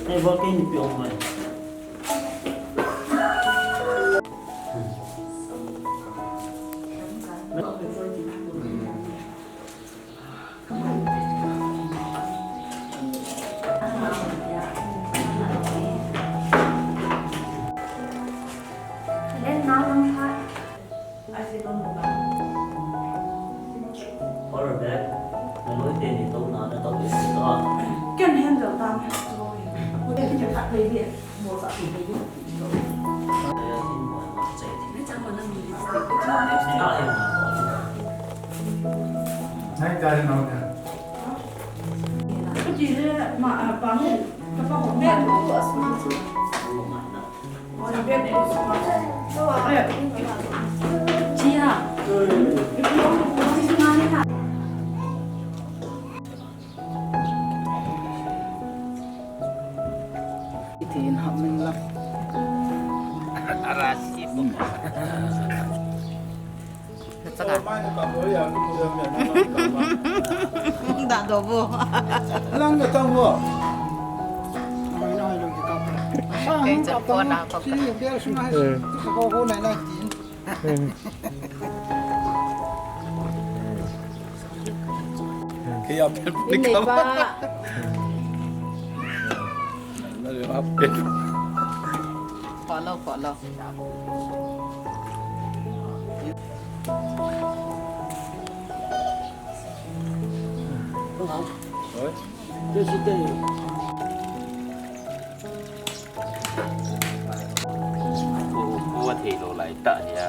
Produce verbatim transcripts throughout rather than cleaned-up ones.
Nei bol kei ni pi ong mai. Ken handle tam. Itin hap min la. Arasi po. Natsaka. Da do bo. Lang da tang bo. Kei chan phone na ko. Si bel sung hai. Ko ko nai nai tin. Kei a pen pen. Inneipa. Follow, follow. Oi. Pu, pu a thei lou lai tah hia.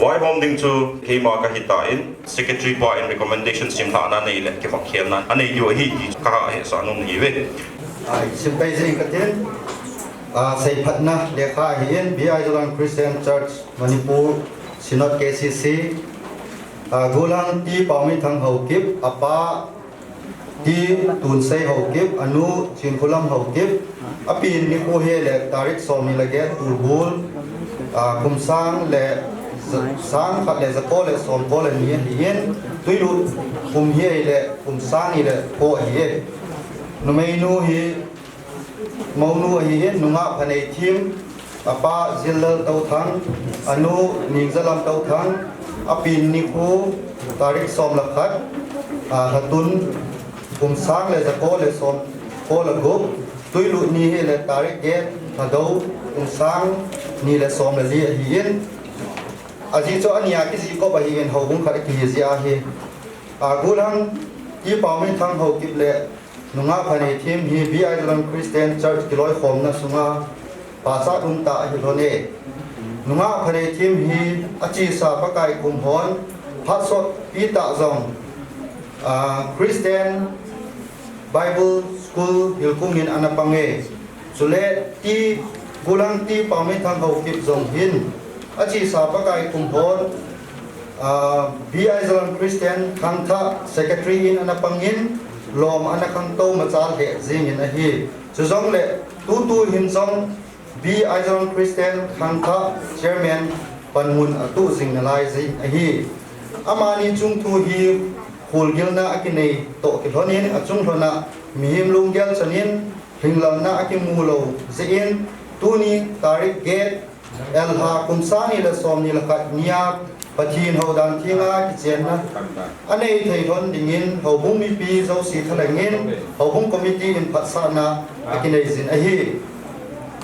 Vaihom ding chu keima kahi tan, secretary pa in recommendation simlhahna nei le kivak khelna anei diu ahi ti kaha hesah nom ahi ve. Ai, sim pai jing katin, ah, seiphatna lekha ahin, B I Zoland Christian Church Manipur Synod K C C, ah, Gulang T Paomeithang Haokip, apa T Tunsei Haokip, anu Chinkholam Haokip, apen nikho hile tarik somni le get, Tuibol, ah, kum sang le ja-, sang khat le jako le somko le ni ahin, Tuilut kum hile kum sang ni le ko ahi. Numeinu hi Mounu ahin, nungah Phaneithim, apa Jillal Touthang, anu Ningjalam Touthang, apen nikho tarik som le khat, ah, Lhatun, kum sang le jako le somko le gup, Tuilut ni hile tarik get, Lhadou, kum sang ni le som le li ahin. Ajeh chu ania kijih kop ahin, houbung khat akihi jeh ahi. Ah, Gulang T Paomeithang Haokip le Nungah Phaneithim hi B I Zoland Christian Church kiloikhomna sunga pachat umtah ahi lhon e. Nungah Phaneithim hi achesa Pakai kum hon phatsotpi tah jong, ah, Christian Bible School Hilkhum in ana pang e. Chule T Bulangti Paominthang Haokip jong hin, achesa Pakai kum hon, ah, B. Aizawl Christian Khangthah Secretary in ana pangin, lom ana khangtou machal lheh jingin ahi. Chujongle, tutu hin jong, B. Aizawl Christian Khangthah Chairman panmun atuh jing nalai jing ahi. Amani chungthu hi, khulgilna akinei toh kilhonin, achung lhona, mihem lunggel chanin, lhinglalna akimu lou jeh in, tuni tarik get, Elha kum sang ni le som ni le khat nia, Pathen houdan thenga kichenna anei thei lhon dingin, houbung mipi jouse thalhengin, houbung committee in phatsahna akinei jin ahi.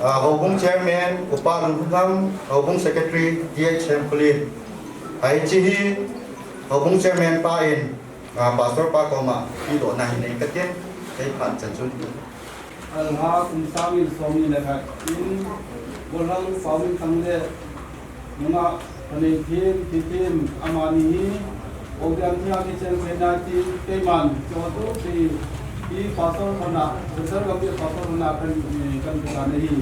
Ah, houbung chairman, Upa Lungkham, houbung secretary, T H Hemkholin. Hiche hi, houbung chairman pa in, ah, pastor pa koma, tidohna hinei katin, kei phat chan chun. Elha kum sang ni le som ni le khat in, Bulhang Paominthang le nungah Paneithem, Thithem, amani hi, houdan thenga kichen theina tin, keiman, chotu pi, pi pastor hon a, Central Gambih pastor hon a kan, kan bukan ahi.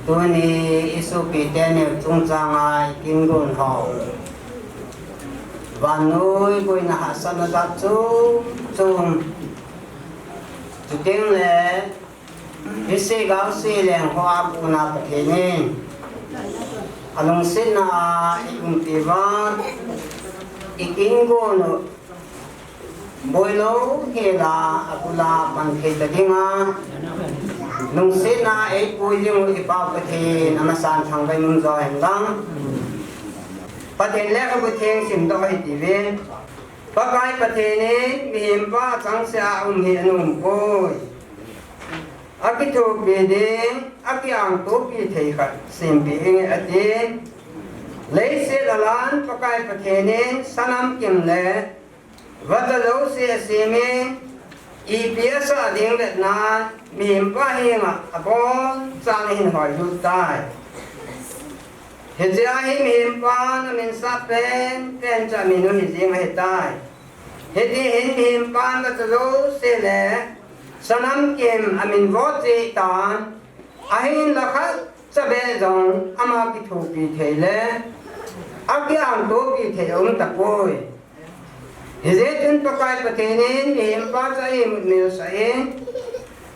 Tuni isopi teni chungchanga ikingon ho. Vannoi boina hahsatna jat chom chom. Chuteng le, hiche gaose leng hoa kona Pathen in, alungsetna a iumpi uva, ikingon u, boilou hela, abula pan thei ta dinga, lungsetna eipui ding u iPa Pathen, amasan thangvah in umjo hen lang. Pathen lekhabu theng simdoh hitiuvin. Pakai Pathen in mihempa changseh a um hi anom poi. Akithopi ding, akiangtopi thei khat sempeh inge ati. Leiset a lan Pakai Pathen in sanam kim le vata jouse asemin, ipi asah ding vetna, mihempa henga abonchan ahin hoilut tai. Hichea hi mihempan aminsah penpen chu amin u hijeng ahitai. Hiti hin mihempan vata jouse le sanam kim amin vo cheh tan, ahinla khatcha beh jong ama kithopi thei le akiangtopi thei aum tapoi. Hijeh chun Pakai Pathen in mihempa chu a-imut milsah in,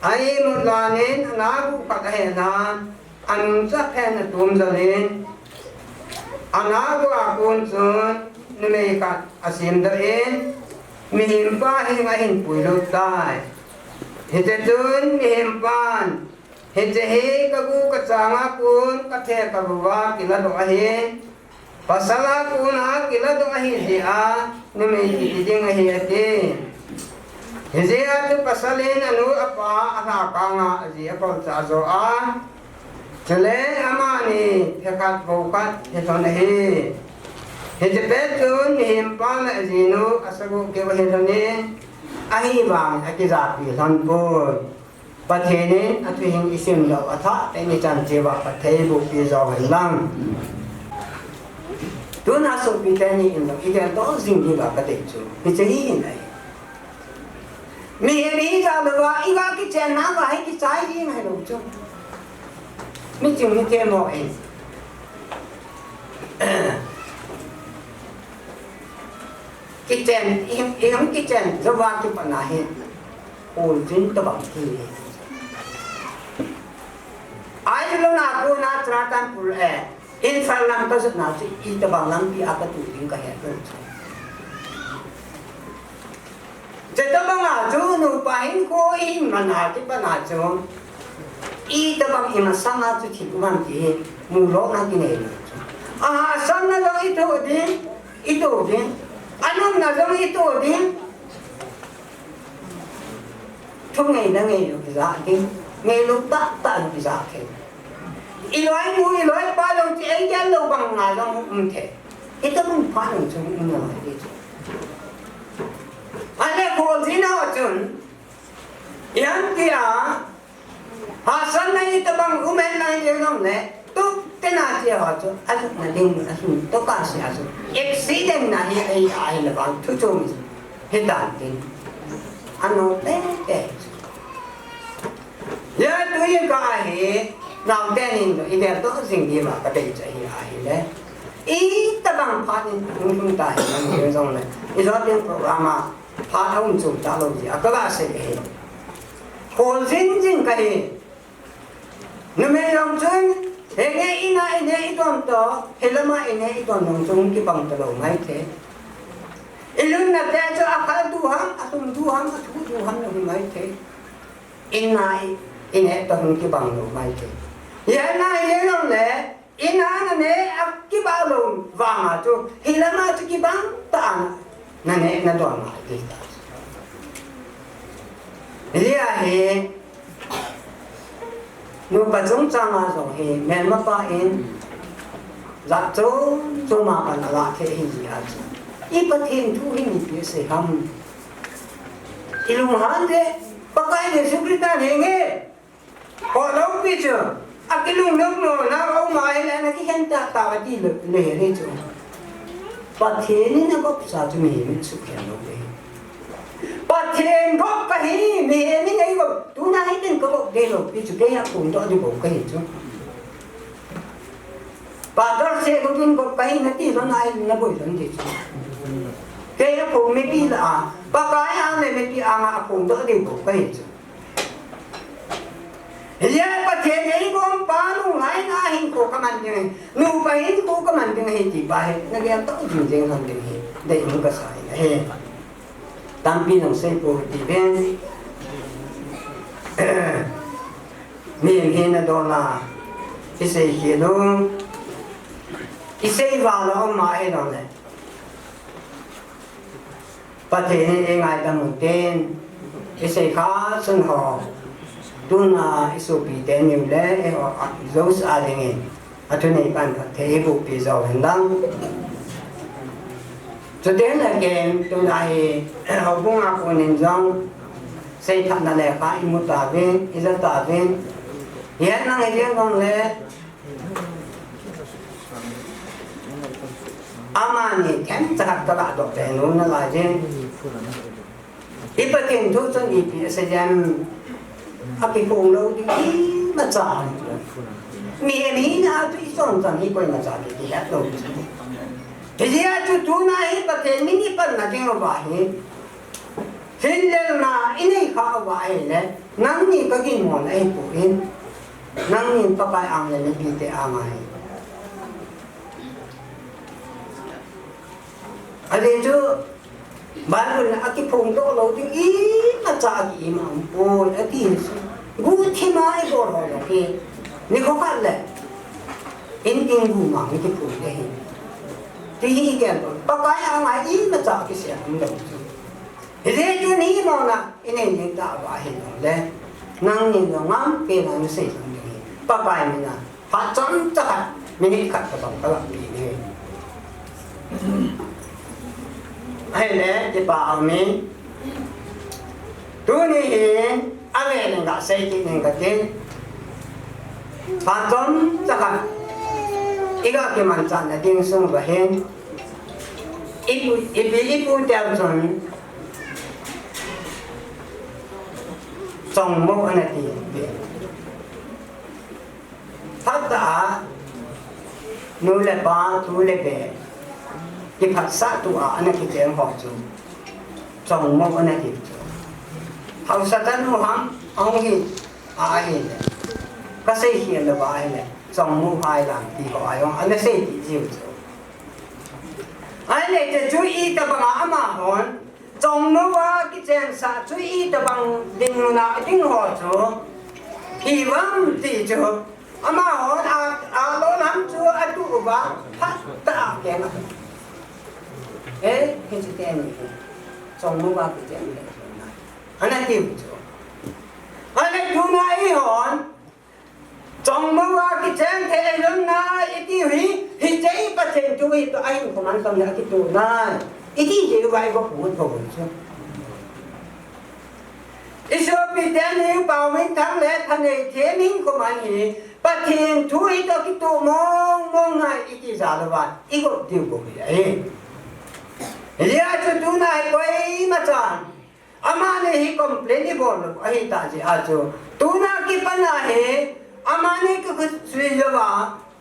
a-imut lan in, anagu khat ahen a, anung chu aphen atom jal in, anagu a kon chun numei khat asemdoh in, mihempa henga ahin puilut tai. Hiti chun mihempan, hiche hi kagu kachanga kon katheh kabou va kiladoh ahi. Pasal a kona kiladoh ahi jeh a, numei kiti ding ahi ati. Hijeh a chu pasal in anu apa alhakang a aji apalchah ajo a. Chule amani phe khat bou khat hilhon ahi. Hiche pet chun mihempa le ajinu asagoh keu ahilhon in, ahivangin akijapi lhon poi. Pathen in athu hing isim lou, athah tah in ichan cheh uva phatthei bohpi jo hen lang. Tuna sopi teni in lou, igel doh jing diuva kadei chu, hiche hi ahi. Mihem hi ijat louva, iga kichenna uva hi kichai jing hilou chu. Miching mithem ho in. Kichen, i, ihung kichen jouva kipat na hi, Oljin tobang hi. Ahilou na kona Churachandpur, eh, Imphal lam kajot na chu itobang lampi a katoh ding kahet lou chu. Chutobang a chu nupa hinkho ihin man a kipat na chu, itobang imasang a chu thil um ham ti hi mulou na kinei lou chu. Ahahsatna jong itoh ding, itoh ding. Anopna jong itoh ding. Thungeina ngeilou kija ding, ngeilou tahtah lou kija thei. Iloinu, iloipa jong chu eigel lou banga jong um thei. Hitobang phat jong chu um nalai ding chu. Ahile kholjin a chun, ipi ham tia, hahsatna itobang um hen lang hijongle, tup tena che ho chu, alhutna ding, alhun toh kasei a chu, accident na hi ahi, ahile vang thu chom. Hitan tin. Ano te te. Ya tu ye ka ahi, nau te nin do, i del to jing di ma ka dei cha hi ahi le. Itabang phat in hung hung ta hi, nang jong le. I jo tin program a, phat a um chu ta lo ji, a ka la se he. Khol jing jing ka hi. Numei jong chun, henge ina ine i don to, hilama ine i don jong chun kibang talou maithei. I lungna te chu a khal du ham, a tum du ham, a thu du ham lou maithei. Ina i, ine to hung kibang lou maithei. Hijeh a hi jong le, ina nane a kibang lou vanga chu, hilama chu kibang tah a nane na don maithei ta. Hijeh a hi, nupa chungchang a jong hi, melmapa in, jat chom chom a pan a lah thei hi ji a chu. I Pathen thu hi mipi sei ham. I lunghan te, Pakai Jesu Christa henge. Ho lou pi chu. A kilungnom nom na, a um a hi le, na kikhen ta ta va ti le, le he le chu. Pathen in a gop sa chu mihem in sukhen lou le. Pathen gop ka hi, mihem in ei gop, tuna hi tin ka gop de lou pi chu, kei a phung doh di bou ka hi chu. Pastor se ko tin gop ka hi na ti lou na, na boi lou di chu. Kei a phung mipi lah a, Pakai ang le mipi ang a phung doh di bou ka hi chu. Hijeh a Pathen in ei gom pa nunglai na hinkho ka man ding ahi. Nupa hinkho ka man ding ahi ti pa hi. Na gel tah jing jing lhon ding ahi. Dei um ka sa in ahi. Tampi nang sei pou ti ven. Mi, mi na don a. I sei khel u. I sei val a um a hi lou le. Pathen in eingaidam u tin, isei kha sun ho, tuna isopi teni u le, eiho, a, Joshua dingin, athunei pan phatthei iboh pi jou hen lang. Chuteng le ken, tuna hi, houbung a konin jong, seiphatna lekha imu tauvin, ija tauvin, hihen lang hijeng jong le, Amani themcha khat kala doh teng u nalai jeng. I Pathen thu chun ipi asei em? Akiphong lou ding imacha. Mihem hina a chu ichon chan hi koimacha kihet lou. Hijeh a chu tuna hi Pathen min ipanna ding uva hi. Hinlelna inei kha uva ahile, nangni kaginmo ahipoi. Nangni Pakai ang le mipite ang ahi. Ajeh chu Bible in akiphongdoh lou ding imacha aki-im aumpoi ati. Guhthima ibol ho jong hi, nikho khat le in ding guma kiphong ding ahi. Ti hi igel lou. Pakai ang a imacha kisem umlou chu. Hijeh chun hi mona inei ding tah uva ahilou le, nangni jong ngam kei nang sei jong ding ahi. Pakai mina phat chomcha khat, minute khat katong kalampi ding ahi. Ahile, kipa aumin. Tuni hin, ave ning gasei kit ning kati. Phat chomcha khat, iga kimanchahna ding sung uva hin, ipu, ipi ipu teu chun, Chongmou ana ti. Phatah a, nu le pa, tu le be, kiphatsah tua ana kicheng ho chu Chongmou ana ti chu. Haosa tanu ham ahung hi, ahile, kasei khel louva ahile, Chongmou hai lang ti ho a jong ana sei ti jiu chu. Ahile, hiche chu itobang a amahon, Chongmou a kichensah chu itobang dinmun a ding ho chu hi uvam ti chu, amahon a, alolham chu atuh uva, phatah a keng a. Eh, hiche teni hi Chongmou a kichensah ana tiu chu. Ahile tuna eihon, Chongmou a kicheng thei lhon nai itiu hi, hiche i Pathen thu hi toh ahinkho mantam le akitoh nai iti jeh uva iva put ho chu. Isopi teni u Paominthang le Phaneihem hinkho man hi, Pathen thu hi toh kitoh mong mong nai iti jal uva, igot diu bou hi ahi. Hijeh a chu tuna hi koima chan amani hi complain ibol lou ahi ta jeh a chu, tuna kipat a hi amani kikhut sui jouva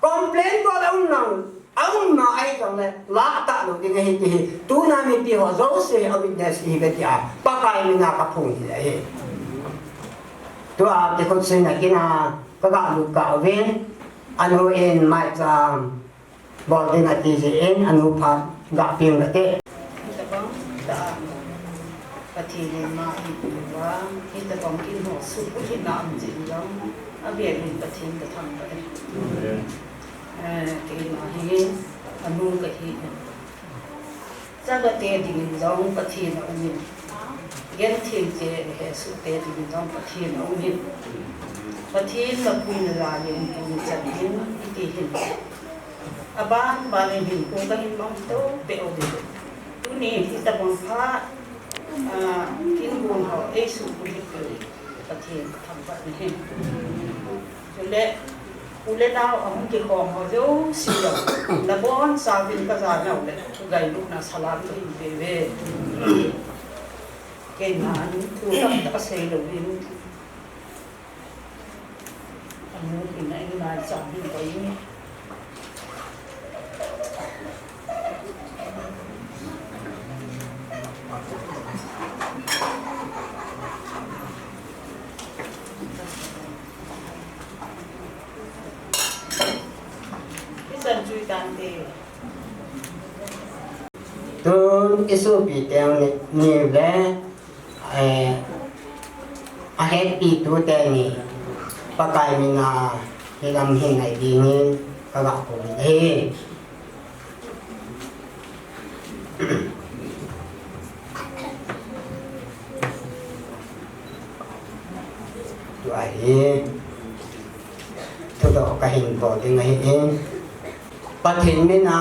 complain bol aum nang, aum na ahi jongle lah tah lou ding ahi ti hi tuna mipi ho jouse a witness ihiuve tia Pakai mina kaphong hi ahi. Tua kikhut suina kin a kaga lut kah uvin, anu in maicham bol ding ati jeh in anu phat gah peng kate. Hitabang tah a Pathen in ma eipeuva, hitabang kin ho suhbulhitna um jeh in jong avel in Pathen kathangvah e. Eh, keima hi anu kahi in, chagate dingin jong Pathen aumin, genthei te hesoh te dingin jong Pathen aumin, Pathen lapuina jal in tuni chan hin iti hin, aban ban in hinkho kahin mang to peh uvin, tuni hitabang phat, ah, kin gon ho eisuhbulhit peh u Pathen kathangvah nahi. Chule u le nao ahung kikhom ho jouse jong nabonchauvin kajanau le ngailutna salam kahin peuve. Keima thu tamtah kasei louvin, anu in a in maicham hin koi in. Tun isopi teu ni, ni le, eh, ahetpi tu teni Pakai mina hilam hin ngai dingin kaga kou ahi. Tua hi thudoh kahin bol ding ahin, Pathen mina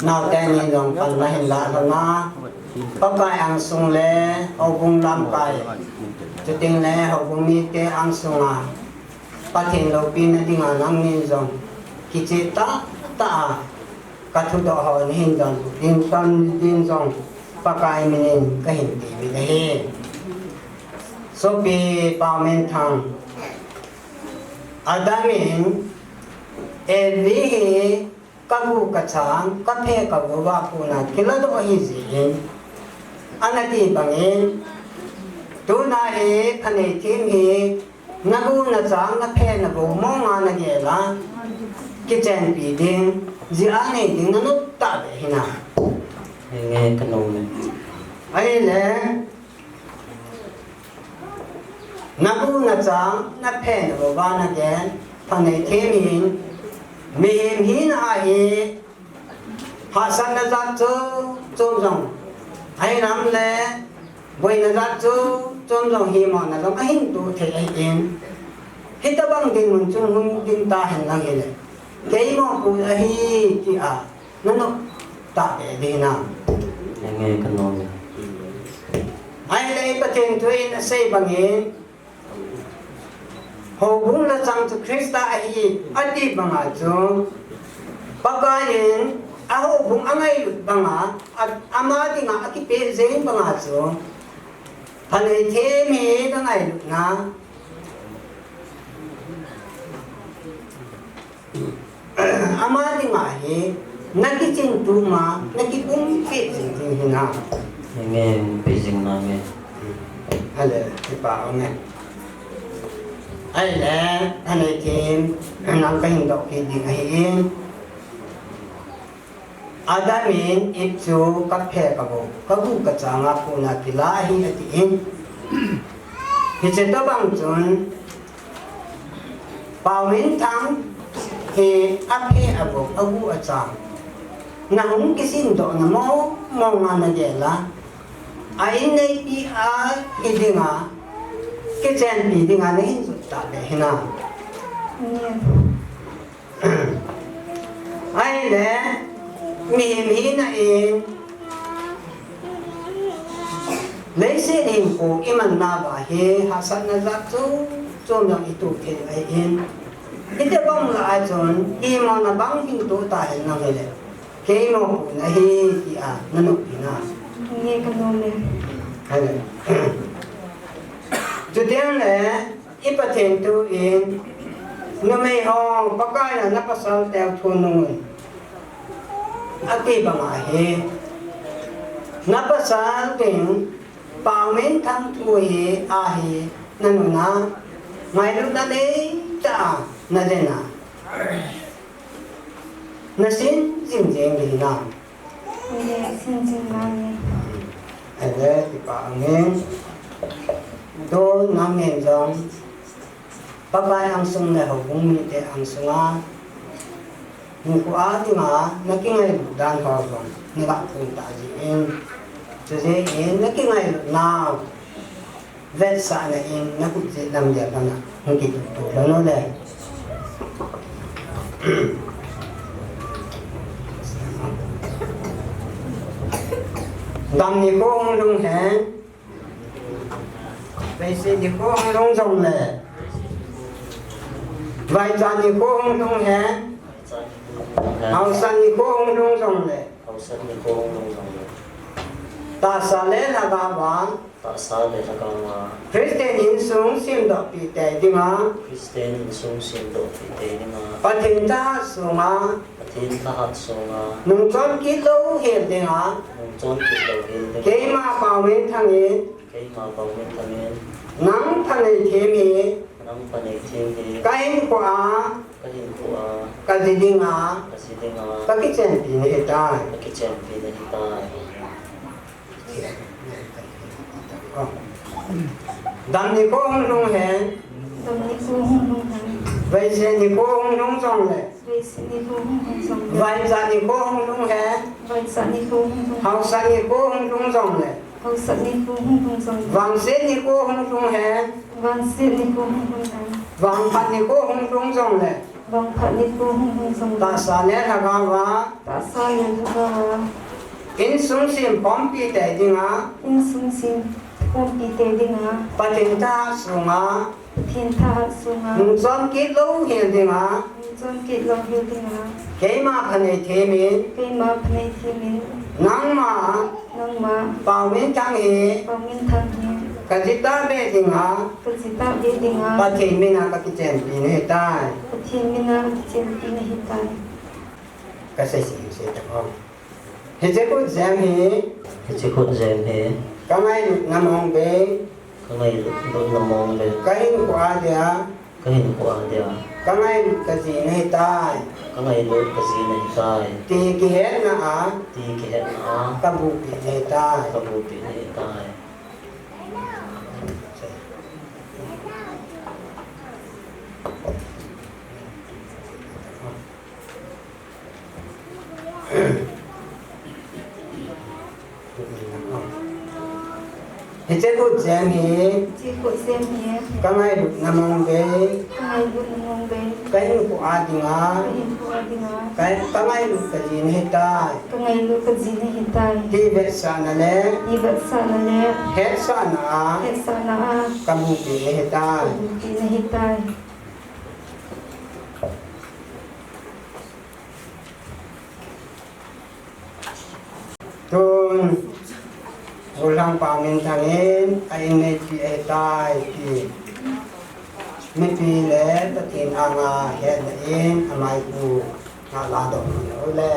naote ni jong panna hin lah lhon a, Pakai angsung le houbung lamkai, chuteng le houbung mite angsunga Pathen loupina dinga nangnin jong kicheh tahtah a kathudoh ho nahin donbut ding, ton ding jong Pakai minin kahin temit ahi. Sopi Paominthang, Adam in Evi hi kagu kachang, kaphe kavou a kona kiladoh ahi jeh in, ana ti bangin, tuna hi phanei them hi nagu nachang, naphe navou monga nagel a kichenpi ding, jia nei ding nanop tahbeh hinam? Henge, kanom e. Ahile, nagu nachang, naphe navou a nagel, phanei them hin, mihem hina ahi, hahsatna jat chom chom jong, ahinam le boina jat chom chom jong, himona jong ahin toh thei ahin, hitabang dinmun chung hung ding tahen lang hile, kei mopo ahi tia nanop tahbeh ding hinam? Henge, kanom e. Ahile Pathen thu in asei bangin, houbung lachang chu Christa ahi ati banga chu, Pakai in ahoubung angailut banga, a, ama dinga akipeh jeng banga chu, phanei them hi kangailutna, ama dinga hi nakichin tuma, nakipumpi jing ding hinam? Amen, pi jing nange. Ale, kipa amen. Ahile, phanei them, nang kahin doh kit ding ahin. Adam in Eve chu kaphe kavou, kagu kachanga kona kila ahi atin. Hiche tobang chun, Paominthang hi aphe avou, agu achang, nahung kisindohna mong monga nagel a, a inneipi ahi dinga, kichenpi dinga nahin jot tahbeh hinam? Ahile, mihem hina in, leiset hinkho imanna uva hi hahsatna jat chom chom jong itoh thei ahin, hitobang lah a chun himona bang hin toh tahen lang hile, Kei mopohna ahi tia na noppi na. Nge ka nom e. Hale. Chuteng le, i Pathen tu in, numei ho, Pakai a na pasal teu thu nung. Ati banga hi. Na pasal ding, Paominthang thu hi, ahi, na nuna. Ngailutna neitah a, na dena. Na sin jing jing ding hinam? Nge, sin jing nge. Ade, kipa nge. Do nang ngen jong. Pakai angsung le houbung mite angsunga. Hinkho a dinga, na kingailut dan ho jong. Na ga phun ta jin. Chujeh in, na kingailutna. Vetsahna in na kut jeh lam dia banga hung kituh tuh lou lou le. Dam nikho hung lhung hen. Veiset nikho hung lhung jongle. Vaichat nikho hung lhung hen. Haosa nikho hung lhung jongle. Haosa nikho hung lhung jongle. Tahsa le lhagao a. Tahsa le lhagao a. Christian insung semdohpi tei dinga. Christian insung semdohpi tei dinga. Pathen thahat sunga. Pathen thahat sunga. Nungchon kit louhel dinga. Nungchon kit louhel dinga. Keima Paominthang in. Keima Paominthang in. Nang phanei them hi. Nang phanei them hi. Ka hinkho a. Ka hinkho a. Ka ji dinga. Ka ji dinga. Ka kichenpi nahitai. Ka kichenpi nahitai. Dam nikho hung lhung hen. Dam nikho hung lhung hen. Veiset nikho hung lhung jongle. Veiset nikho hung lhung jongle. Vaichat nikho hung lhung hen. Vaichat nikho hung lhung. Haosa nikho hung lhung jongle. Haosa nikho hung lhung jongle. Vangset nikho hung lhung hen. Vangset nikho hung lhung hen. Vangphat nikho hung lhung jongle. Vangphat nikho hung lhung jongle. Tahsa le lhagao a. Tahsa le lhagao a. Insung sem pompi tei dinga. Insung sem pompi tei dinga. Pathen thahat sunga. Pathen thahat sunga. Nungchon kit louhel dinga. Nungchon kit louhel dinga. Keima phanei them in. Keima phanei them in. Nangma. Nangma. Paominthang hi. Paominthang hi. Ka ji tahbeh dinga. Ka ji tahbeh dinga. Pathen mina ka kichenpi nahitai. Pathen mina ka kichenpi nahitai. Ka sei sei sei ta ko. Hiche khut jem hi. Hiche khut jem hi. Ka ngailutna mong bei. Ka ngailutna mong bei. Ka hinkho a dia. Ka hinkho a dia. Ka ngailut ka ji nahitai. Ka ngailut ka ji nahitai. Ti kihetna a. Ti kihetna a. Ka bupi nahitai. Ka bupi nahitai. Hiche khut jem hi. Hiche khut jem hi. Ka ngailutna mong bei. Ka ngailutna mong bei. Ka hinkho a dinga. Ka hinkho a dinga. Ka, ka ngailut ka ji nahitai. Ka ngailut ka ji nahitai. Ti vetsahna le. Ti vetsahna le. Hetsahna a. Hetsahna a. Ka bupi nahitai. Ka bupi nahitai. Tun, Golhang Paominthang in a inneipi ahitai ti. Mipi le Pathen anga hetna in amai khu ngah ladoh u le.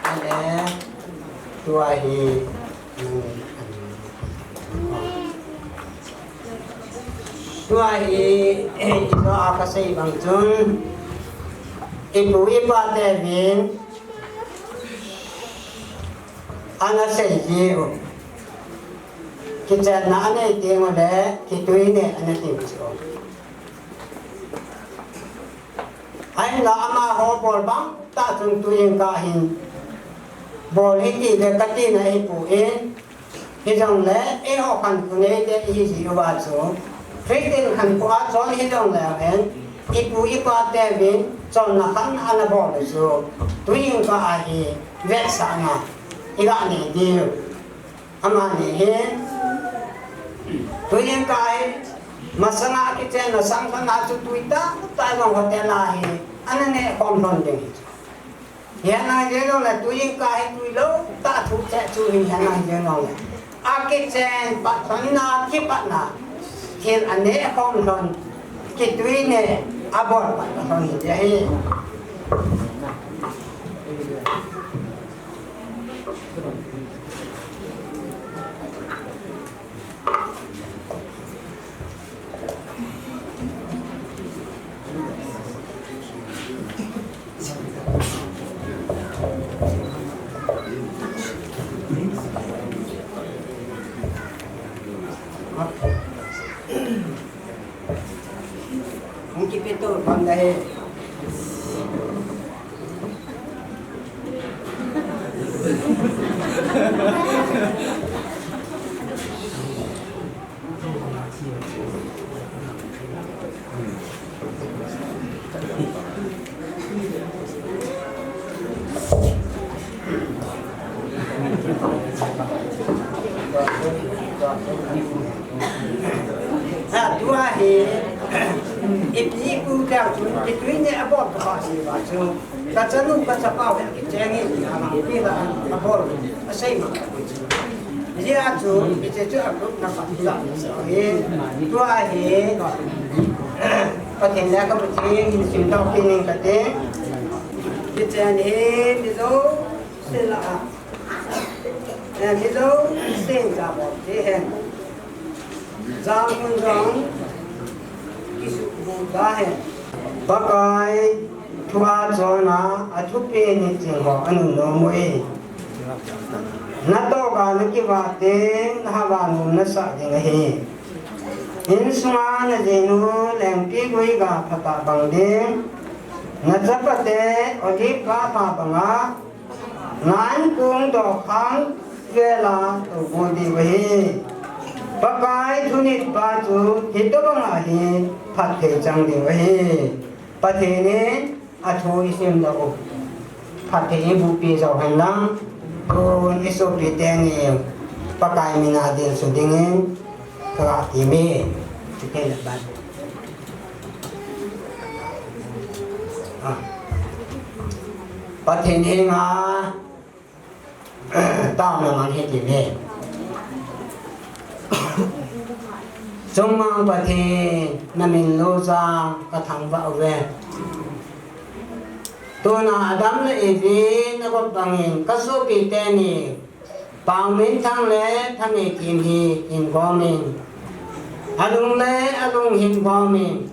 Ale, tua hi, Tua hi, eh, tua a ka sei bang chun, i pu i pa te vin, ana sei ji u. Kichenna anei teng u le, kitui ne ana ti u chu. Ahinla amaho bol bang tah chun tuin ka hin bol hi ti le ka tina hi pu in, hijongle eiho khankho neite ihi ji uva chu Christian khankho a chon hijongle hen, i pu i pa te vin chonna khat ana bol u chu tuin ka ahi vetsahna i ga nei diu. Amani hi, Tuin kahi, masanga kichenna sang sana chu tui tah tah jong hotel a hi ana neh khom lhon ding. Hiche a nang jeng jongle tuin kahi tui lou tah thu cheh chu hi hiche a nang jeng jongle. Akichen pat lhon na, kipatna, thil aneh khom lhon, kitui neh, abol pat lhon hi ahi. Hung kipeto pang da he. Ha, tua hi, ipi ipu teu chu, kitui neh abol kha si va chu. Ka chanu ka chapau hi kicheng e, ti a lang pi la abol, asei ma. Hijeh a chu, hiche chu a group na khat la. Hi, tua hi, Pathen le ka Pathen hin simdoh kit ning kate. Hiche hi, Mizo sela a. Eh, Mizo sen ja bol te hen. Jang hun jong, kisuhbul ta hen. Pakai thu a chonna, athupi ni ching ho anun nom u e. Natoh a nakivah teng, nahava nom nasah ding ahi. Insunga najinu Lengpigui ga phatah bang ding, nachapate olive ga pha banga, Ngan kung dokhang vela tobu diu ahi. Pakai thunit pa chu hitobang ahi, phatthei chang diu ahi. Pathen in athu isimdoh u phatthei iboh pi jou hen lang, tun isopi teni Pakai mina dilsu dingin kati mi. Chuteng le ban. Ah. Pathen henga taona mang hiti le. Chungmang Pathen, namin lujang kathangvah uve. Tuna Adam le Evi nagop bangin kasopi teni Paominthang le Phaneikim hi hin gomin, alung le alung hin gomin,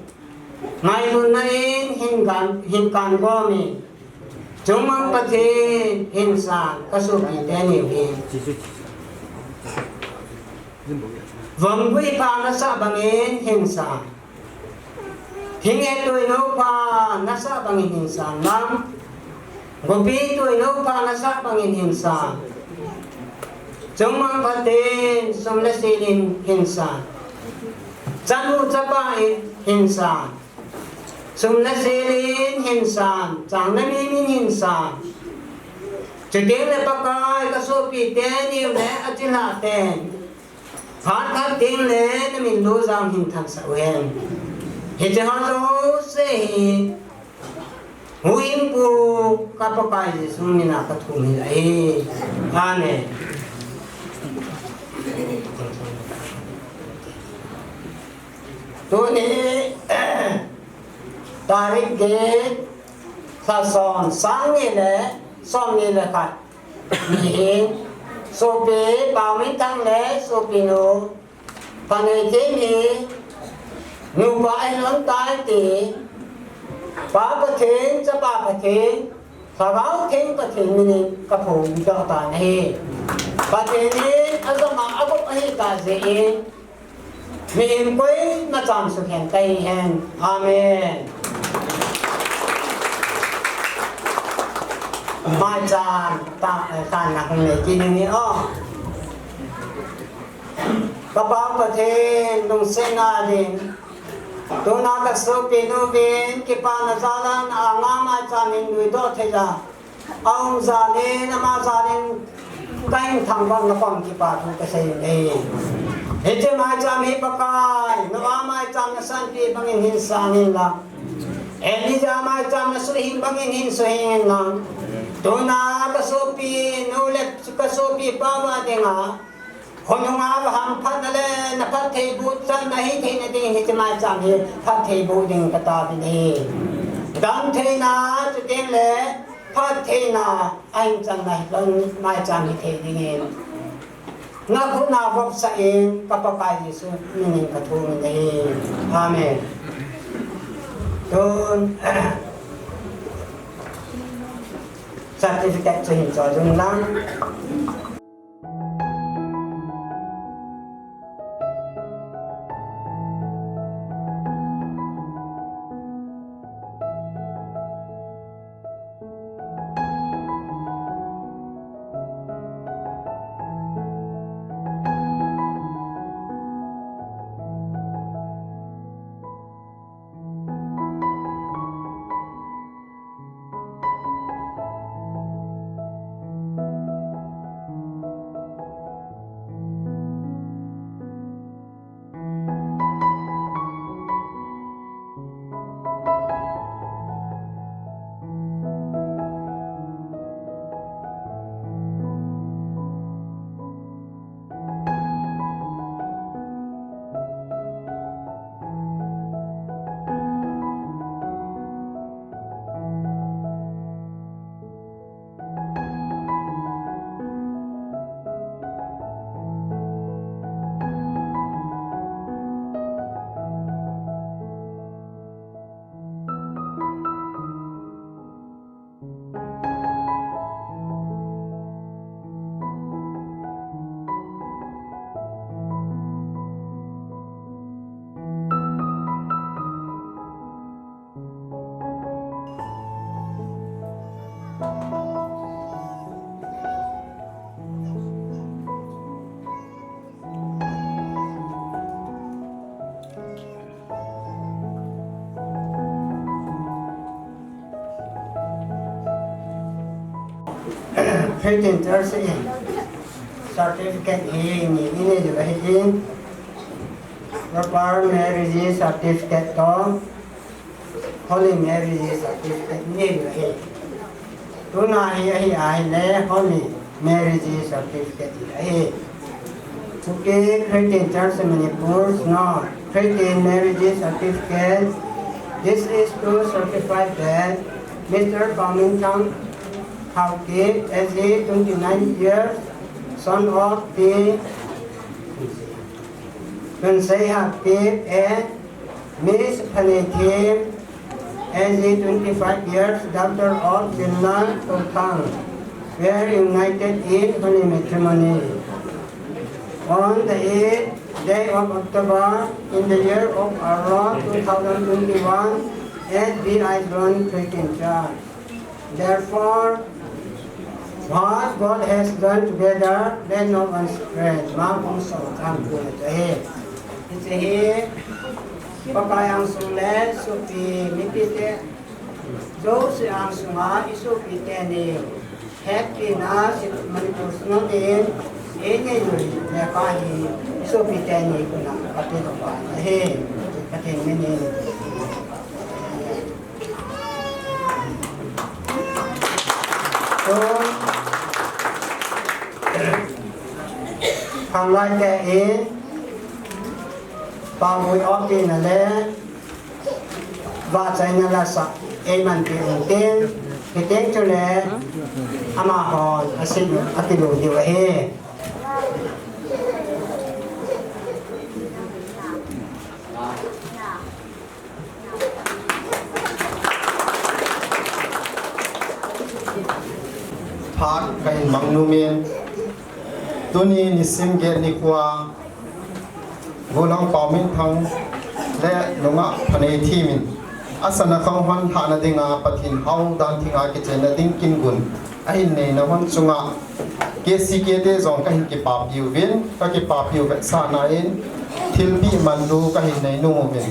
ngailutna in hin kan, hin kan gomin, Chungmang Pathen hin san kasopi teni uve. Vomgui pha nasah bangin hin san. Hinge tuinopha nasah bangin hin san lang. Gopi tuinopha nasah bangin hin san. Chungmang Pathen sum le sil in hin san. Chanu chapa in hin san. Sum le sil in hin san. Chang le mim in hin san. Chuteng le Pakai kasopi teni u le achilhah ten. Phat khat teng le namin lujang hin thangsah uhen. Hiche ho jouse hi huhhingpu ka Pakai Jesu mina kathum ahi. Amen. Tuni tarik get, lha som, sang ni le som ni le khat. Nihin, sopi Paominthang le sopinu Phaneikim hi nupa ahi lhon tai ti, Pa Pathen, Chapa Pathen, Lhagao Theng Pathen minin kaphongdoh tan ahi. Pathen in ajama agop ahitah jeh in, mihem koima chan sukhen tahen. Amen. Maicham ta, eh, tan na hung nei kit ding ahi o. Ka Pa Pathen, lungsetna din, tuna ka sopinu vin kipana jal a na anga maicham in luidoh thei a, aum jal in, ama jal in kahin thangvah na kom kipa thu kasei e. Hiche maicham hi Pakai, Noah maicham nasanpeh bangin hin sang in lang. Elijah maicham nasuhhing bangin hin suhhing in lang. Tuna kasopi nu le kasopi pa uva dinga, khonunga vahamphatna le naphattheiboh channa hitheina dingin hiche maicham hi phattheiboh dingin kataovin ahi. Damtheina, chuteng le phattheina ahin channa hiche maicham hithei dingin. Nakhut na vopsah in, ka Pakai Jesu minin kathum in ahi. Amen. Tun, certificate chu hin cho ding lang. Christian Church in certificate hi ni, inei diu ahin, Proper Marriage Certificate toh Holy Marriage Certificate inei diu ahi. Tuna hi ahi ahile Holy Marriage Certificate hi ahi. Kuki Christian Church Manipur, no, Christian Marriage Certificate. This is to certify that Mister Paominthang Haokip, aged twenty-nine years, son of the Tunsei Haokip and Miss Phanei Thim, aged twenty-five years, daughter of Jinlan Tothang, were united in holy matrimony on the eighth day of October in the year of our Lord two thousand twenty-one at B I Zone Christian Church. Therefore, what God has joined together, let no one separate. Mark bung som chang ko na ahi. Hiche hi Pakai angsung le sopi mipite, jouse angsunga isopi teni hetpina Manipur Synod in inei diu lekha hi isopi teni koma kapeh uva ahi. Pathen minin. Tun, khanglai te in, pao ui op tina le, vahchoina la sah, eiman peh uvin tin, hiteng chule, amahon, asit, akilu diu ahi. Phat kahin mang nom in, tuni nisim get nikho a, Golhang Paominthang le nungah Phanei Thim in, asana khang hon lhahna dinga Pathen hao dan thinga kichenna ding kin gun ahin neina hon chunga, K C K te jong kahin kipapi uvin, kakipapi u vetsahna in, thilpeh manlu kahin nei nom uvin.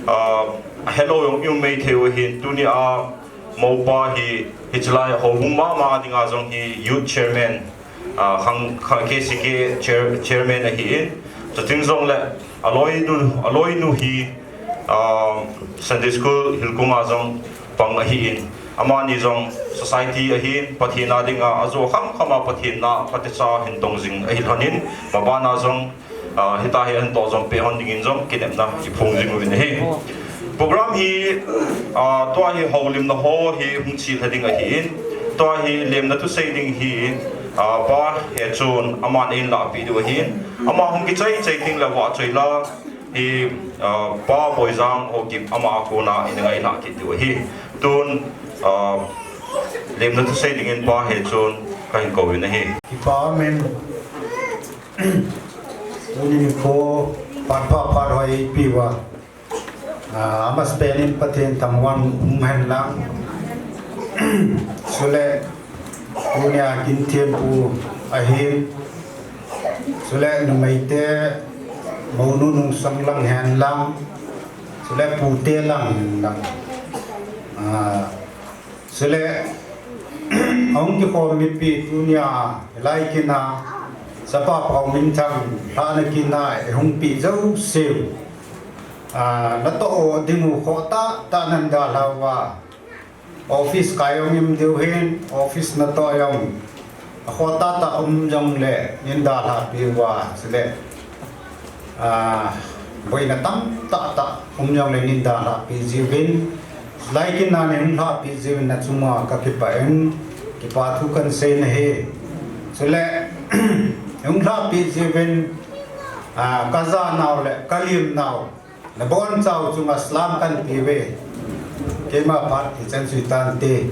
Ah, hello, jong i um maithei u ahin, tunia Mopa hi, hichelai houbung mama dinga jong hi youth chairman, ah, khang, khang K C K chair, chairman ahin. Chuting jongle, aloinu, aloinu hi, ah, Sunday school hilkunga jong pang ahin. Amani jong society ahin, Pathen a dinga, ajo kham khama Pathen na, phatecha hin tong jing ahi lhonin, mabana jong, ah, hita hi ahin toh jom peh hon dingin jong kinepna kiphong jing uvin ahi. Program hi, ah, tua hi houlimna ho hi hung chilha ding ahin. Tua hi lemna thusei ding hi, ah, Pa Hechun aman einlahpeh diu ahin. Ama hung kichai chai tengle vahchoi la hi, ah, Pa Boijang Haokip ama a kona ina ngailhah kit diu ahi. Tun, ah, lemna thusei dingin Pa Hechun kahin kouvin ahi. Kipa umin. Tuni nikho phat pha phat hoi eipeuva, ah, amasapen in Pathen thangvahna um hen lang. Chule tunia Kinthempu ahin, chule numeite mounu nungsang lang hen lang, chule pute lang hen lang. Ah, chule ahung kikhom mipi tunia hilai kina Chapa Paominthang lhahna kina eihung peh jouseu, ah, natoh dingu khohtah tah nan dalhauva, office kai jong um diu hin, office natoh jong akhohtah tah um jongle nin dalhapeh uva, chule, ah, boina tamtah tah um jongle nin dalhapeh jiuvin, hilai kina neihung lhahpeh jiuvin nachunga kakipah in, kipa thu kahin seiyin ahi. Chule, hung lhahpeh jiuvin, ah, kajanau le kalemnau nabonchau chunga salam kahin peuve. Keima phat hichan chu hitante.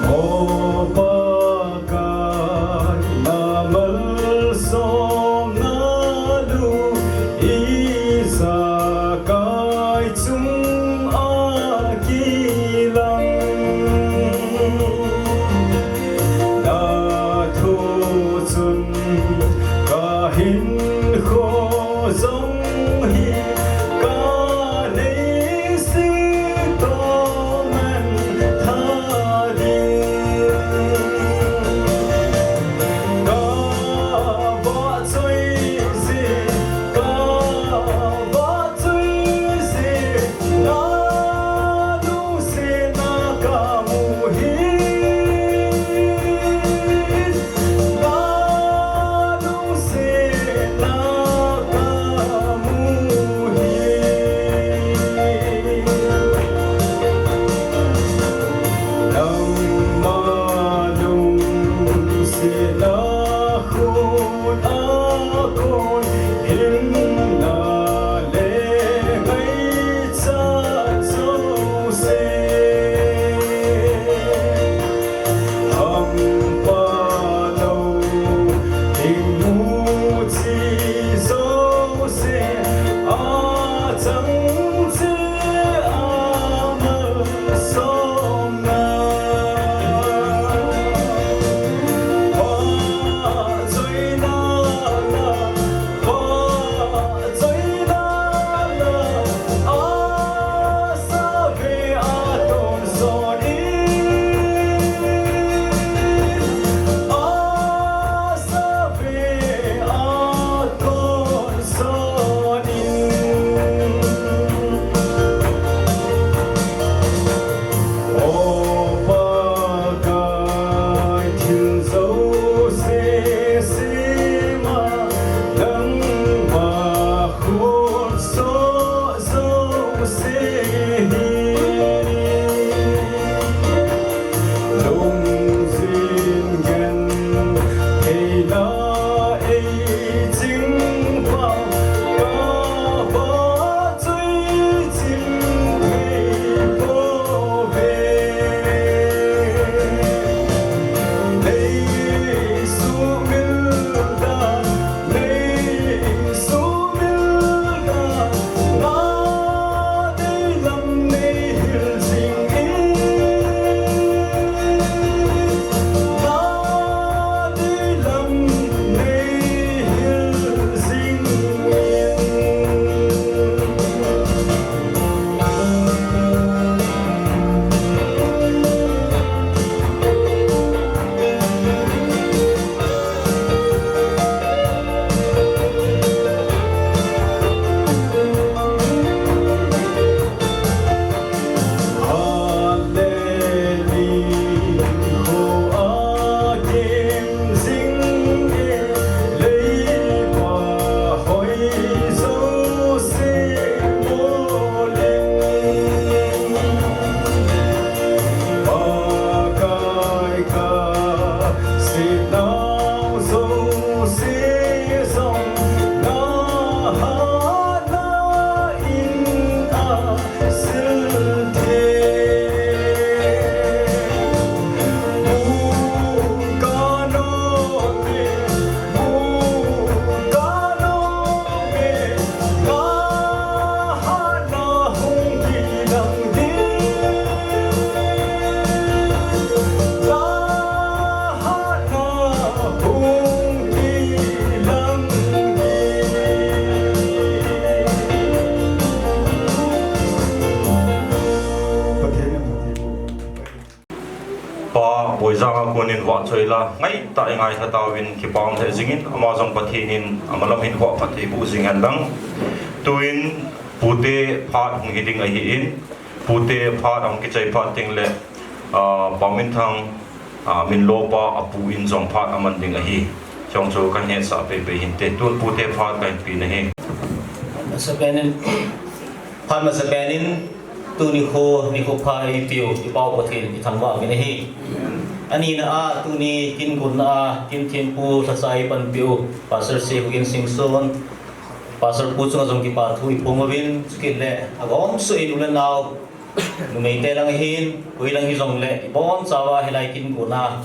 O Pakai, namalsomna lung ijakai chunga kilang. Pa Boijang a konin vahchoi la, ngaitah a ingaikha tauvin kipa um lheh jingin, ama jong Pathen in amalam hin vahphat thei boh jing hen lang. Tuin pute phat hung hi ding ahin, pute phat ahung kichai phat teng le, ah, Paominthang, ah, min lopa apu in jong phat aman ding ahi. Chujong chu kahin hetsah peipei hinte, tun pute phat kahin pe nahi. Masapen in, phat masapen in, tuni kho, nikho pha eipeu, i Pa u Pathen, i thangvah uvin ahi. Anina a, tuni kin gon a, kin thempu lhacha eipanpiu, Pastor Sekhogen Singson, Pastor pu chunga jong kipa thu iphong uvin, chukit le, agomsuh in u le nao, numei te lang hin, koi lang hijongle, ibonchauva hilai kin gon a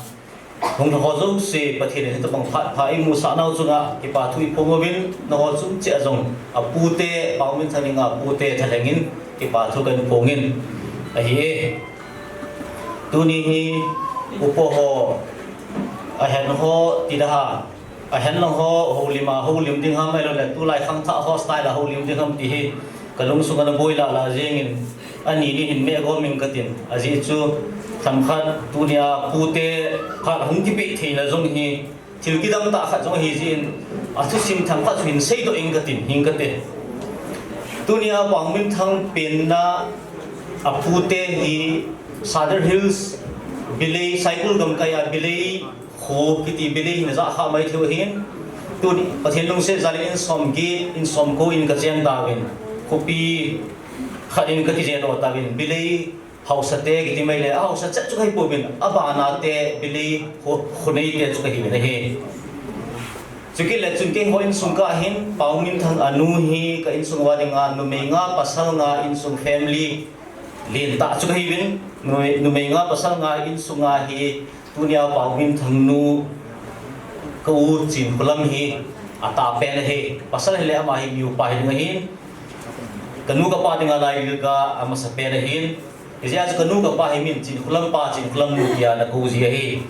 hung lha ho jouse, Pathen in hitobang phat pha eimusah nau chunga kipa thu iphong uvin, nangho chung cheh a jong apute, Paominthang dinga apute thalheng in kipa thu kahin phong in ahi e. Tuni hi upa ho, ahen ho, ti da ha, ahen lang ho, houlim a houlim ding ham, ahilouleh tulai khangthah ho style a houlim ding ham ti hi kalungsunga naboi lah lah jengin, ani ni hin meh gom ing katin, ajeh chu themkhat tunia pute phat hung kipeh theina jong hi thil kidang tah khat jong ahi jeh in, athusim themkhat chu hin seidoh ing katin, hing kate. Tunia Paominthang penna apute hi Sadar Hills, Bilei, Saikul gamkai a Bilei kho kiti Bilei hin ajah kha mai theiu ahin. Tuni Pathen lungset jal in in som get, in som ko in kacheng tauvin, khopi khat in kakijel doh tauvin, Bilei haosa te kiti mai le, ahaosa chet chu kahi pouvin, abana te, Bilei kho, kho nei te chu kahiuvin ahi. Chukit le chun keiho insung ka hin, Paominthang anu hi ka insung uva dinga numei nga pasal nga insung family lentah chu kahiuvin, numei, numei nga pasal nga insunga hi tunia Paominthang nu ka u Chinkholam hi atahpen ahi. Pasal hile ama hi mi upa hi ding ahin, kanu kapa dinga laigil ka amasapen ahin. Hijeh a chu kanu kapa hi min Chinkholam pa, Chinkholam nu tia nakou ji ahi.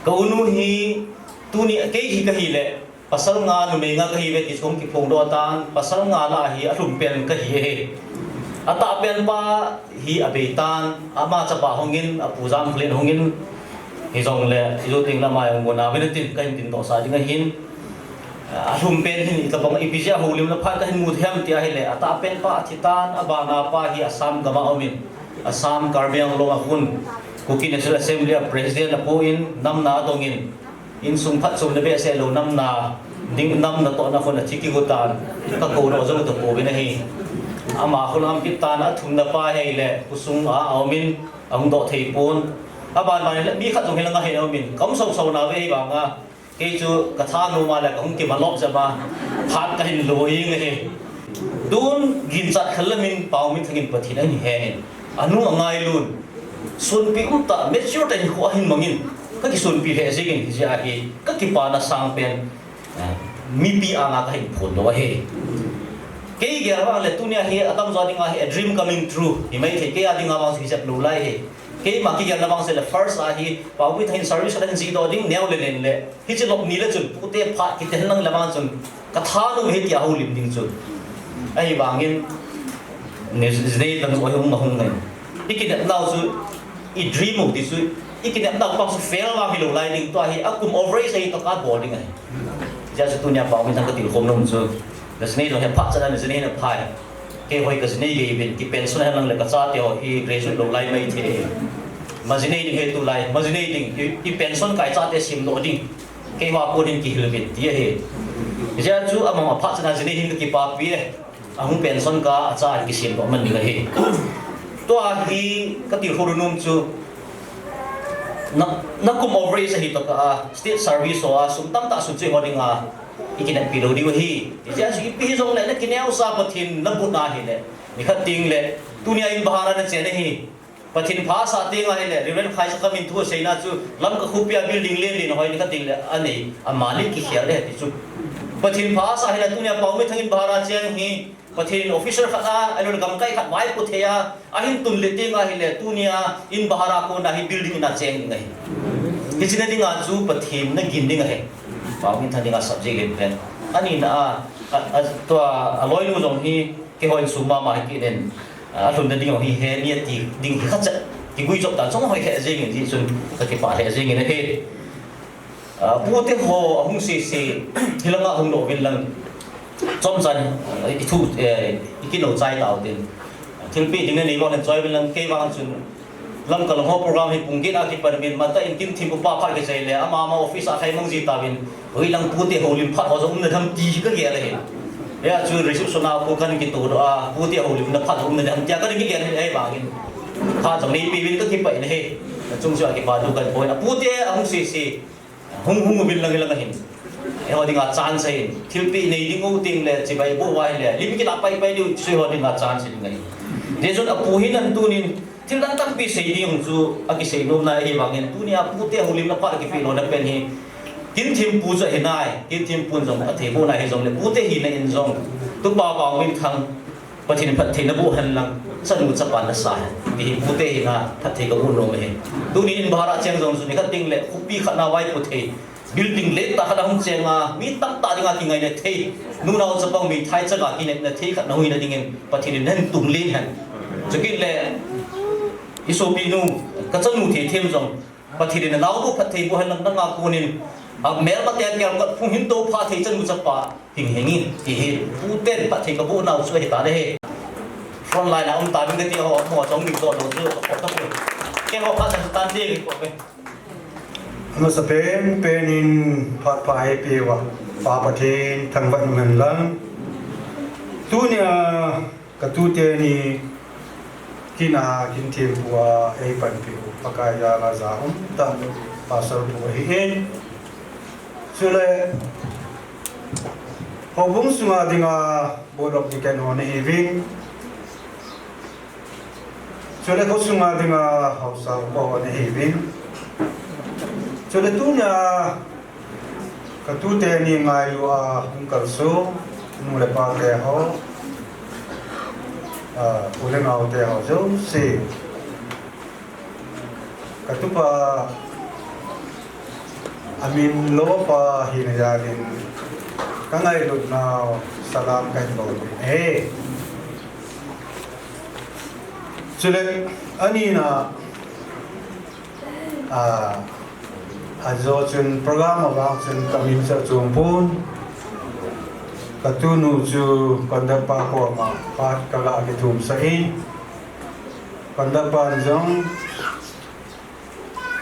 Ka unu hi tuni kei hi kahile, pasal nga numei nga kahiuve ti chu hung kiphongdoh tan, pasal nga lah a hi alhumpen kahi ahi. Atahpen pa hi abeitan, ama chapa hungin, apu Jamkholen hungin, hijongle, ijo tengle ama jong mu nauvin tin, kahin dingdoh sa ding ahin. Alhumpen hin itobang ipi jeh a houlimna phat kahin mu thei ham ti ahile, atahpen pa athitan, abana pa hi Assam gam a umin, Assam Karbi Anglong a khun, Kuki National Assembly a President apoh in, namna adongin, insung phatchomna behseh lou, namna ding, namna tohna khun athi kigo tan, kakoudoh jou tapouvin ahi. Ama khun aum kit tan, athumna pa hile khosung a aumin, ahung doh thei pon. Abanban in mi khat jong hilang ahin aumin, kaum sousou nauve, ahivanga kei chu kathanom a le kahung kimalop jep a, phat kahin lo jeng ahi. Tun ginchat khat lamin Paominthang in Pathen ahin hen in, anu angailun, sonpi umtah, mature tah hinkho ahin mangin, kakisonpi lheh jengin, hijeh a hi kakipana sangpen, eh, mipi anga kahin phondoh ahi. Kei gel vang le tunia hi atamjo dinga hi a dream coming true himai thei, kei a dinga vang chu hijep lou lai ahi. Keima kigelna vang sehle first a hi Paominthang in service khat ahin jihdoh ding, neo le len le, hiche lop ni le chun pute phat kiti henlang le vang chun kathanom ahi tia houlim ding chu. Ahivangin, jinei dang chu ahung, ahung ngai. Ikinepnau chu, i dream u ti chu, ikinepnau pang chu fail vang hilou lai ding, tua hi akum over age ahi toh kabol ding ahi. Hijeh a chu tunia Paominthang katilkhom nom chu, najinei jong hi phat chan a najinei na phai. Keiho hi kajinei geiyin, kipension henlang le kachate ho hi graduate lou lai mai thei. Majinei ding ahi tulai, majinei ding, i, ipension kai chate semdoh ding. Keiho a konin kihil uvin ti ahi. Hijeh a chu amang aphat chan a jinei hin kakipapi e. Ahung pension ka, acha kisemdoh man ding ahi. Tua hi katilkhou nom chu, na, nakum over age ahi toh kah a, state service ho a sum tamtah sum chu eiho dinga ikineppi lou diu ahi. Hijeh a chu ipi hijongle nakineosa Pathen nabut ahile, nikhat tengle, tunia in bhara nachen ahi. Pathen pha asah teng ahile, Reverend Khaisa kamin thu aseina chu, Lamka khopia building len len ho hi nikhat tengle anei, amani kikhel ding ahi ti chu. Pathen pha asah ahile, tunia Paominthang in bhara cheng hi, Pathen in officer khat a, ahiloule gamkai khat vaipo thei a ahin tun le teng ahile, tunia in bhara kona hi building in acheng ding ahi. Hiche na dinga chu Pathen nagin ding ahi. Paominthang dinga subject len pen. Anina a, a, a, tua aloinu jong hi, keiho insung mama hi kit in, alhunna ding jong hi, heni ati ding hi khat cha. kigui jop ta chong hoi he jing in ji chun ka kipah he jing in ahi. Ah, pute ho ahung sese, hilanga hung lo vin lang. Chomchan, ah, i thu, eh, i kino chai tau tin. Thilpeh ding na nei vang choi vin lang kei vang chun. Lamka lang ho program hi pung get a kipan min mata in kin thim upa pha kichai le ama ama office a khai mang ji ta vin. Hoi lang pute ho lim phat ho jong um na dam ti ka gel ahi. Ya chu reception a ko kan kito do a pute ho lim na phat um na dam ti a ka ding gel ahi bang in. Phat jong nei pe vin ka kipah in ahi. Chung chu a kipah du kan point a pute ahung sese. Hung hung uvin lang lang ahin. Eiho dinga chance ahin. Thilpeh nei ding u ting le chibai boh uva ahile. Lim kila pai pai diu chu eiho dinga chance ding ahin. Jesun apu hin an tunin thil dang tampi sei ding chu akisei nom na ahi vangin tunia pute houlimna phat akipeh lona pen hi. Kin thim pu chu ahi nai. Kin thim pun jong athei boh na hi jongle pute hina in jong. Tupa Paominthang Pathen in phattheina boh hen lang, chanu chapa nasa hen. Ti hi pute hina phatthei kaboh nom ahi. Tuni in bhara cheng jong chu nikhat ding le khopi khat na vaipo thei. Building lentah khat ahung cheng a, mi tamtah dinga kingaina thei. Nunao chapang meithai chaga kinepna thei khat nahuina dingin Pathen in nahin tunglen hen. Chukit le, i sopinu, ka chanu Theithem jong, Pathen in nao bu phatthei boh hen lang nanga konin, a melmate a kelkot phung hin to pha thei chanu chapa hing hing in, ti hi, puten phatthei kaboh nau chu ahi tan ahi. Front line a um ta ding kati ho, mo chong ding to lo chu, ka pha ta poi. Keiho pha sa tan ding ko pe. Amasa pen pen in phat pha eipeh uva, Pa Pathen thangvah in um hen lang. Tunia Ka tute ni kin a kin thim pu a eipanpi u Pakai jal a ja um tah Pastor pu ahi in. Chule houbung sunga dinga Board of Deacon ho nahiuvin. Chule kho sunga dinga haosa upa ho nahiuvin. Chule tunia Ka tute ni ngailu a hung kalsong, nu le pa te ho, a, u le nao te ho jouse. Ka tupa, amin lopa hina jal in, ka ngailut nau salam kahin bol e. Chule, ani na, A, ajo chun program avang chun ka min chu achom pon. Ka tunu chu conductor pa koma phat kaga kithum sah in. Conductor pan jong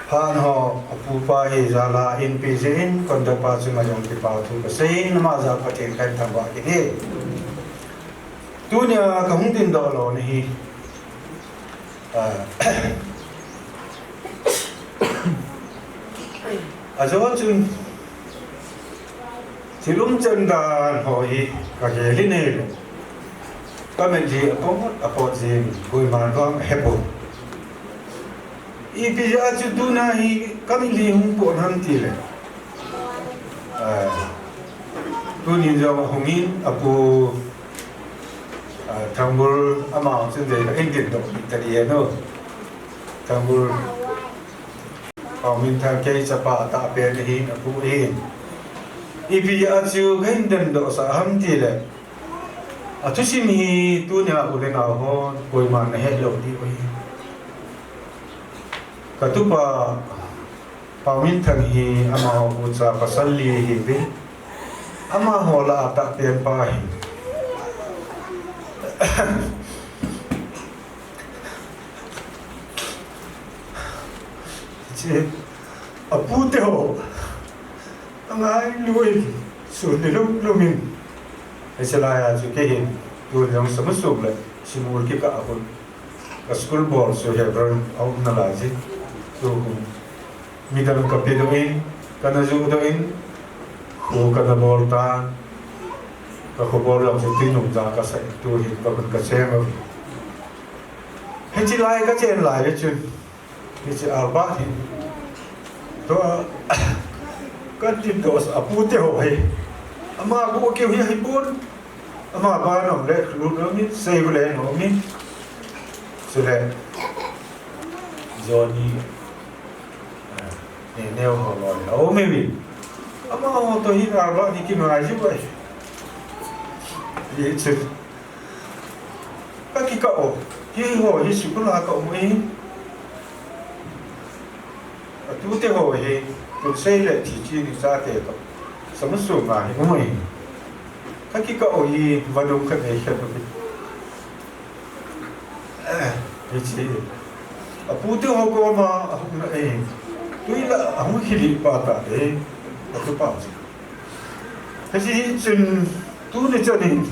phat ho apupa hi jal a einpe jeh in conductor pa chunga jong kipa thu kasei in ama jal Pathen kahin thangvah kit e. Tunia kahung dingdoh lona hi. A, ajo chun, thil umchan dan ho hi kagel in ahile, ka mitlhi apot, apot jeng, koiman vang ahepon. Ipi jeh a chu tuna hi ka mitlhi hung pot ham tile. A, tunin jong ahung in, apu, a, Thangbul ama chun jeh ka engin dong ta di no. Thangbul, Paominthang kei chapa atahpen ahin, apu ahin. Ipi a chu ka hin dingdoh sah ham tile. Athusim hi tunia u le nao hon koiman nahet lou diu ahi. Ka tupa Paominthang hi amaho ucha pasal li ahiuve. Amaho lah a tahpen pa ahi. Hiche, apute ho. Angailu in, sun ni lum lum in. Hiche lai a chu kei hin, tun jong sama sum le, simul kikah a kon. Ka school bol chu Hebron a um nalai jin. Tu kon. Midang ka pedoh in, kana juhdoh in, kho kana bol tan, ka kho bol jong chu tuinung ja kasa in, tu hin ka kon ka cheng uve. Hiche lai ka chen lai ve chun, hiche Albert hin, tua, ka dingdoh sah apute ho hi, ama bu keu hi ahipon. Ama ban um le, lut um in, sei bu le um in. Chule, Johnny, a, ne neo ho loi, aum in. Amaho toh hin Albert hi kingai jiu ahi. Hichu. Ka kikah o. Hiho, hi school a ka um e. Tute ho hi, Tunsei le Thichi ni chate toh, Samusunga hi um ahi. Ka kikah u hi, vadung khat nei khat u hi. Eh, hichi. Apute ho koma, ahung na eh. Tui la, ahung khili pa ta eh. Atupa chi. Hichi hi chun, tuni chan in.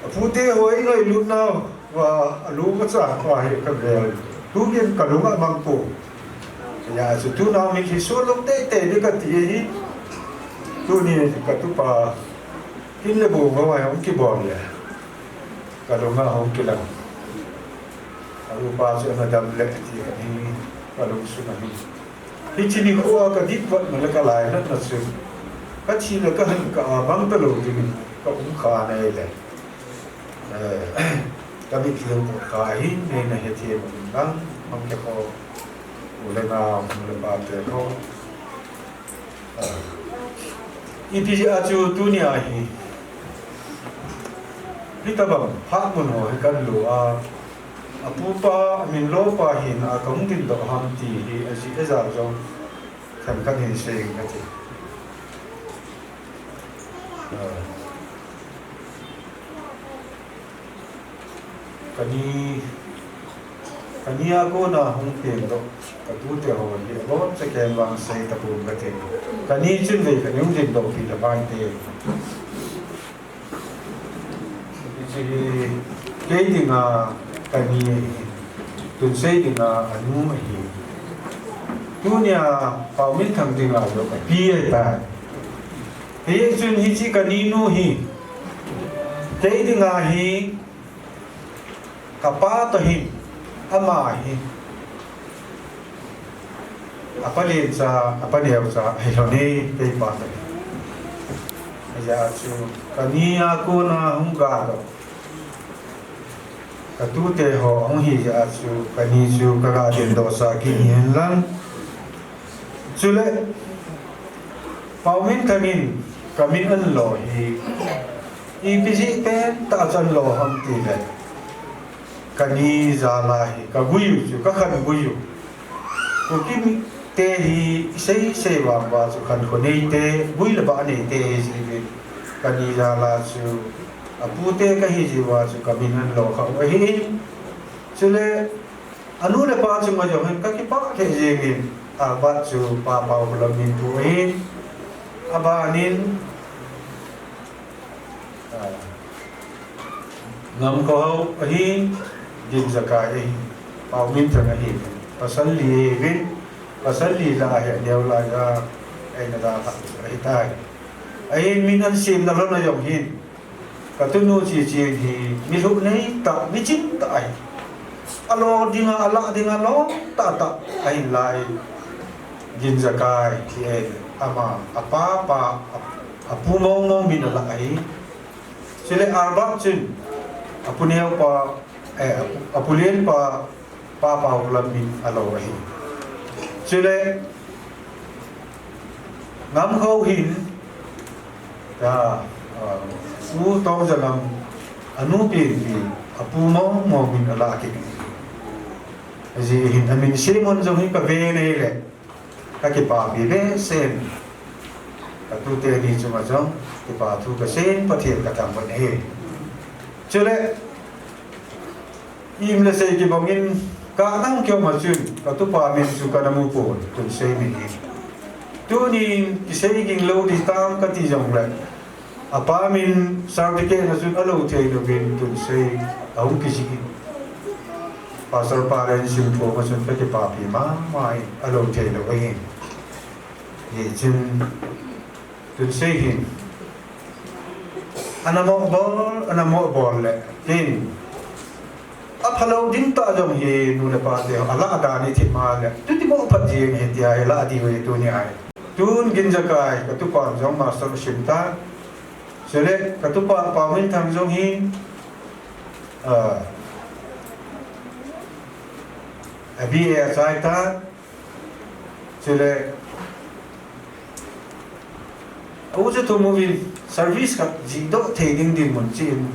Apute ho i ngailutna, va, alu vacha, va hi ka vel. Tugin ka lunga mang po. Ya, chu tunao hi kisu lung teitei ding kati hi. Tuni ka tupa. Kin le bu va vai hung kibol le. Ka lunga hung kilang. Alu pa chu ana dam le ti ka hi. Ka lungsunga hi. Hichi nikho a ka dip vat na le ka lainatna chu. Ka thi le ka han ka a bang talou dingin ka um kha nei le. Eh, ka mitlhi hung kha hi, nei na hethem un lang, mang te ko, u le nao, u le pa te ko. Eh, ipi jeh a chu tuni a hi, hitabang, phat mun ho hi kan lo a, apupa, amin lopa hin a ka hung din doh ham ti hi, ajeh ajal jong, khenkhat hin sei in ka ti. Eh, Kani, kani a kona hung peng doh, ka tute ho hi, abon cha ken vang sei tapon ka ti. Kani chun vei kani hung din doh pi le pai te. Hichi hi, kei dinga kani, Tunsei dinga anu ahi. Tunia Paominthang dinga jong api ahitai. Hichun hichi kani nu hi, kei dinga hi, Kapa toh hin, ama hi. Apa lencha, apa neocha, hilou ni, kei pa toh hin. Ajeh chu, kani a kona hung ga doh. Ka tute ho hung hi jeh chu, kani chu ka ga din doh sa kit hin lang. Chule, Paominthang in ka min an lo hi, ipi jeh pen tah a chu an lo ham ti le, kani jal a hi, ka gui u chu, ka khan gui u. Kuki mite hi, sei sei vang uva chu, khankho nei te, gui le ba nei te hi ji ve. Kani jal a chu, apu te ka hi ji uva chu, ka min an lo kha u ahi. Chule, Anu le apa chunga jong hin ka kipah lheh jeng in, Albert chu Pa Paokhulam min pu ahin, aban in, ah, Ngamkhohao ahin, Ginjakai ahin, Paominthang ahin, pasal li ahin, pasal li lah ahi, aneo lah a, eina dalhah ahitai. Ahin min an semna lhon a jong hin, Ka tunu Chiching hi mi lhuh nei tah, mi ching tah ahi. A lo dinga, a lah dinga lom tah tah ahin lai. Ginjakai hi e, ama, a pa pa, a, a pu mong mong min a lah ahi. Chule Albert chun, a pu neo pa, eh, a pu, a pu len pa, Pa Paokhulam min a lo ahi. Chule, Ngamkhohao hin, ta, ah, U Tongjalam, anu pen pen, a pu mong mong min a lah kit. Ajeh hin a min sem hon jong hi ka ve nei le, ka kipapi behseh in. Ka tute ni chunga jong, kipa thu ka sei in Pathen ka thangvah e. Chule, Im le sei kibang in, ka nang keu ma chun, ka tupa min chu ka na mu pon, Tunsei min hi. Tunin, kisei ging lou ding tam ka ti jong le, a pa min certificate na chun a lo thei louvin, Tunsei a hung kijih in. Pastor pa le in sim pho ma chun ka kipapi mama in, a lo thei lou ahin. Hichun, Tunsei hin. Ana mo bol, ana mo bol le. Tin. A phalou ding tah jong hi nu le pa te ho. A lah dan i thim a le. Tuti mo phat jing hi tia hi lah di ve tuni ai. Tun Ginjakai, ka tupa jong master sim ta. Chule, ka tupa Paominthang jong hi. Ah. A B A a chai ta. Chule, a u chu thu mu vin service khat jih doh thei ding dinmun chi in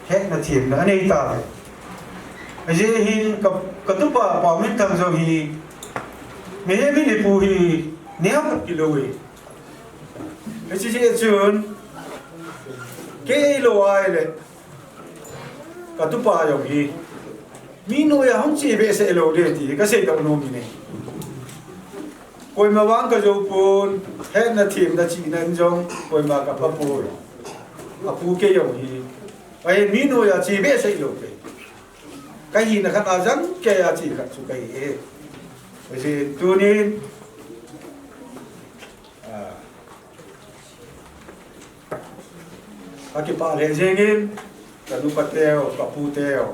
hetna themna a nei ta ve. Ajeh hin ka, ka tupa Paominthang jong hi Mihem in ipu hi neo khat kilou e. Hiche jeh chun, kei lou ahile, katupa jong hi, mi noiya hung che behseh lou ding ti kasei doh nom in ahi. Koima vang kajou pon, hetna themna chihna in jong, koima kapha poi. Apu kei jong hi, ahin mi noiya che behseh lou kei. Kahina khat a jang kei a che khat chu kahi e. Hiche tunin, ah, akipah lheh jengin, kanupa teu, kapu teu.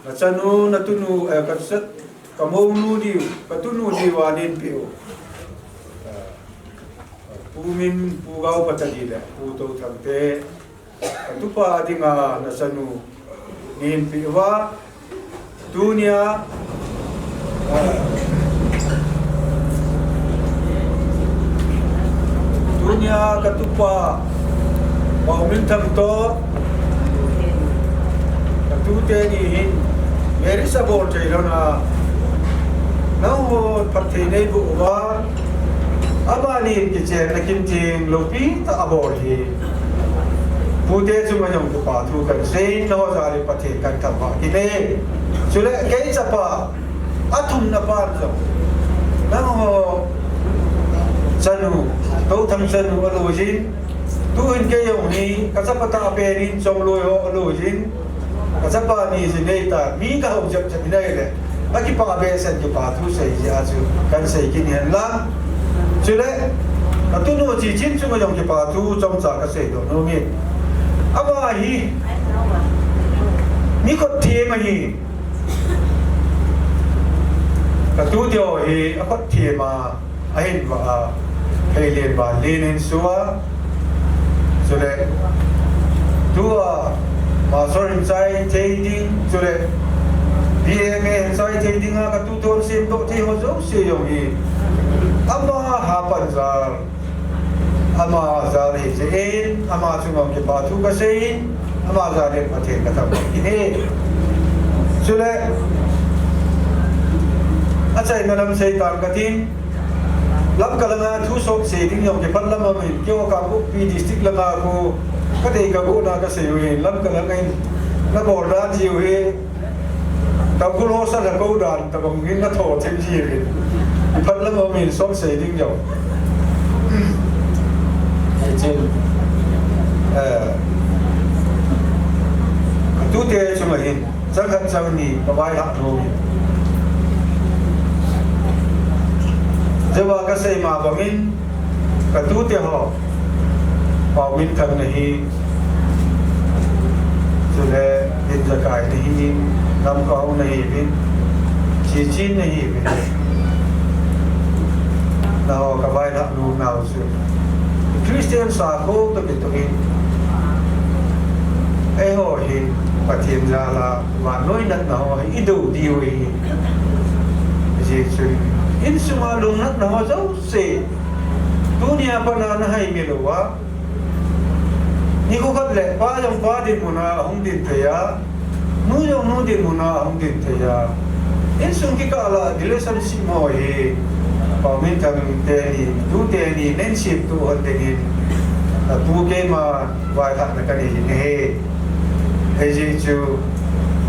Nachanu, natunu, eh, kacha-, kamounu diu, katunu diu a neinpeh u. Ah, Pu Min, Pu Gao Patadi le Pu Touthang te, katupa dinga nachanu neinpeh uva, tunia, ah, tunia katupa Paominthang toh, katute ni hin marriage abol thei lou na, nangho phatthei neiboh uva, amani kichenna kin ting loupi tah abol hi. Pute chunga jong kipa thu kahin sei, nangho jal in Pathen kahin thangvah kit e. Chule kei chapa, athumna pan jong, nangho chanu, Touthang chanu aloiyin, tuhin kei jong hi, kachapa tah pen in chongloi ho aloiyin, kachapa ni jin neitan, mi kahou jep jep in ahile, akipah behseh in kipa thu sei jeh a chu kahin sei kit hen lang. Chule, katunu Chichin chunga jong kipa thu chomcha kasei doh nom in. Ama hi, mi khut them ahi. Katute ho hi akhut them a, ahin vah a, pheilen vanlen ahin sua. Chule, tua, master in chai thei ding, chule, B M A in chai thei ding a, katute ho semdoh thei ho jouse jong hi, ama hapan jal, ama jal ahi jeh in, ama chunga kipa thu kasei in, ama jal in Pathen kathangvah kit e. Chule, achaina lam seitan katin, Lamka langa thu sot sei ding jong kiphat lam aum in, keiho Kangpokpi district langa khu kadei kagohna kasei u hin, Lamka langa in nabol dan jiu hi, Tangkhul ho sa nakou dan tabang in natho thim jiu hin, kiphat lam aum in sot sei ding jong. Hichun, eh, tute chunga hin, chang khat chang ni kavailhah nom in. Jeh a kasei ma bangin, katute ho, Paominthang nahi, chule Dinjakai nahi, Lamka ho nahiuvin, Chichin nahiuvin. Nangho kavailhah nom nau chu Christian sakho toh kitoh in, eiho hin Pathen jal a vannoi natna ho hi ido diu ahi. Hijeh chun, insunga lungnatna ho jouse, tunia pat a nahaimil uva, nikho khat le pa jong pa dinmun a ahung din thei a, nu jong nu dinmun a ahung din thei a, insung kikah a relationship ho hi, Paominthang teni, tu teni, neisemtoh hon dingin, atu keima vailhahna kanei jing ahi. Hijeh chun,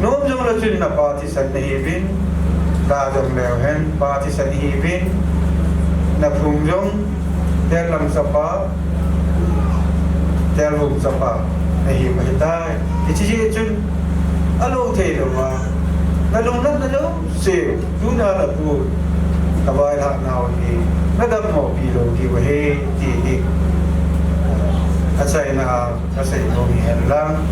nom jong le chun napa thisan nahiuvin, da jong leu hen, pa thisan nahiuvin, naphung jong, Tellam chapa, Telvung chapa, nahiu ahitai. Hiche jeh chun, alou thei louva, nalungnatna jouse, tuna napu, kavailhah nau hi, nadammo pi lou diu ahi, ti hi, achaina a, kasei nom ahi hen lang.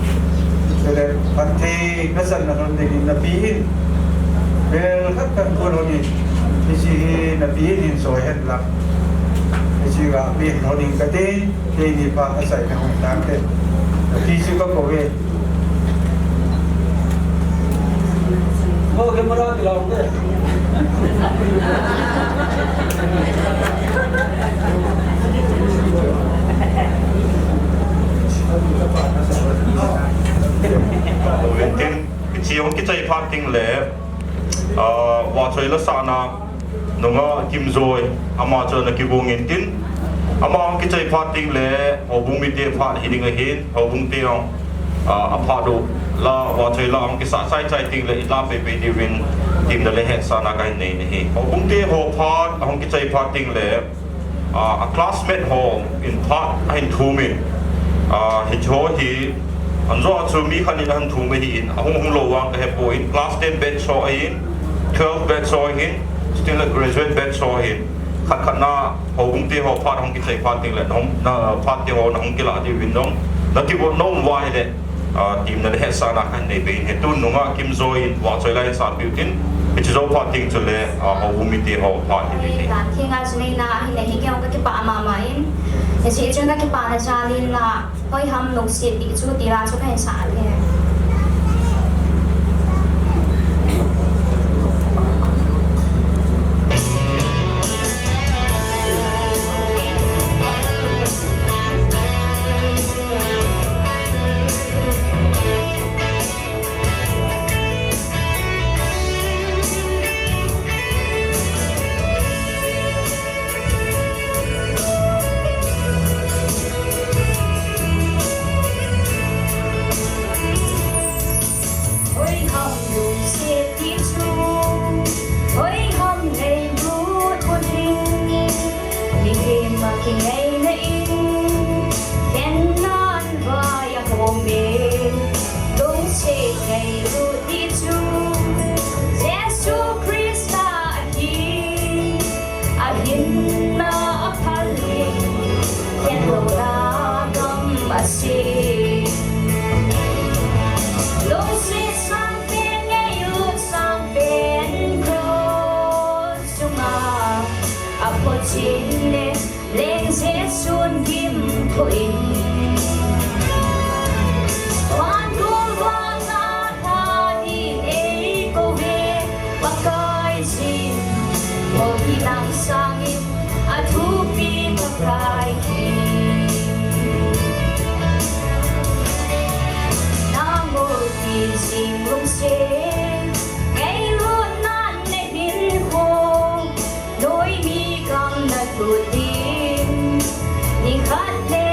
Chule, phatthei, nachanna lhon dingin napi in, bel khat kahin bol lhon in, hiche hi napi in hin soi hen lang. Hiche ga pi lhon in kati, keini pa kachaina hung tante. Napi chu kakou ve. Mo camera ti lau te. Tin, hiche hung kichai phat ding le, ah, vahchoi la sahna, Nunga Kimjoi, ama chu ana kigong intin, ama hung kichai phat ding le houbung mite phat hiding ahin, houbung te hung, ah, aphat u la, vachoi la hung kisah chaichai ding le, ila peipei diuvin, temna le hetsahna kahin nei ahi. Houbung te ho phat ahung kichai phat ding le, ah, a classmate ho in phat ahin thum in, ah, hicheho hi, anjo chu mi khat in ahin thum ahin, ahung hung lou vang kahepoi, class ten batch ho ahin, twelve batch ho ahin, still a graduate batch ho ahin, khat khat na houbung te ho phat hung kichai phat ding le, na, na phat te ho nahung kilah diuvin jong, nakivop nom uva ahile, ah, temna le hetsahna kahin nei bei ahi. Tun Nunga Kimjoi in vachoi la ahin sapiu tin, hiche jou phat ding chule, ah, houbung mite ho phat hiding ahi. Thank you, nga chu neina ahile hi kei jong kakipah mama in. Hiche chun kakipana jal in la, hoiham lungset ding chu tila chu kahin sah e. Hoiham lungset ding chu, hoiham ngailut ding, mihem a kingaina in, khennan vai ahom e, lungset ngailut ding chu, Jesu Christa ahi. Ahinna aphal in, khen lou a gam asem. Lungset sangpen, ngailut sangpen, cross chunga aphotchet le, leng Jesun gimthoh in. Vangol vang a tha din eikou ve, Pakaiyin, golpi dang sangin athupi Pakai hi. Na golpi jing lungset, ngailutnan nahin khom, noimi gam nalut ding, nikhat le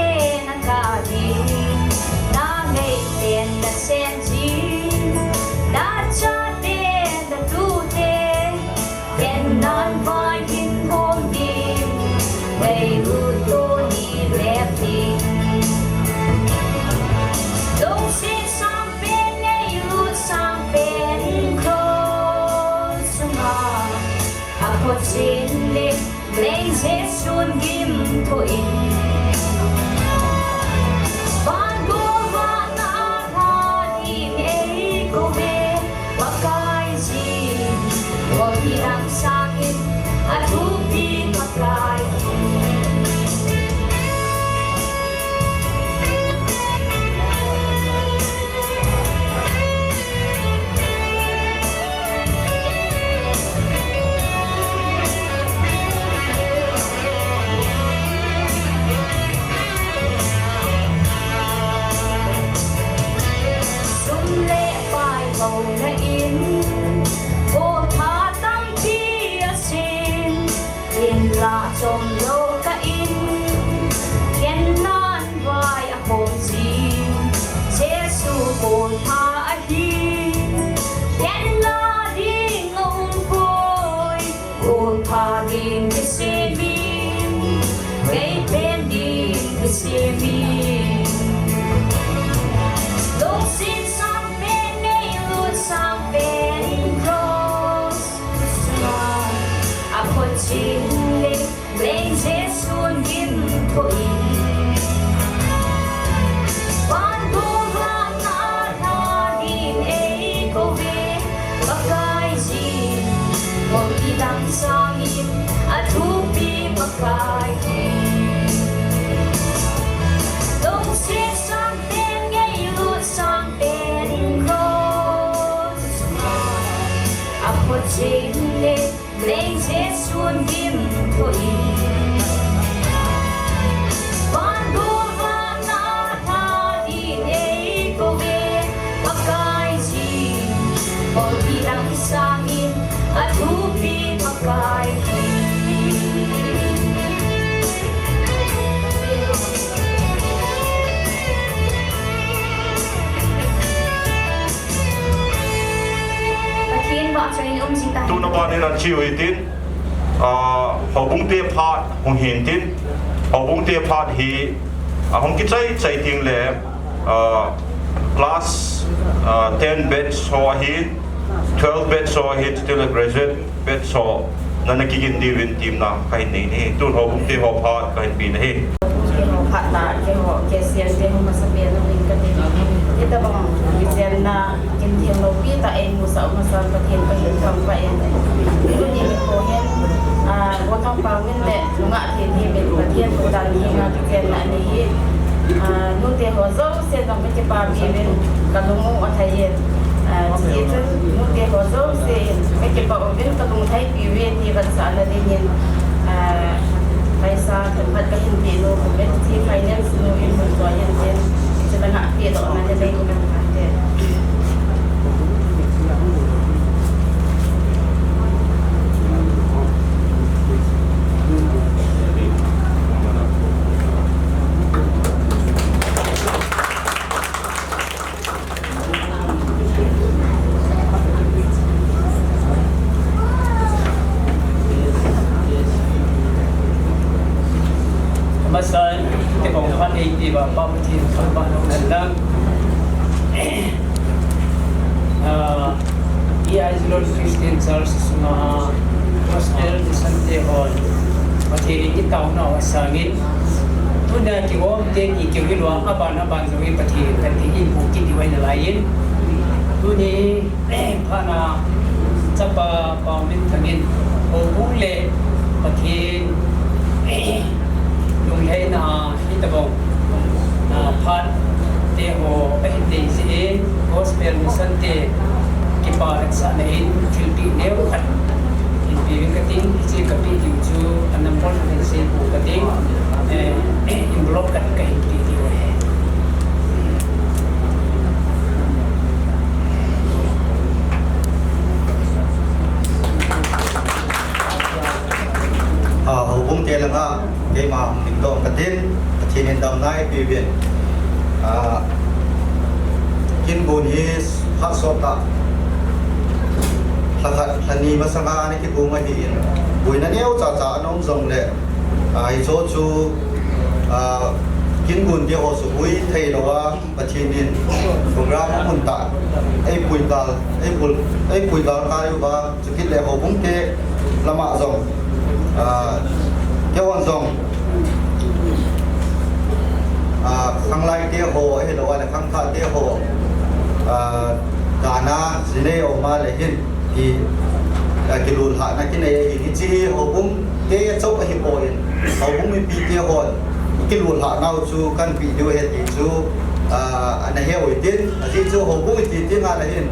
nakah ding, na ngaiten nasen jing, nachate natute, khennan vai hin khom ding, ngailut toni lep ding. Lungset sangpen, ngailut sangpen, cross chunga aphotchet le, leng Jesun gimthoh in. Vangol vang a tha din eikou ve, Pakaiyin, golpi dang sangin athupi Pakai hi. Sum le pai louna in, goltha tampi asen, hinla chomlou kah in, khennan vai akhom jing, Jesu goltha ahi, khenna ding aumpoi. Goltha ding kisem in, ngaipen ding kisem in. Lungset sangpen, ngailut sangpen, cross chunga aphotchet le, leng Jesun gimthoh in. Vangol vang a tha din eikou ve, Pakaiyin, golpi dang sangin athupi Pakai hi. Lungset sangpen, ngailut sangpen, cross chunga aphotchet le, leng Jesun gimthoh in. Vangol vang a tha din eikou ve, Pakaiyin, golpi dang sangin athupi Pakai hi. Tuna ban in achieve hitin, ah, houbung te phat hung hintin, houbung te phat hi, ah, hung kichai chai ting le, ah, class, ah, ten batch ho ahin, twelve batch ho ahin, chuti le graduate batch ho, nana kigin diuvin timna kahin nei in ahi. Tun houbung te ho phat kahin pe in ahi. Houbung te ho phat tah, keiho, K C N te ho masapen in kati. Hitabang, kichen na, kin theng lou pi tah, eimusah masang Pathen kahin thangvah in. Tuni nikho hin, ah, Gothang Pangmin le, nungah Thenghimin, Pathen thu dan hi nga kichen na nei hi. Ah, nute ho jouse jong kakipapi uvin, kalung u alhai in. Ah, chuti chun, nute ho jouse, kakipah uvin, kalung lhaipi uve ti vetsahna dingin, ah, paisa themkhat kahin pe nom uve, ti finance nu in hung choi in tin, chulanga pe dohna le nei u kan kate. Amasan, kibang phat eipeh uva, Pa Pathen thangvah lou hen lang. Ah, E I Zalon Christian Church sunga Gospel Mission te hon Pathen in kitaona u asangin, tuna kihom te ni kihil uva, aban aban jong in Pathen in kati in bu kiti uva in alai in. Tuni phat na chapa Paominthang in houbung le Pathen lunglhaina a hitabang, ah, phat te ho ahin nei jeh in, Gospel Mission te kipa vetsahna in thilpeh neo khat hin pe uvin kating, hiche kapeh diu chu a number kahin sei pou kating, eh, envelope khat kahin pe diu ahi. Ah, houbung te langa keima hung dingdoh katin, Pathen in damna eipe uvin. Ah, kin gon hi phat sot tah, lha khat, lha ni masanga ana kigon ahin, boina neocha cha ana um jongle, ah, hicho chu, ah, kin gon te ho suboi thei lou a, Pathen in program amun tah, eipui gal, eipui, eipui galkai uva, chukit le houbung te lama jong, ah, keihon jong, ah, khanglai te ho, ahilou le khangthah te ho, ah, dana jinei aum a le hin, hi, ah, kilolhahna kinei ahin, hiche hi houbung te chauh ahipoi, houbung mipi te hon kilolhah nau chu kahin pe diu ahi ti chu, ah, ana he utin, ajeh chu houbung iti ti ngal ahin,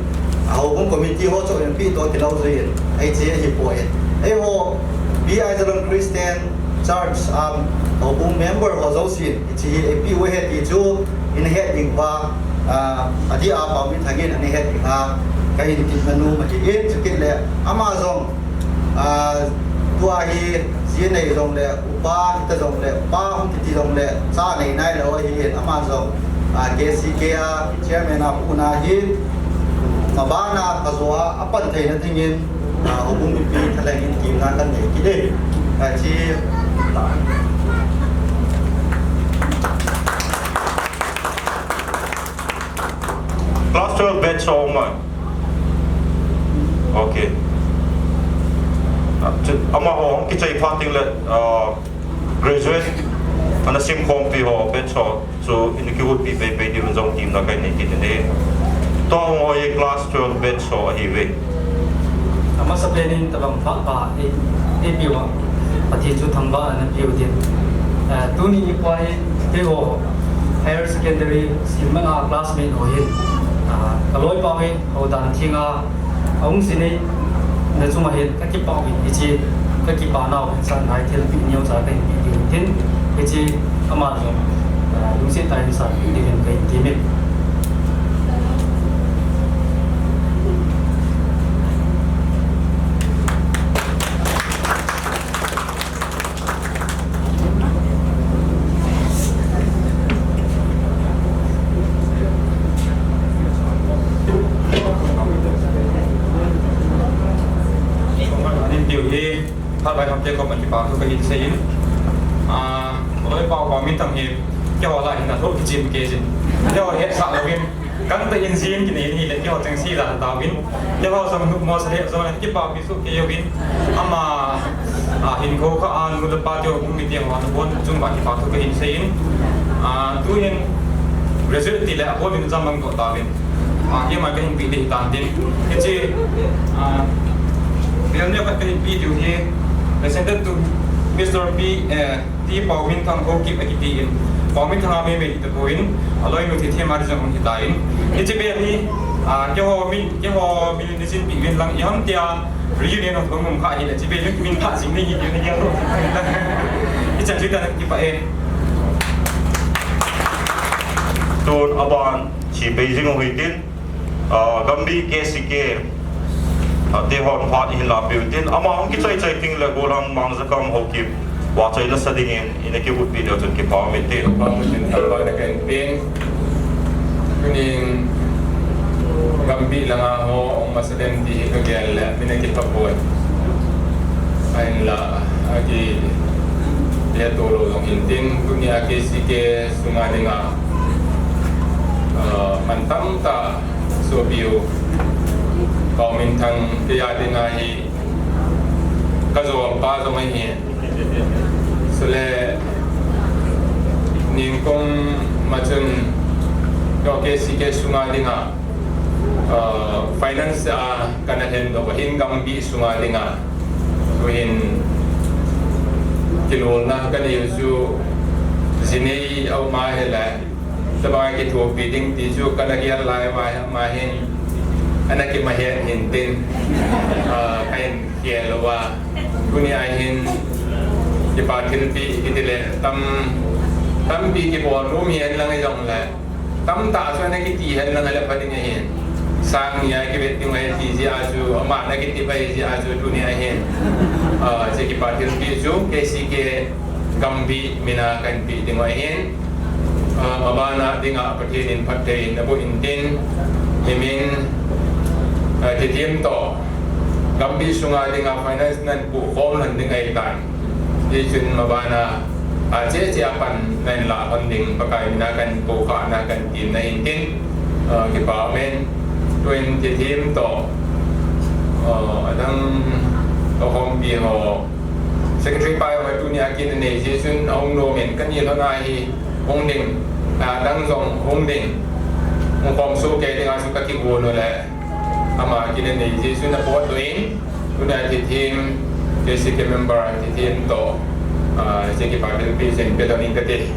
ah, houbung committee ho chauh in pe toh kilou jui in, hiche ahipoi. Eiho, B I Zalon Christian Church, um, houbung member ho jousen, hiche hi eipeh u ahi ti chu, ina het ding uva, ah, adeh a Paominthang in ana het ding a, kahin ti nom ahin, chukit le, ama jong, ah, tua hi, ji nei jongle, upa hita jongle, upa hung kiti jongle, cha nei nailou ahin, ama jong, ah, K C K a chairman a puna hi, mabana kajo a, apan theina dingin, ah, houbung mipi thalheng in temna kanei kit e. Ka chi. Class twelve batch ho mai. Okay. Ah, chu, amaho hung kichai phat teng le, ah, graduate ana simkhompi ho batch ho chu ina kihoupi peipei diuvin jong temna kahin nei kit in ahi. Tua hung ho hi class twelve batch ho ahiuve. Amasapen in tabang pha pha ei, eipeh uva, Pathen chu thangvahna napeh u tin. Eh, tuni nikho hi, keiho higher secondary simlanga classmate ho hin, ah, kaloipa hi, houdan thenga, ahung jinei na chunga hin kakipah uvin, hiche kakipah nau hin sanhai thilpeh neocha kahin pe diu tin, hiche ama jong, ah, lungset tah in sanpeh diuvin kahin temin. Phat bai ham te kom a kipa thu kahin seiyin. Ah, Loi Pau, Pau Minthang hi keiho lah a hin athu kichim kei jin. Keiho hetsah louvin, kang tah in jin kinei in ahile keiho chengse jat a taovin. Keiho jong numo sa le jong le kipapi soh kei uvin. Ama, ah, hinkho kah a nu le pa te, um mite ho, nabon chung uva kipa thu kahin seiyin. Ah, tuhin graduate ti le abon in jam mang doh tauvin. Ah, keima kahin pe ding hitan tin. Hiche, ah, bill neo khat kahin pe diu hi, presented to Mister P, eh, T Pau Minthang Haokip akiti in. Pau Minthang a meimei ti tapon, aloinu Thithem a ding jong hung hitan. Hiche bill hi, ah, keiho min, keiho min ni sin pe uvin lang, iham tia reunion of Bangum kha hi le, hiche bill hi min pha jing ni hi, ni hi lo. Hichan chu ta kipa e. Tun aban, chi Beijing u hitin. Ah, Gambih K C K, ah, te hon phat ihin lapiu tin, ama hung kichai chai ting le gollhang Mangjakam Haokip, vahchoi nasa dingin, ina kihoupi diu chun kipa umin tin. Kipa umin tin, thangvahna kahin pen. Tunin Gambih langa ho, hung masa dem ti hi kagel le, min akipha poi. Ahinla, aki, le to lou jong hin tin, tunia K C K sunga dinga, ah, mantam tah sopi u Pau Minthang keiya dinga hi kajolpa jong ahi. Chule ningkum ma chun keiho K C K sunga dinga, ah, finance a kana lhen doh ahin Gambih sunga dinga. Tuhin kilolna kanei u chu jinei a um ahile, tabang kithopi ding ti chu kana gel lai uva, ama hin ana kimahet hin tin, ah, kahin gel uva. Tunia hin kipa thilpeh kiti le tam, tampi kibol nom hihen lang hijongle, tamtah chu ana kiti hen lang le pha ding ahin. Sang ni a kivet ding ahi ti jeh a chu, ama ana kiti pai jeh a chu tunia hin, ah, hiche kipa thilpeh chu K C K Gambih mina kahin pe ding ahin. Ah, mabana dinga Pathen in phatthei naboh in tin, himin, ah, Thithem toh Gambih sunga dinga finance nan pukhom lhon ding ahitan. Hichun mabana, ah, cheche a pan nahin lah lhon ding Pakai mina kahin poukhahna kahin temna ahin tin, ah, kipa umin. Tuin Thithem toh, ah, adang toh hompi ho, Secretary pa jong tunia kin anei jeh chun ahung nom in, kani lhon a hi hung ding, adang jong hung ding, hung khom soh kei ding a chu kakigon u le, ama kin anei jeh chun apotdoh in, tunia Thithem K C K member Thithem toh, ah, hiche kipa thilpeh chu hin pedoh ing kate.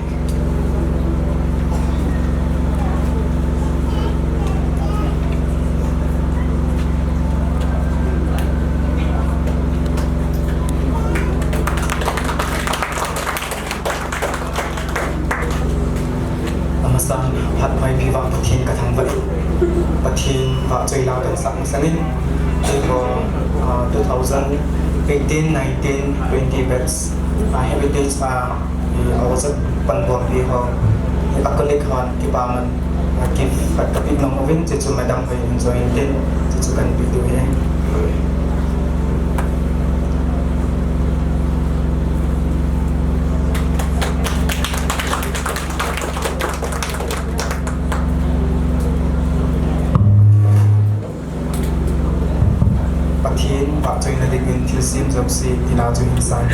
Amasan, phat vaipi vang Pathen kathangvah in, Pathen vahchoi lau kahin sah masangin, keiho, ah, two thousand eighteen, nineteen, twenty batch, ah, heritage, ah, Aw, sa panbompi ho, a colleague hon kipaman, a gift khat kapeh nom uvin, chuchu madam hoi enjoy intin, chuchu kahin peh diu ahi. Pathen vahchoina dingin thilsem jouse tina chu hin sang.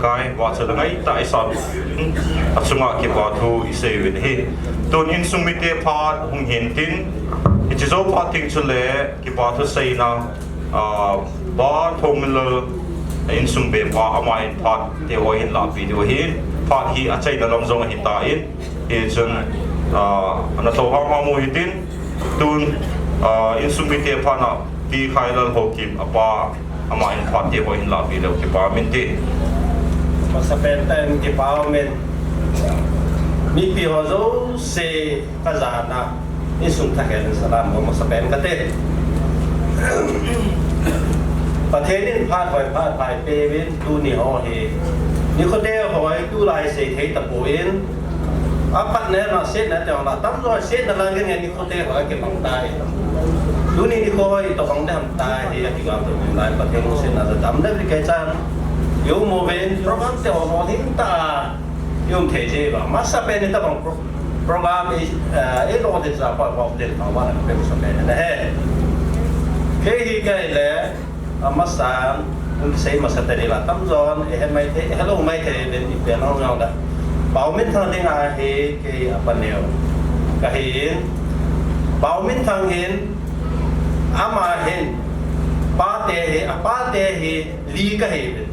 Ngai, vahchoi le ngaitah isam in, achunga kipa thu isei uvin ahi. Tun insung mite phat hung hintin, hiche jou phat teng chule kipa thu seina, ah, Pa Thongminlal insung bepa ama in phat te ho hin lahpi diu ahin, phat hi achaina lam jong ahitan, hichun, ah, ana thou ham ham u hitin, tun, ah, insung mite phat na Pi Khailal Haokip apa, ama in phat te ho hin lahpi leu kipa um inte. Masapen tah in kipa um in. Mipi ho jouse kajana, insung thakhat in salam ho masapen kate. Pathen in phat hoi phat pha eipeuvin tuni ho hi. Nikhote ho hi tulai seithei tapon. Aphatna, asetna te ho la, atamjo asetna lang ngen ngen nikhote ho akibang tai. Tuni nikho hi itobang ding ham tia hi akigel to ding lai, Pathen lungsetna jal tam le vi kei chan. Ium uvin program te ho lolhing tah a ium thei jeh uva. Masapen in itobang pro-, program i, eh, ilolhin jal pa, pa, del pa, wa, pe, masapen in ahi. Kei hi kei le, amasan, hung kisei masa teni la, atamjon, eihe maithei, eihe lou maithei, ven ipi lang jong le. Paominthang dinga hi kei apaneo kahin. Paominthang hin, ama hin, pate hi, apate hi, li kahiuvin.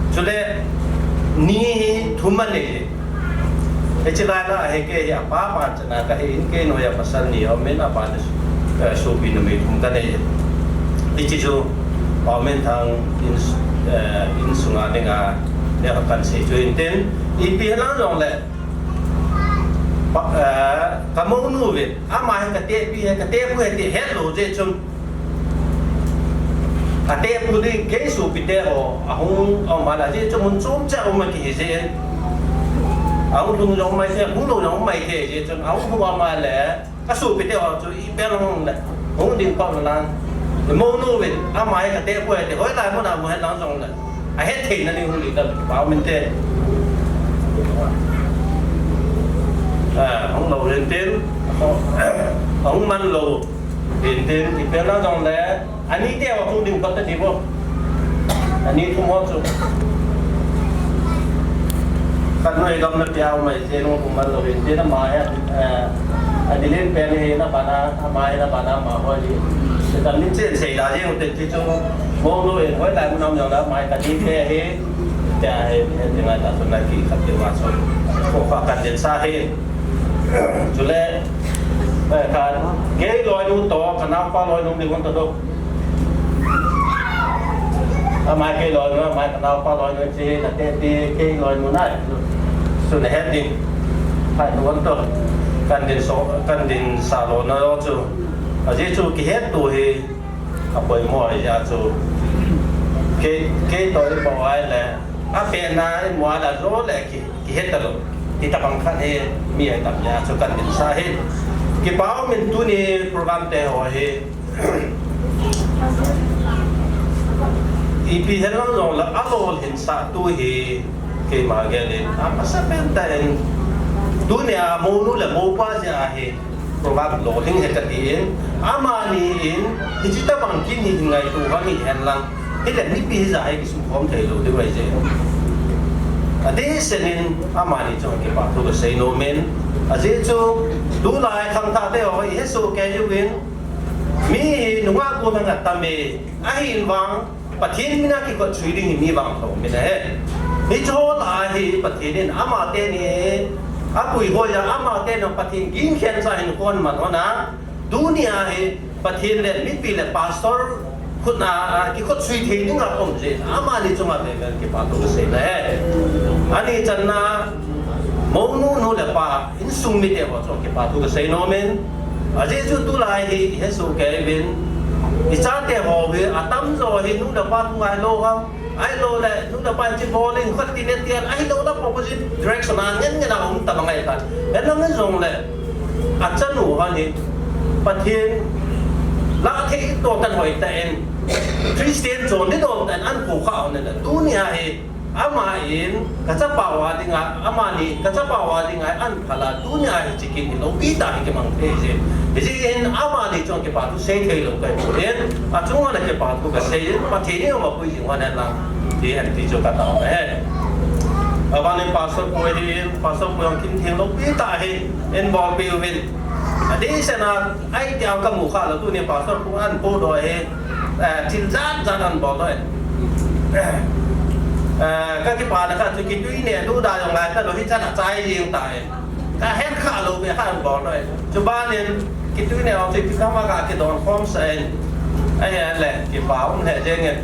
Chule, ni hi thum anei. Hiche lai lah a hi kei hi apa pa chana kahin, kei noiya pasal ni aumin, apa te, eh, sopi numei thum kanei. Hiche chu, Paominthang in, eh, insunga dinga, neo kahin sei chu hintin, ipi hilang jongle, pa, eh, kamounu vin, ama hi katehpi, katehpu hi ti hetlou jeh chun, atehpu ding kei sopite ho, ahung, aum a le, ajeh chu mun chom cheh a um akihi jeh in. Ahung lhung jong um maithei, hung lou jong um maithei jeh chun, ahung lhung a um a le, asopite ho chu ipi lang le, hung ding phat lang. Imounu vin, ama hi katehpu hi ti, hoilai mun a mu hen lang jongle, ahet theina ding hung ding ta, Paomin te. Ah, hung lou hintin, ahung man lou hintin, ipi lang jongle, ani te ho hung ding phat ta di bo. Ani thum ho chu. Khat nu hi gamla pia um ahi jeh in hung man lou hintin, ama hi, eh, ani len pen hi na bana, ama hi na bana, ama ho hi. Setan min chen sei da jeng u te ti chu. Mo lou in hoilai mun a um jongle, ama hi kani te hi. Tia hi, hi ti ngai ta chu na kikhat ti uva chu. Ko kha kan den sa hi. Chule, eh, ka, kei loinu toh, kanaopa loinu ding hung ta toh. Ama kei loinu, ama kanaopa loinu chu, natehpi kei loinu na. Chu nahet ding. Hai, tu hung toh. Kan din so, kan din sa lona chu. Ajeh chu kihetto hi. Apoimo ahi jeh chu. Kei, kei toh ipo a le. Apenna imu a le jo le ki, kihet talou. Ti tabang khat hi mi ahi tam jeh chu kan din sa hi. Kipa umin tuni program te ho hi. Ipi hilang jongle alolhinsah tu hi keima gel in. Amasapen tah in. Tunia mounu le moupa jeh a hi. Program lolhing ahi kati in, amani in, hiche tabang kin hi ngaito uva hi hen lang, hile mipi hijat hi kisumkhom thei lou diu ahi jeh. Adeh seh in, amani chunga kipa thu kasei nom in, ajeh chu, tulai khangthah te ho, ihe soh kei uvin, mi hi nungah gollhang atam e, ahin vang, Pathen mina kikhut sui ding hi mi vangpha um in ahi. Hiche ho lah a hi Pathen in ama teni, apui hoi a ama teni Pathen ginkhen cha hin kon man hon a, tunia hi Pathen le mipi le pastor khut a, a, kikhut sui thei dinga um jeh in, amani chunga veve kipa thu kasei na ahi. Ani channa, mounu nu le pa, insung mite ho chunga kipa thu kasei nom in, ajeh chu tulai hi ihe soh kei uvin, ichate ho hi atamjo hi nu le pa thu ngai lou ham, ahilou le nu le pa in chi bol in khat ti le tian, ahilou le opposite direction a ngen ngen a um tabang ahi tan. Ahinla ngen jongle, achanu hon hi Pathen lah thei to tan hoi tah in, Christian chon ni dom tah in ahin khokha hon le, tunia hi Ama in kachapa uva dinga, amani kachapa uva dinga ahin phal a, tunia hiche kin hi loupi tah hi kimang thei jeh. Hijeh in amani chunga kipa thu sei thei lou kahi poi. Achunga le kipa thu kasei in, Pathen in ama pui jing hon hen lang. Ti hen ti chu ka tao e. Abanin Pastor Pu hin, Pastor Pu jong kin theng lou pi ta hi, in bolpi uvin. Adeh sena, ai ti ang ka mu kha lou tuni Pastor Pu an pu doh hi, eh, thil jat jat an bol doh e. Eh, ka kipana khat chu kitui ne, du da jong ngai ta lou hi chan a chai jing ta e. Ka het kha lou ve kha bol noi. Chubanin kitui ne ong chu kikama ka kidon khom sa in. Ahi le, kipa um le jeng in.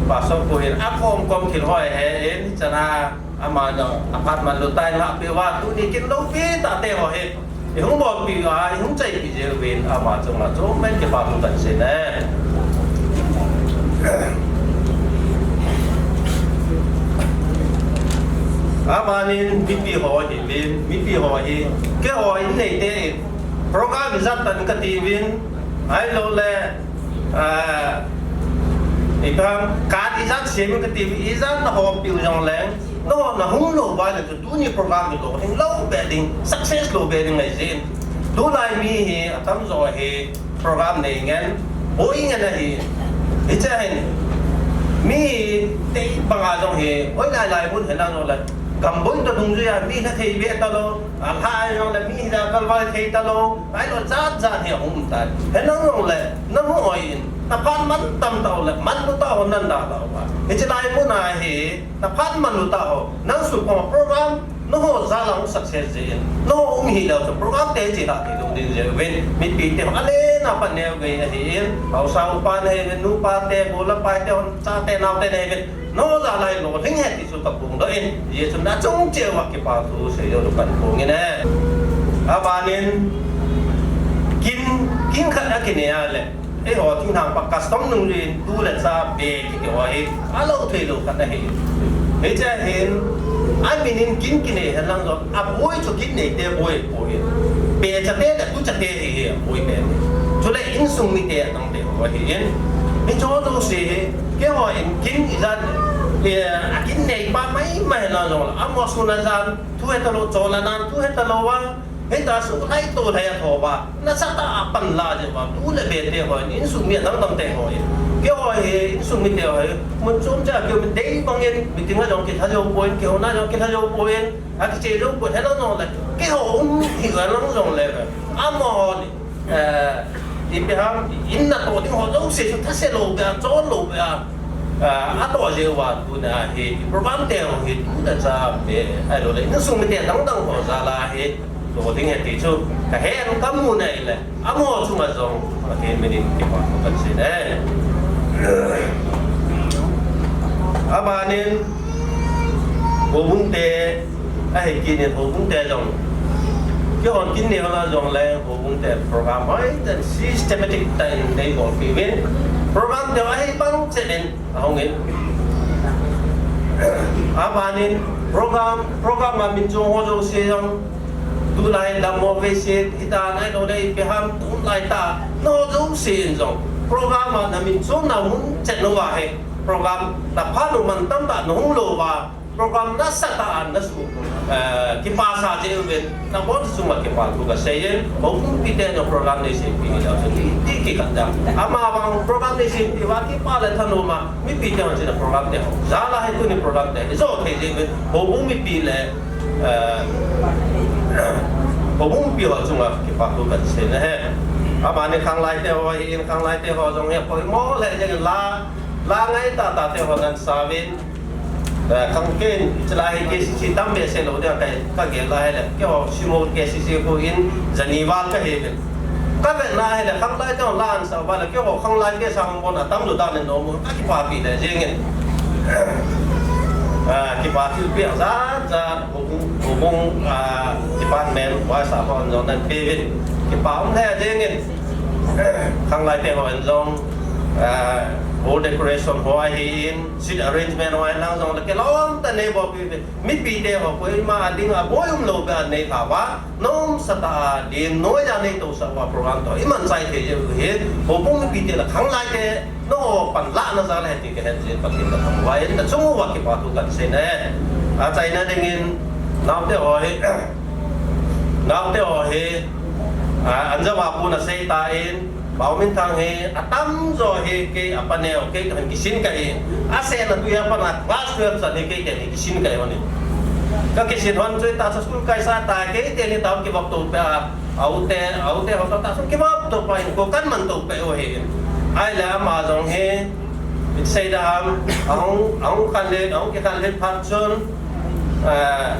Pastor Pu hin akom kom thil hoi he in, chana ama jong aphat man lu tai la pe va tuni kin lou pi ta te ho hi. I hung bolpi a, i hung chaipi jeng uvin ama chunga chu men kipa thu kan sei ne. Abanin mipi ho hi, mipi ho hi, keiho in neite in, program ijat tan kati uvin, ahilou le, ah, ipi ham, card ijat sem kati uvin, ijat na houpiu jong leng, na hung lou uva le chu tuni program hi lolhing lou be ding, success lou be ding ahi jin. Tulai mi hi, atamjo hi, program nei ngen, boi ngen ahi. Hiche hin, mi tei banga jong hi, oi lai lai mun hi nang jong le, gam boi to dungjuia mi lha thei be ta lou, alha jong le mi hi da kalvai thei ta lou, lai lou jat jat hi um tai. Hi nang jong le, nang oi in, na phat man tam ta le, man lou ta ho nan da ta uva. Hiche lai mun a hi, na phat man lou ta ho, nang su ko program, Nangho jal a hung success jeh in, nangho um hih leh chu program te chih la thei lou ding jeh uvin, mipi te ho alen a pan neo gei ahin, haosa upa nahiuvin, nupa te, bu le pai te, hon chate, naote nahiuvin, nangho jal a hi lolhing hen ti chu ka phongdoh in, hijeh chun nachung cheh uva kipa thu sei joh u kahin phong in e. Abanin, kin, kin khat a kinei a le, Eiho thinglhang pa custom nungjui in tu le cha be kiti ho hi alou thei lou khat ahi. Hiche hin, amin in kin kinei henlang jong, aboi chu kin neite boi poi. Be chate le tu chate hi hi aboi be. Chule insung mite adang te ho hi in. Hiche jouse hi, keiho in kin ijat, eh, akin nei pa maimai henlang jong, amaho sun a jan, thu heta lou, chol a nan, thu heta lou a, Hita su lai to lai a tho ba, nasatah a pan la jeh uva, tu le be te ho, insung mi adang dang te ho. Keiho hi, insung mite ho, mun chom cha keiho mi dei bang in, meeting a jong kilha jou poi, kihona jong kilha jou poi, akiche jou poi, helou jong le, keiho um hi a lang jong le, amaho ni, eh, ipi ham, in natoh ding ho jouse chu thase lou be a, chol lou be a, eh, atoh jeh uva, tuna hi, program te ho hi, tu le cha be, ahilou le, insung mite adang dang ho jal a hi, Lolhing e ti chu, ka he, ka mu nai le, amaho chunga jong, Pathen min in kipa thu kan sei e. Abanin, houbung te, ahi kit in houbung te jong, keihon kin nei hon a jong le, houbung te program hoiten systematic tah in nei bolpi uvin, program te ahi bang chet in, Ahung in. Abanin program, program a min chong ho jouse jong. Tulai dam mo ve se, hita nai lo dei pe ham tulai ta. Nangho jouse in jong. Program a na min chong na mun chet lou va hi. Program na pha lou man tam ta nahung lou va. Program nasatah a nasu, eh, kipasa jeh uvin, nabon chunga kipa thu kasei in, houbung mipite na program neisem pi nau chu ti, ti kikhat dam. Amavang program neisem pi uva kipa le thanom a, mipite hon china program te ho. Jal a hi tuni program te, ijo thei jeh uvin, houbung mipi le, eh, houbung mipi ho chunga kipa thu kasei na hi. Amani khanglai te ho hi in, khanglai te ho jong hi, poimo le jeng la, la ngai tah tah te ho nan sa uvin, Eh, khang ken, chulai hi K C C tam behseh lou ding, ka, ka gel lai le, keiho Shimol K C C khu in, jani val kahi ve. Ka vet lai le, khanglai te ho la an sa uva le, keiho khanglai te sang bon atam lou dan in nom u, ka kipapi le jeng in. Eh, kipa thilpeh jat jat, houbung, houbung, ah, department, wise a hon jong nan pe uvin. Kipa um le jeng in. Khanglai te hon jong, ah, hall decoration ho ahin, seat arrangement ho ahin lang jong le kilom tah nei bolpi uve. Mipite ho koima a ding a boi umlou beh a nei lha uva, nomsatah a ding noiya nei tousah uva program toh iman chai thei jeh u hi, houbung mipite le khanglai te, nangho panlahna jal ahi ti kahet jeh in Pathen kathangvah in, kachung uva kipa thu kahin sei e. Achaina dingin, naote ho hi, naote ho hi, A, anjama pun asei tan, Paominthang hi atamjo hi kei apa neo, kei toh hin kisin kahi. Asei na tu ya pa na class twelve chan hi kei toh hin kisin kahi hon in. Ka kisin hon chu tahsa school kaisa ta kei toh hin tao kivop to pa, aute, aute ho tahsa school kivop to pa in ko kan man to pa o hi. Ahile ama jong hi, iti sei da ham, ahung, ahung khanlet, ahung kikhanlet phat chun, eh,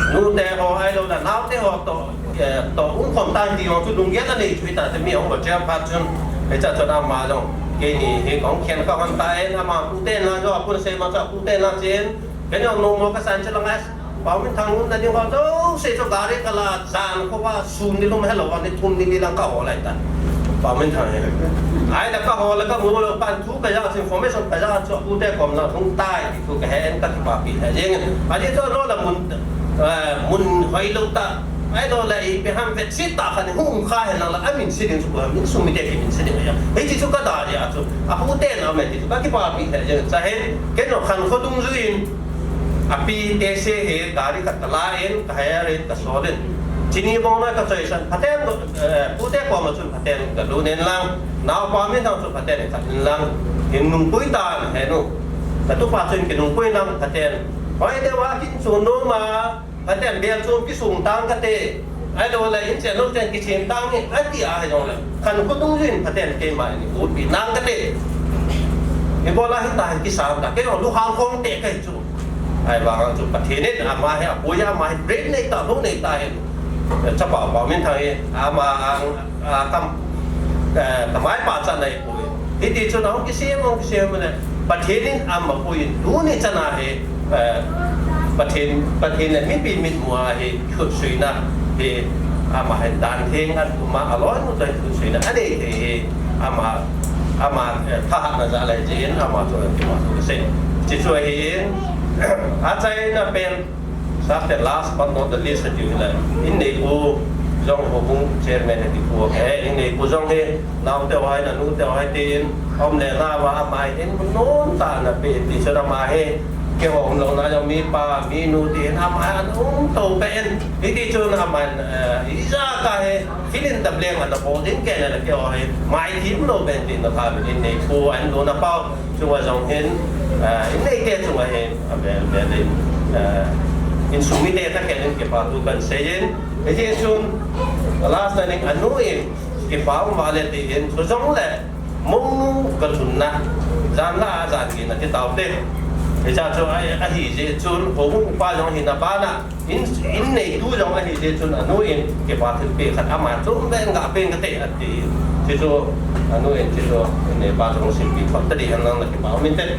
nute ho ahilou le naote ho toh, eh, toh hung khom tan ti jong chu lunggel anei chu hita te mi ahung va chel phat chun, hiche chun ama jong keini hi kahung khen kha hon tan ama pute na jong apun sei ma cha pute na chen, kei jong nomo kasan chu lang a Paominthang umna ding ho jouse chu gari kala jan kho va sun ni lum helou a ni thum ni ni lang kahol lai ta. Paominthang hi. Ahile kahol le kamu lou pan thu kaja chu information kaja chu apute kom na hung tai ti thu kahen kakipapi lheh jeng. Ajeh chu lou la mun, eh, mun hoilou ta. Ahilou le ipi ham vetset tah khat hung kha hen lang la amin se ding chu koi ham, insung mite kimin se ding ahi. Hiche chu kada jeh a chu apute na um e ti chu kakipapi lheh jeng. Chahin kei jong khankho dungjuiyin api tese hi gari khat kala in, ka hire in, kasol in. Chini bong noi kachoisan, phaten, eh, pute koma chun phaten kalut in lang, naopa min dang chu phaten khat in lang, hin nungpui tan henu. Katupa chun kinungpui lang phaten. Hoi deuva kin chu numa, phaten bel chu kisung tang kate. Ahilou le in chen lou chen kichen tang ni, ati a hijong le. Khankho dungjuiyin phaten keima in utpi nang kate. Ibola hita hin kisam ta, kei jong lukhang khong te kahi chu. Ahivang chu Pathen in ama hi apui a, ama hi break nei ta, lou nei ta hin. Chapa Paominthang hi ama ang, a, kam, eh, kamai pa chan nei pui. Hiti chun ahung kisem, ahung kisem le Pathen in ama pui in tuni chan a hi, eh, Pathen, Pathen le mipi mitmu a hi khutsuina hi ama hin dan theng an um a, aloinu toh khutsuina anei thei hi ama, ama, eh, thahatna jal ahi jeh in ama chu kipa thu kasei. Hichu ahin, achaina pen, sate last but not the least ati u hile, inneipu jong houbung chairman ati pu he, inneipu jong hi, naote ho hi, nanute ho hi tin, aum le nao a ama hi in, mun nom tah in ape ti chun ama hi, keiho umlouna jong mipa, minu tin, ama hi ana um to pen, hiti chun ama hin, eh, ijat a hi, fill in the blank ana bol ding kei le keiho hi, maithim lou pen tin, na pha min inneipu, an lou na pau, chunga jong hin, ah, inneite chunga hin, avel vel in, ah, insung mite tah khen in kipa thu kan sei in, hiti chun, last a ding anu in, kipa um vale tin, chujongle, mounu kalhunna, jan la a jan gin ati taute. Hiche chu a, ahi jeh chun, houbung upa jong hina bana, In, inneitu jong ahi jeh chun anu in kipa thilpeh khat ama chom ven ga pen kate ati. Hichu anu in hichu inneipa jong simpi thot tadi hen lang na kipa um inte.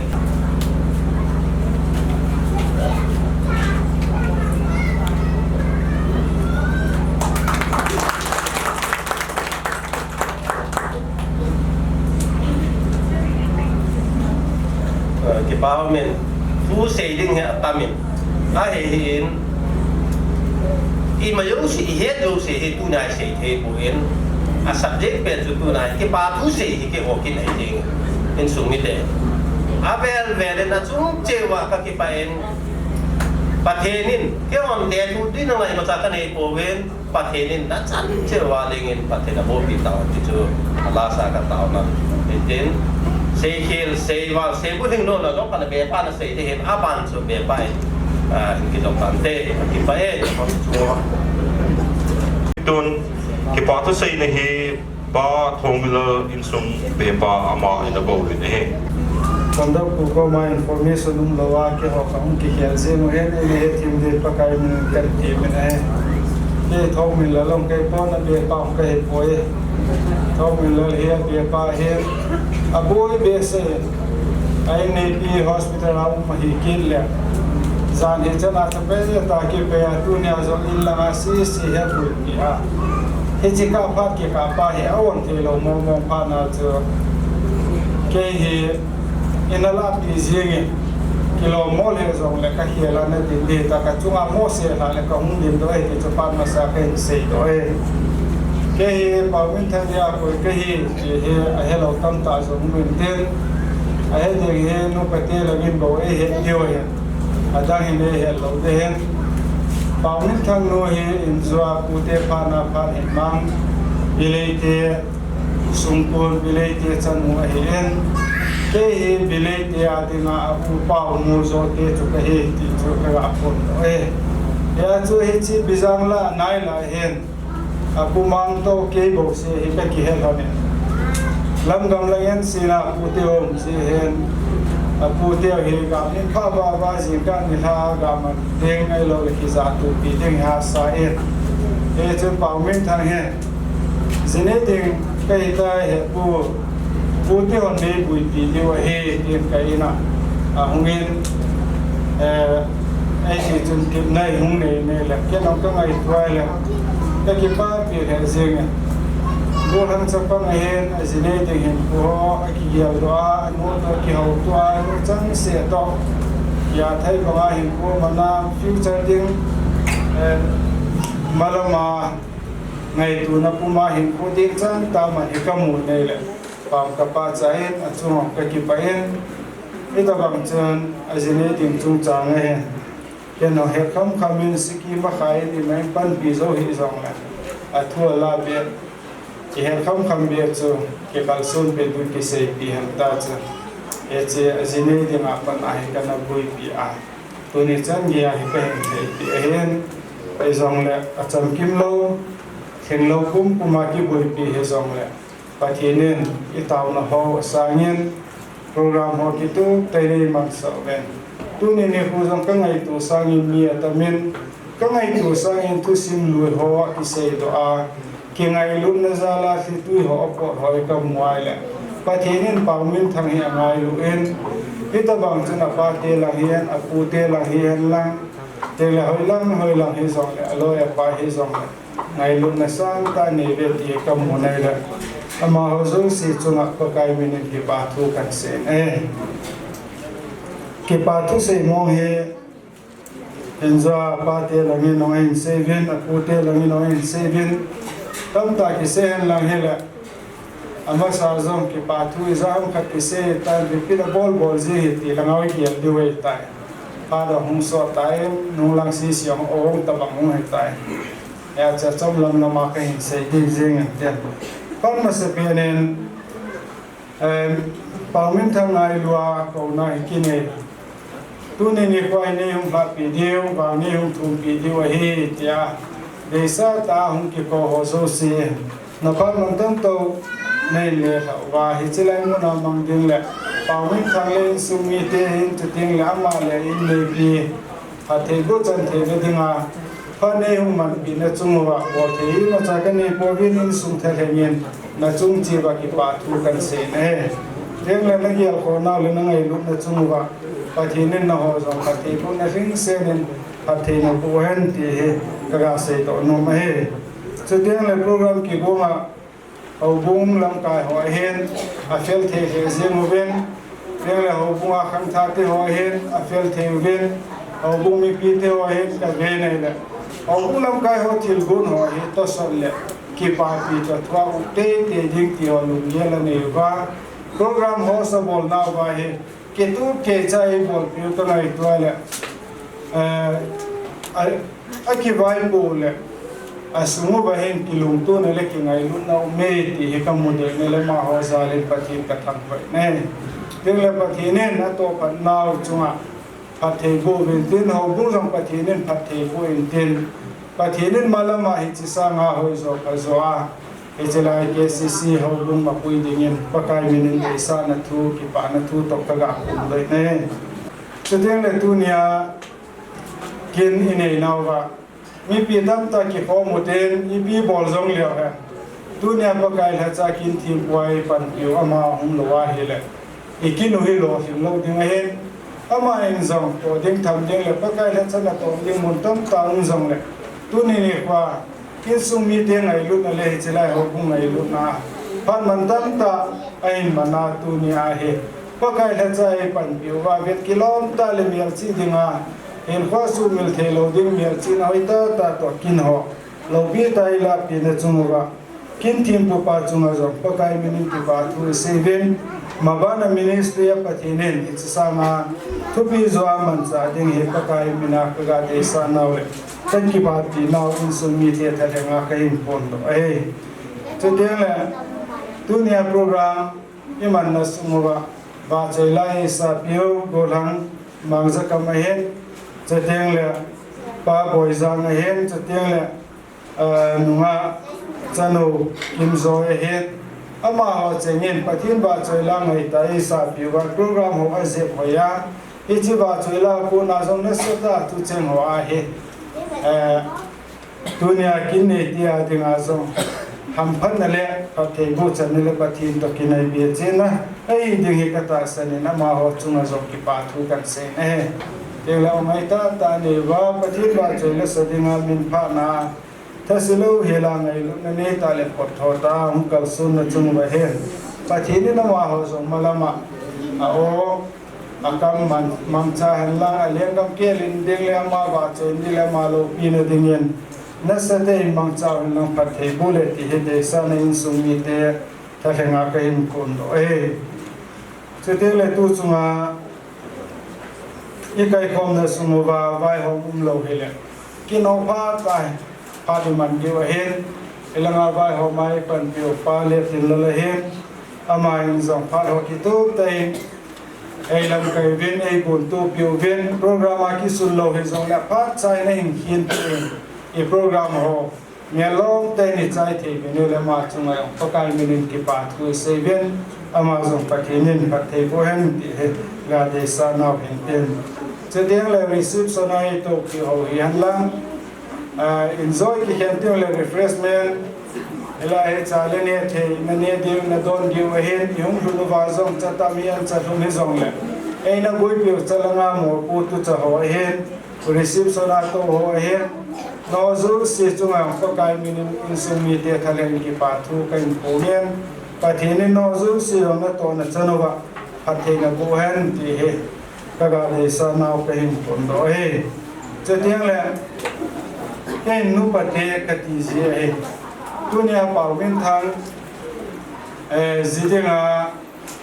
Eh, kipa um in, thu sei ding hi atam in, ahi hin, ima jouse, ihet jouse hi tunia isei thei poi, a subject pen chu tunia kipa thu sei hi keiho kin ahi ding, insung mite. Avel vel in achung cheh uva kakipah in, Pathen in, keihon le thu ding ngai macha kanei pouvin, Pathen in nachan cheh uva lengin Pathen abohpi tauhen ti chu alasa kataona. Hitin, seikhel, seival, seibulhing lou la jong kana bepa nasei ding hin aban chu bepa in, ah, hin kijong tante, kipah e, chu. Tun, kipa thu seina hi, Pa Thongminlal insung bepa ama in aboh uvin ahi. Conductor koma information umlou a keiho kahung kikhel jeng u ahin, eini hethem ding Pakai min in kati uvin ahi. Kei Thongminlal jong kei pon abepa jong kahi poi. Thongminlal hi abepa ahin, aboi behseh in. A inneipi hospital a um ahi kit le. Jan hichan a chapang jeh a kipe a tunia jong in langa sese hi aboi pi a. Hiche kah phat kikah pa hi aum theilou mong mong phat na chu. Kei hi in alahpi jeng in, kilom mol hih jongle kakhel a nadin ding tah kachunga mohseh lhah le kahung dingdoh ahi ti chu phat masa kahin seidoh e. Kei hi Paominthang dia koi kahi ti hi ahelou tamtah jong um intin, ahe ding hi nu kate langin bou eihet diu ahin, adang hin eihet lou ding ahin. Paominthang nu hi injua pute phat na phat hin mang, Bileite sungpon, Bileite chanu ahin. Kei hi Bileite a dinga a upa u nu jote chu kahi ti chu kaga phongdoh e. Hia chu hiche Bijang la nai lai hin, apu mang toh kei bou se hi kakihe lhon in. Lamgam lang in sina pute um se hin, apute hi gam in pha vava jingkah nilhah a gam man ding ahilou le kijat tupi ding hahsa in. Hichun Paominthang hi, jinei ding kahi tai he pu, pute hon neiboipi diu ahi, tin ka in a ahung in, eh, hichun kipna hung nei nei le, ken jong kangaito le, kakipapi lheh jeng e. Golhang chapang ahin, ajinei ding hinkho ho akigeldoh a, anu toh kihoutoh a, anu changseh toh kiathei banga hinkho mana future ding, eh, malama ngaitona puma hinkho ding chang tah man hi kamu nei le, pam kapachat in, achung kakipah in, hitobang chun ajinei ding chungchang ahin. Ken jong het khamkham in, siki makhai in, ima in panpi jou hih jongle, athu ala beh, ihet khamkham beh chu kikalson peh ding kiseipi hen ta chu. Hiche ajinei dinga pat a hi kana boipi a, tuni chan geiya hi kahin seipi ahin. Hijongle achamkim lou, lhinglou pumpuma kiboipi hijongle, Pathen in itaona ho sangin, program ho kitup tah in eimansah uvin. Tuni nikho jong kangaito sangin mi atamin, kangaito sangin thusim lui ho akiseidoh a, kingailutna jal a lhitwi ho apot ho hi kamu a ahile, Pathen in Paominthang hi angailu in, hitobang chun apate lang hihen, apute lang hihen lang, tile hoilang hoilang hijongle, aloi apai hijongle, ngailutna sangtah anei uve ti kamu nei le, amaho jouse chunga Pakai minin kipa thu kahin sei e. Kipa thusei mong hi, injua apate langin jong ahin sei uvin, apute langin jong ahin sei uvin, tamtah kisei hen lang hile, amasa jong kipa thu ijat ham khat kisei tan, repeat abol bol ji hi ti lang a igel diu ahitai. Phat ahung sot tai, nunglang sese jong ahung tabang hung hitai. Hiche chomlam lama kahin sei ding jeng in tin. Phat masapen in, eh, Paominthang ngailu a kouna hi kinei. Tuni nikho a nei hung lhahpi diu, vang nei hung thumpi diu ahi tia, deisah tah a hung kikou ho jouse, naphat mantam toh neihin lelhah uva, hiche lai muna mang ding le, Paominthang le insung mite hin, chuteng le ama le inneipi phattheiboh chan theina dinga, phat neihung manpina chung uva, bolthei imacha kanei pouvin, insung thalheng in nachung cheh uva kipa thu kahin sei e. Tengle nagelkhoh nau le nangailutna chung uva, Pathen in nangho jong phattheibohna lhingsen in phatthei naboh hen ti hi kaga seidoh nom ahi. Chutengle program kigong a, houbung lamkai ho ahin, afel thei lheh jeng uvin, tengle houbung a khangthahte ho ahin, afel thei uvin, houbung mipite ho ahin, kave nei le, houbung lamkai ho thilgon ho hi tosot le kipapi toh thua u teitei ding ti ho lunggel anei uva, program ho sabol nauva hi, kitup keicha eibolpiu kangaito le, eh, a, akivaipoh le, asung uva hin kilungtona le kingailutna aume ti hi kamu deh in le, amaho jal in Pathen kathangvah in ahi. Tengle Pathen in atohphat nau chunga phattheiboh uvin tin, houbung jong Pathen in phattheiboh in tin, Pathen in malama hiche sanga hoijo phajo a, hiche lai K C C houbung mapui dingin Pakai minin deisahna thu, kipana thu toh kaga phongdoh in ahi. Chutengle tunia kin inei nauva, mipi tamtah kikhom uten, ipi bol jongleu hen, tunia Pakai lhacha kin thempu a ipanpiu ama ahung lou ahile, ikin u hi lolhing lou ding ahin, aman jong toh ding tham ding le Pakai lhacha natoh ding mun tamtah um jongle, tuni nikho a insung mite ngailutna le hiche lai houbung ngailutna phat mantam tah ahin man a, tunia hi Pakai lhacha ipanpiu va, vet kilom tah le melchih dinga, hinkhoa sumil theilou ding melchihna hoitah tah toh kin ho loupi tah a ilahpina chung uva, kin thempupa chunga jong Pakai minin kipa thu isei uvin, Mabana ministry a Pathen in hiche sanga thupi jo amanchah ding hi Pakai mina kaga deisah nau le, kakipah pi nau insung mite thalhenga kahin phondoh ahi. Chuteng le, tunia program imanna sung uva, vahchoi la eisahpiu Golhang Mangjakam ahin, chuteng le Pa Boijang ahin, chuteng le, ah, nungah chanu Kimjoi ahin, amaho chengin Pathen vahchoi la ngaitah eisahpiu va program ho ajep hoi a, hiche vahchoi la kona jong nasatah a tucheng ho ahi. Eh, Tunia kin neite a dinga jong hamphatna le phattheiboh channa le Pathen toh kinaibe chenna ahi ding hi katahsan in amaho chunga jong kipathu kahin sei ahi. Chuteng le, ngaitah tah a neiva Pathen vahchoi la sa dinga minphahna, thase louhela ngailutna neitah le photthotah a hung kalsonna chung uva hin Pathen in amaho jong malama a-o akam man, mangcha henlang, alenggam kel in ding le ama vahchoi in ding le ama loupina dingin nasatah in mangcha henlang, phattheiboh le ti hi deisahna insung mite thalhenga kahin phondoh e. Chuteng le, tu chunga ikaikhomna sung uva vaihom umlou hile, kino phat a phat iman diu ahin, ilanga vaihom a ipanpiu Pa Lettinlal ahin, ama in jong phat ho kitup tah in eilamkai uvin, eigontohpi uvin, program a kisun lou hijongle phat cha in ahin khin tah in, i program ho melhom tah in ichai thei uvin, le ama chunga jong Pakai minin kipathu isei uvin, ama jong Pathen in phattheiboh hen ti hi ga deisah nau hin tin. Chuteng le, reception a itohpi ho hihen lang, ah, enjoy kikhen teng le refreshment, hilai hi cha le neh thei, naneh diu, nadon diu ahin, ihung lhun uva jong cha tam hi, ancha lhum hijongle, eina boipiu cha langa mopo tucha ho ahin, reception a tou ho ahin, nangho jouse chunga Pakai minin insung mite thalheng kipathu kahin phong in, Pathen in nangho jouse jong natohna chan uva phatthei naboh hen ti hi kaga deisah nau kahin phondoh ahi. Chuteng le, kei in nupate kati ji ahi. Tunia Paominthang, eh, ji dinga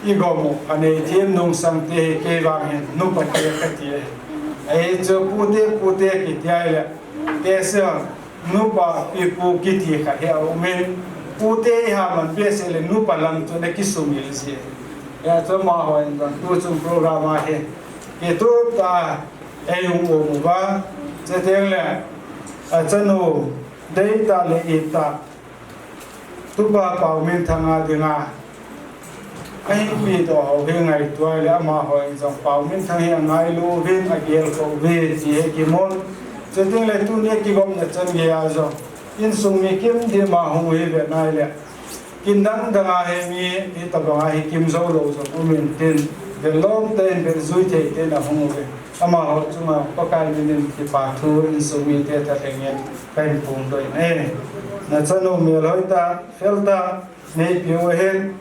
igom u, anei them nungsang te hi kei vang hin nupate kati ahi. Ahi chu pute, pute kiti ahile, tehse hon nupa pipu kiti khat hi aumin, pute iha man behseh le nupa lang chu nakisumil ji. Hijeh chun amaho in jong tuchung program a hi kitup tah a eihung um uva, chuteng le, achanu deitah le ittah Tupa Paominthang a dinga ahin pedoh ho hi ngaito ahile, amaho in jong Paominthang hi angailu uvin, agelkhoh uve ti hi kimun. Chuteng le, tunia kigomna chan geiya jong insung mi kim dima hung uhi vet na ahile, kin dang dang a hi mi hitobang a hi kim jou lou jong umin tin, vel lom tah in, vel jui thei tah in ahung uve. Amaho chunga Pakai minin kipathu insung mite thalheng in kahin phongdoh in ahi. Nachanu melhoi tah, fel tah neipiu ahin,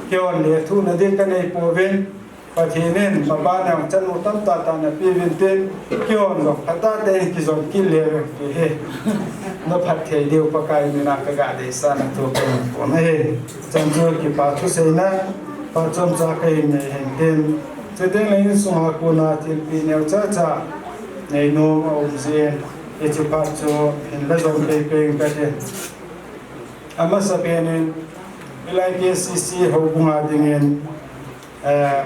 keihon lethuhna ding kanei pouvin, Pathen in maban a chanu tamtah tah napeh uvin tin, keihon jong phatah tah in kijom kit leu hen ti hi naphatthei diu Pakai mina kaga deisahna thu kahin phong ahi. Chan chu kipa thuseina phat chomcha kahin nei hen tin, chuteng le insunga kona thilpeh neocha cha neinom aum jeh in, hiche phat chu hin la jom pei pei inge katin. Amasapen in, hilai KCC houbunga dingin, eh,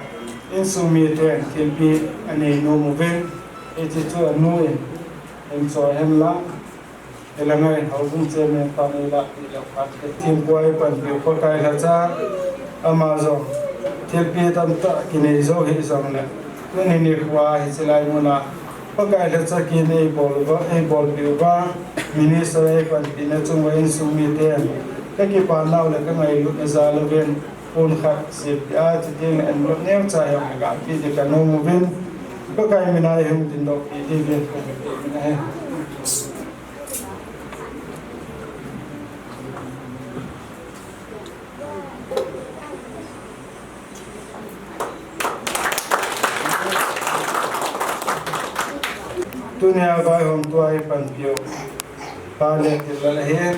insung miten thilpeh anei nom uvin, hiche chu anu in hin choi hen lang, hilanga in houbung chairman pan in la, thempuai panpiu Pakai lhacha, ama jong thilpeh tamtah kinei jou hih jongle, tuni nikhoa hiche lai muna Pakai lhacha kin eibolpeh uva, minister eipanpina chunga insung miten kakipah nau le kangailutna jal uvin, pon khat sempeh a chuteng le envelope neocha hi hung peh ding kanom uvin, Pakai mina hung dingdoh peh diuvin kahung peh in ahi. Tunia vaihomthu a eipanpiu Pa Lettinlal ahin,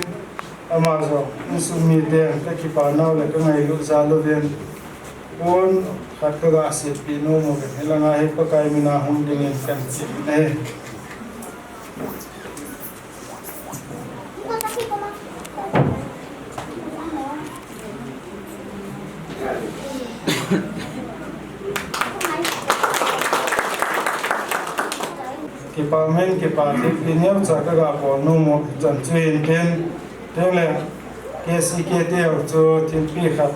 ama jong insung miten kakipah nau le kangailut jal uvin, Pon khat ka ga seipi nom uvin, hilanga hi Pakai mina hung dingin kan chi e. Kipa min, kipa thilpi neocha ka ga bol nom u chan chu hin tin, tin le K C K te ho chu thilpi khat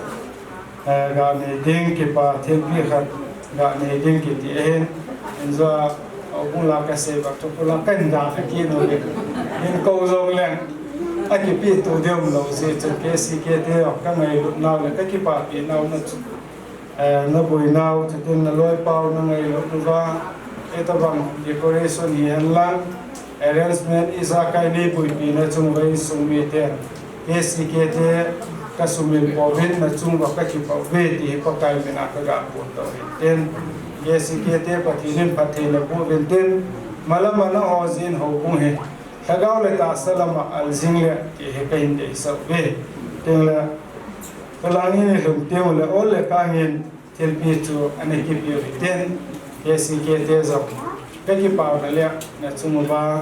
eh, ga nei ding kipa thilpi khat ga nei ding kiti ahin, injo a hung la ka sei ba chu kula kan da ka ki no le. Hin ko jong le a kipi tu deu lo si chu K C K te ho ka ngailut nau le ka kipapi nau na chu, eh, na bui nau chu tin na loi pau na ngailut nu va, e ta bang decoration hi hen lang, arrangement ijakai nei buipi na chung va insung mi te K C K te ka sumil pouvin na chung va ka kipa uve ti hi Pakai mina ka ga pon to hin tin, K C K te Pathen in phatthei na boh uvin tin, malam a na ho jin houbung hi lhagao le tahsa lama al jing le ti hi ka hin deisah uve. Tin le, ka lang in i lhun teng u le ol le kang in thilpi chu ana kipe u hitin, K C K te jong ka kipana le na chung uva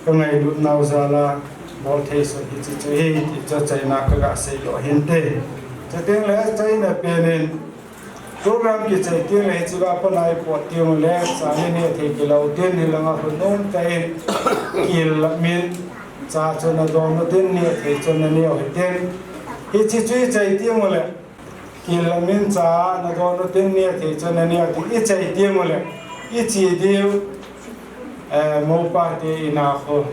ka ngailut nau jal a bol thei sun hiche chu hi ti chu achaina ka ga seidoh hinte. Chuteng le achaina pen in program kichai teng le hiche va pat a i pot teng u le cha hi neh thei kilou tin, hilanga hung nom tah in kil la min cha chu na don u tin, neh thei chun na neh u hitin. Hiche chu i chai teng u le kil la min cha na don u tin, neh thei chun na neh u tin, i chai teng u le i che diu, eh, mopa te in a khu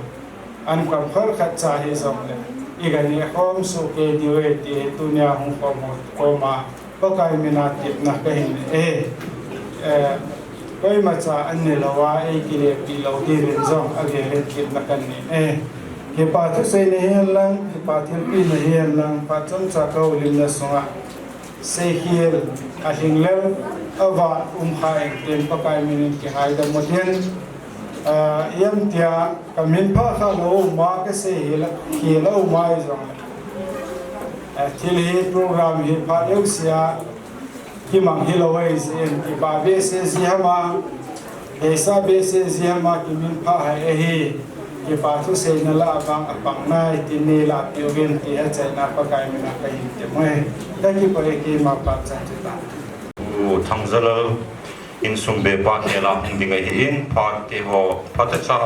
an kam khol khat cha hi jong le i ga neh khom soh kei diu e ti tunia hung khom ho koma Pakai mina tepna ka hin nei e. Eh, koima cha an ne lou a ei kilepi lou diuvin jong avel in tepna kan nei e. Kipa thusei na hi hen lang, kipa thilpi na hi hen lang, phat chomcha ka houlimna sunga seikhel, alhinglel, avat um kha eng tin Pakai min in kingaidam u tin, ah, iam tia ka min pha kha lou ma ka seikhel, khel a um a i jong le, ah, thil hi program hi phat jouse a kimang hilou ahi jeh in, kipa behseh jeh ham a, heisa behseh jeh ham a kimin pha hai ahi. Kipa thuseina lah a vang apang nai tin nei lahpeh uvin ti achaina Pakai mina ka hin tem u ahi. Ka kipah e, keima phat chan chu ta. U Thangjalal insung be pa khel a hung ding ahin, phat te ho, phat te cha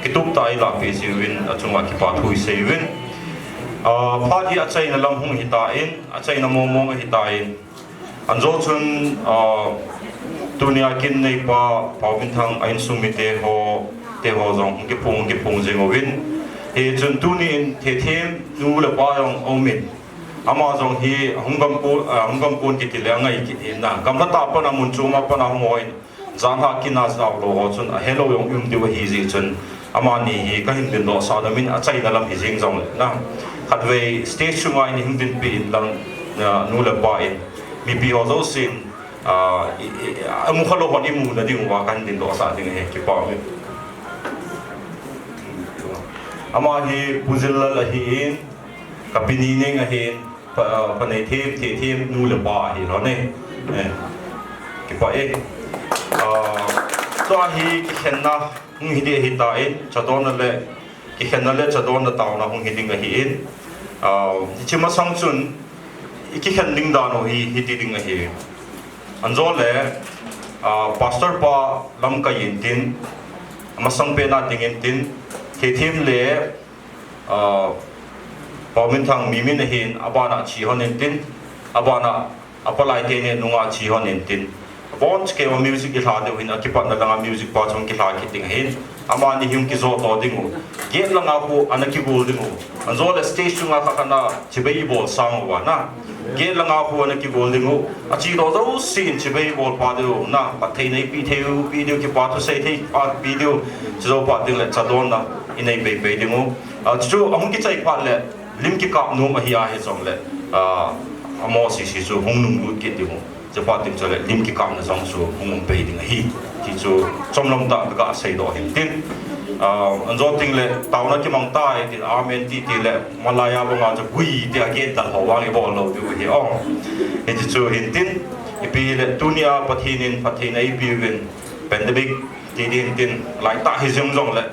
kitup tah a i lahpeh jiuvin, achunga kipa thu i sei uvin. Ah, phat hi achaina lam hung hitan, achaina mong mong ahitan. Anjo chun, ah, tunia kin neipa Paominthang a insung mite ho, te ho jong hung kiphong, hung kiphong jing uvin. Hichun tuni in Thethem nu le pa jong aumin. Ama jong hi hung gam kon, ah, hung gam kon kiti le angai kit in na. Gamla tah a pat a mun chom a pat a hung hon. Jan lha kin a jao lou ho chun ahelou jong um diu ahi jeh chun, amani hi ka hin dingdoh sah dam in achaina lam hi jeng jong le na. Khatvei stage chunga in hung dinpi in lang, ah, nu le pa in, mipi ho jousen, ah, i, i, amu khalou hon i mu na diuva ka hin dingdoh sah ding ahi, kipa um e. Ama hi Pu Jillal ahin, ka pi Nineng ahin, Pa, Pa Neithem, Thethem nu le pa ahi lou ne. Eh, kipa e. Ah, tua hi kikhenna hung hi ding ahitan, chadonna le, kikhenna le chadonna taona hung hi ding ahin. Ah, hiche masang chun, i kikhen ding dan u hi, hiti ding ahi. Anjo le, ah, Pastor pa lamkai in tin, amasang pen a ding in tin, Thethem le, ah, Paominthang mi min ahin, abana che hon in tin, abana apalai te neh nunga che hon in tin. Abon cheh keiva music i lha diu hin, akipatna langa music pa chun kilha kit ding ahin. Amani hung kijo to ding u. Gate langa khu ana kigol ding u. Anjo le stage chunga kha khat na chibai i bol sang uva na. Gate langa khu ana kigol ding u. Ache doh jousen chibai i bol pha diu na. Phatthei nei pe thei u, pe diu, kipa thusei thei pha pe diu. Chujou phat ding le chadonna i nei pei pei ding u. Ah, chu ahung kichai phat le, lim kikap nom ahi a hijong le, ah, amaho sese chu hung nunglut kit ding u. Chuphat ding chu le, lim kikapna jong chu hung um pei ding ahi. Ti chu chomlam tah ka seidoh hin tin. Ah, anjo ting le, taona kimang tai, tin amen ti ti le, malaiya banga chu gui ti a gate dal ho vang i bol lou diu hi ong. Hiti chu hin tin, ipi le, tunia Pathen in phattheina ipi uvin, pandemic ti di hin tin, lai ta hi jing jong le,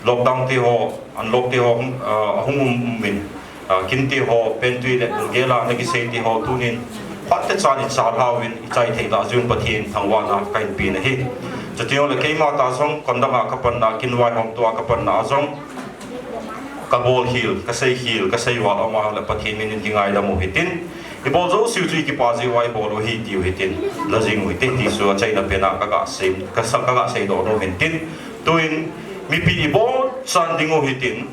lockdown ti ho, unlock ti ho, ah, ahung um um min. Ah, kin ti ho, pen tui le, gela na kisei ti ho, tunin, phat te chan i chal hau in, i chai thei la jun Pathen thangvahna ka hin pi na hi. Chuti ho le keima ta jong, kondang a ka panna, kin vai hom tua ka panna jong, ka bol hil, ka sei hil, ka sei val ama le Pathen min in ki ngaidam u hitin. I bol jo siu chu i kipa ji vai bol u hi tiu hitin. La jing u hite ti su a chaina pena ka ga sei, ka sa, ka ga sei do no hitin. Tuin, mipi i bol chan ding u hitin.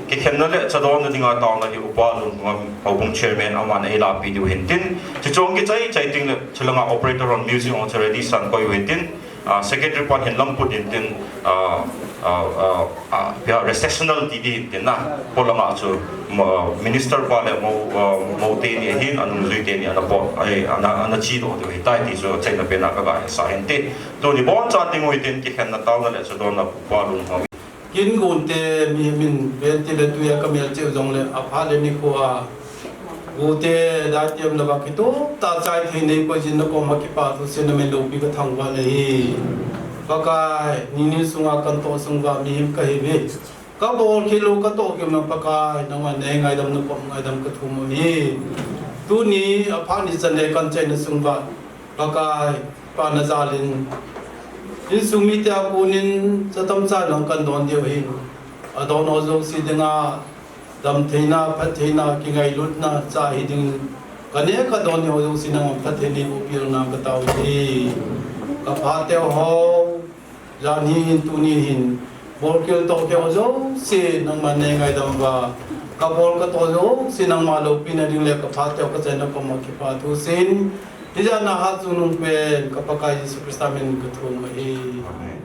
Kikhenna le chadonna dinga taona hi Upa Lunngam Houbung Chairman aman ei lapi diu hintin. Chuchong kichai chai ting le chulanga operator on music on ready san koi u hintin. Ah, secretary pan hin lamput hintin. Ah, ah, ah, ah, pia recessional ti di hintin na. Polanga chu, ma, minister pa le mo, ah, mo te ni hin anung jui te ni ana po, ai, ana, ana chi do diu hitai ti chu chaina pena ka ga sa hintin. Tuni bon chan ding u hitin kikhenna taona le chadonna Upa Lunngam. Kin gun te mihem in ven ti le tui a ka mel cheu jong le a pha le ni kho a. Gu te da tiam le va kitup ta chai thei nei ko jin na kom a kipa thu sin na min loupi ka thangvah na hi. Pakai, ni ni sunga kan toh sungvah mihem ka hi ve. Ka bol khel u ka toh khel u na Pakai, nangma nei ngaidam na kom ngaidam ka thum u hi. Tuni a pha ni chan le kan chai na sungvah. Pakai, pa na jal in, insung mite a kon in, chatam cha nang kan don diu hin. A don ho jouse dinga, damtheina, phattheina, kingailutna, cha hi ding. Ka neh ka don ho jouse nang phatthei nei boh peh un nang ka tao hi. Ka phateu ho, jan hi hin tuni hin. Bol khel toh khel ho jouse nangma nei ngaidam uva. Ka bol ka toh jouse nangma loupina ding le ka phateu ka chaina kom a kipa thu sin. Hijat na hat chungnung pen ka Pakai Jesu Christa min ka thum ahi. Amen.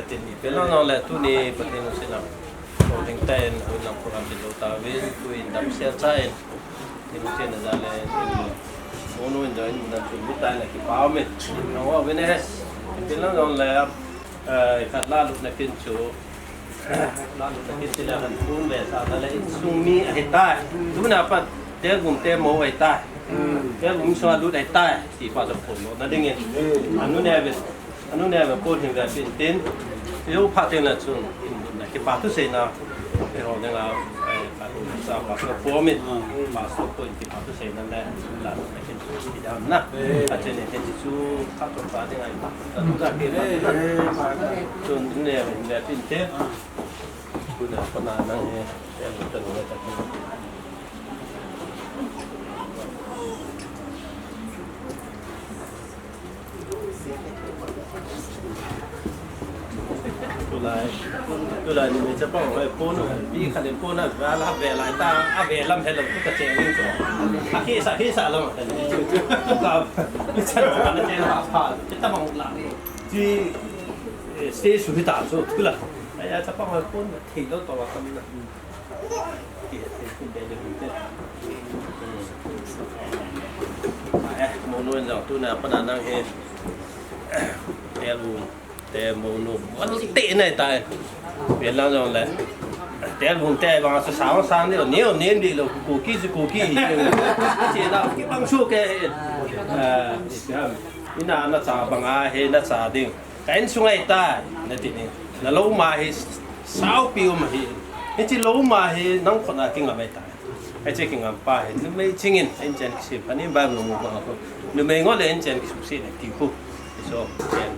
Tin, ipi lang jong le tuni Pathen lungsetna. Ko ding ta in, ko lang program ti lo ta vin, ko in dam sia cha in. Tin, tin na ja le, in, mo no in ja in, na chu mu ta in, ki pao me. No, wa vin eh. Ipi lang jong le, eh, khat la lut na kin chu. La lut na kin ti la kan pun ve sa, la le insung mi ahi tai. Tu na pan, te gum te mo ahi tai. Te gum so lut ahi tai. Ti pa so pun lo na ding in. Anu ne ve. Anu ne ve pon hin ve pin tin. Yo pha tin la chun. Na ki pa tu sei na. Te ho ding la. Ai, pa tu sa pa so po mi. Pa so po ki pa tu sei na le. La na kin ki da na. A chen ne chen chu ka to pa ding ai. Ta tu ka ki na. Chun ne ve pin tin. Ku na pa na na he. Te mo ta ne ta. Tulai, tulai ni me chapang hoi pon, bi khat in pon a, a la ve lai ta, a ve lam he lo, ka che ni chu. A ki sa, ki sa lo, ka, ni cha lo, na che na pa, ki ta bang la. Ji, eh, se su hi ta chu, tulai. Ai ya chapang hoi pon, thei lo to wa kam na. Mo nu in jong tuna pana nang hi. Te lu, te mo nu. Wan te nai tai. Pi lang jong le. Te lu te bang sa sa sa ni ni ni ni lo ku ki ku ki. Chi na ki bang su ke. Eh, ina na cha bang a he na cha ding. Ka insung ahi tai, na ti ni. Na lou ma hi saupi um ahi. Hichi lou ma hi nang khut a kingam ahi tai. Hichi kingam pa hi, numei chingin, inchen kisim, pani ba ngum ngum ko. Numei ngol le inchen kisuk si na ti khu. So, chen,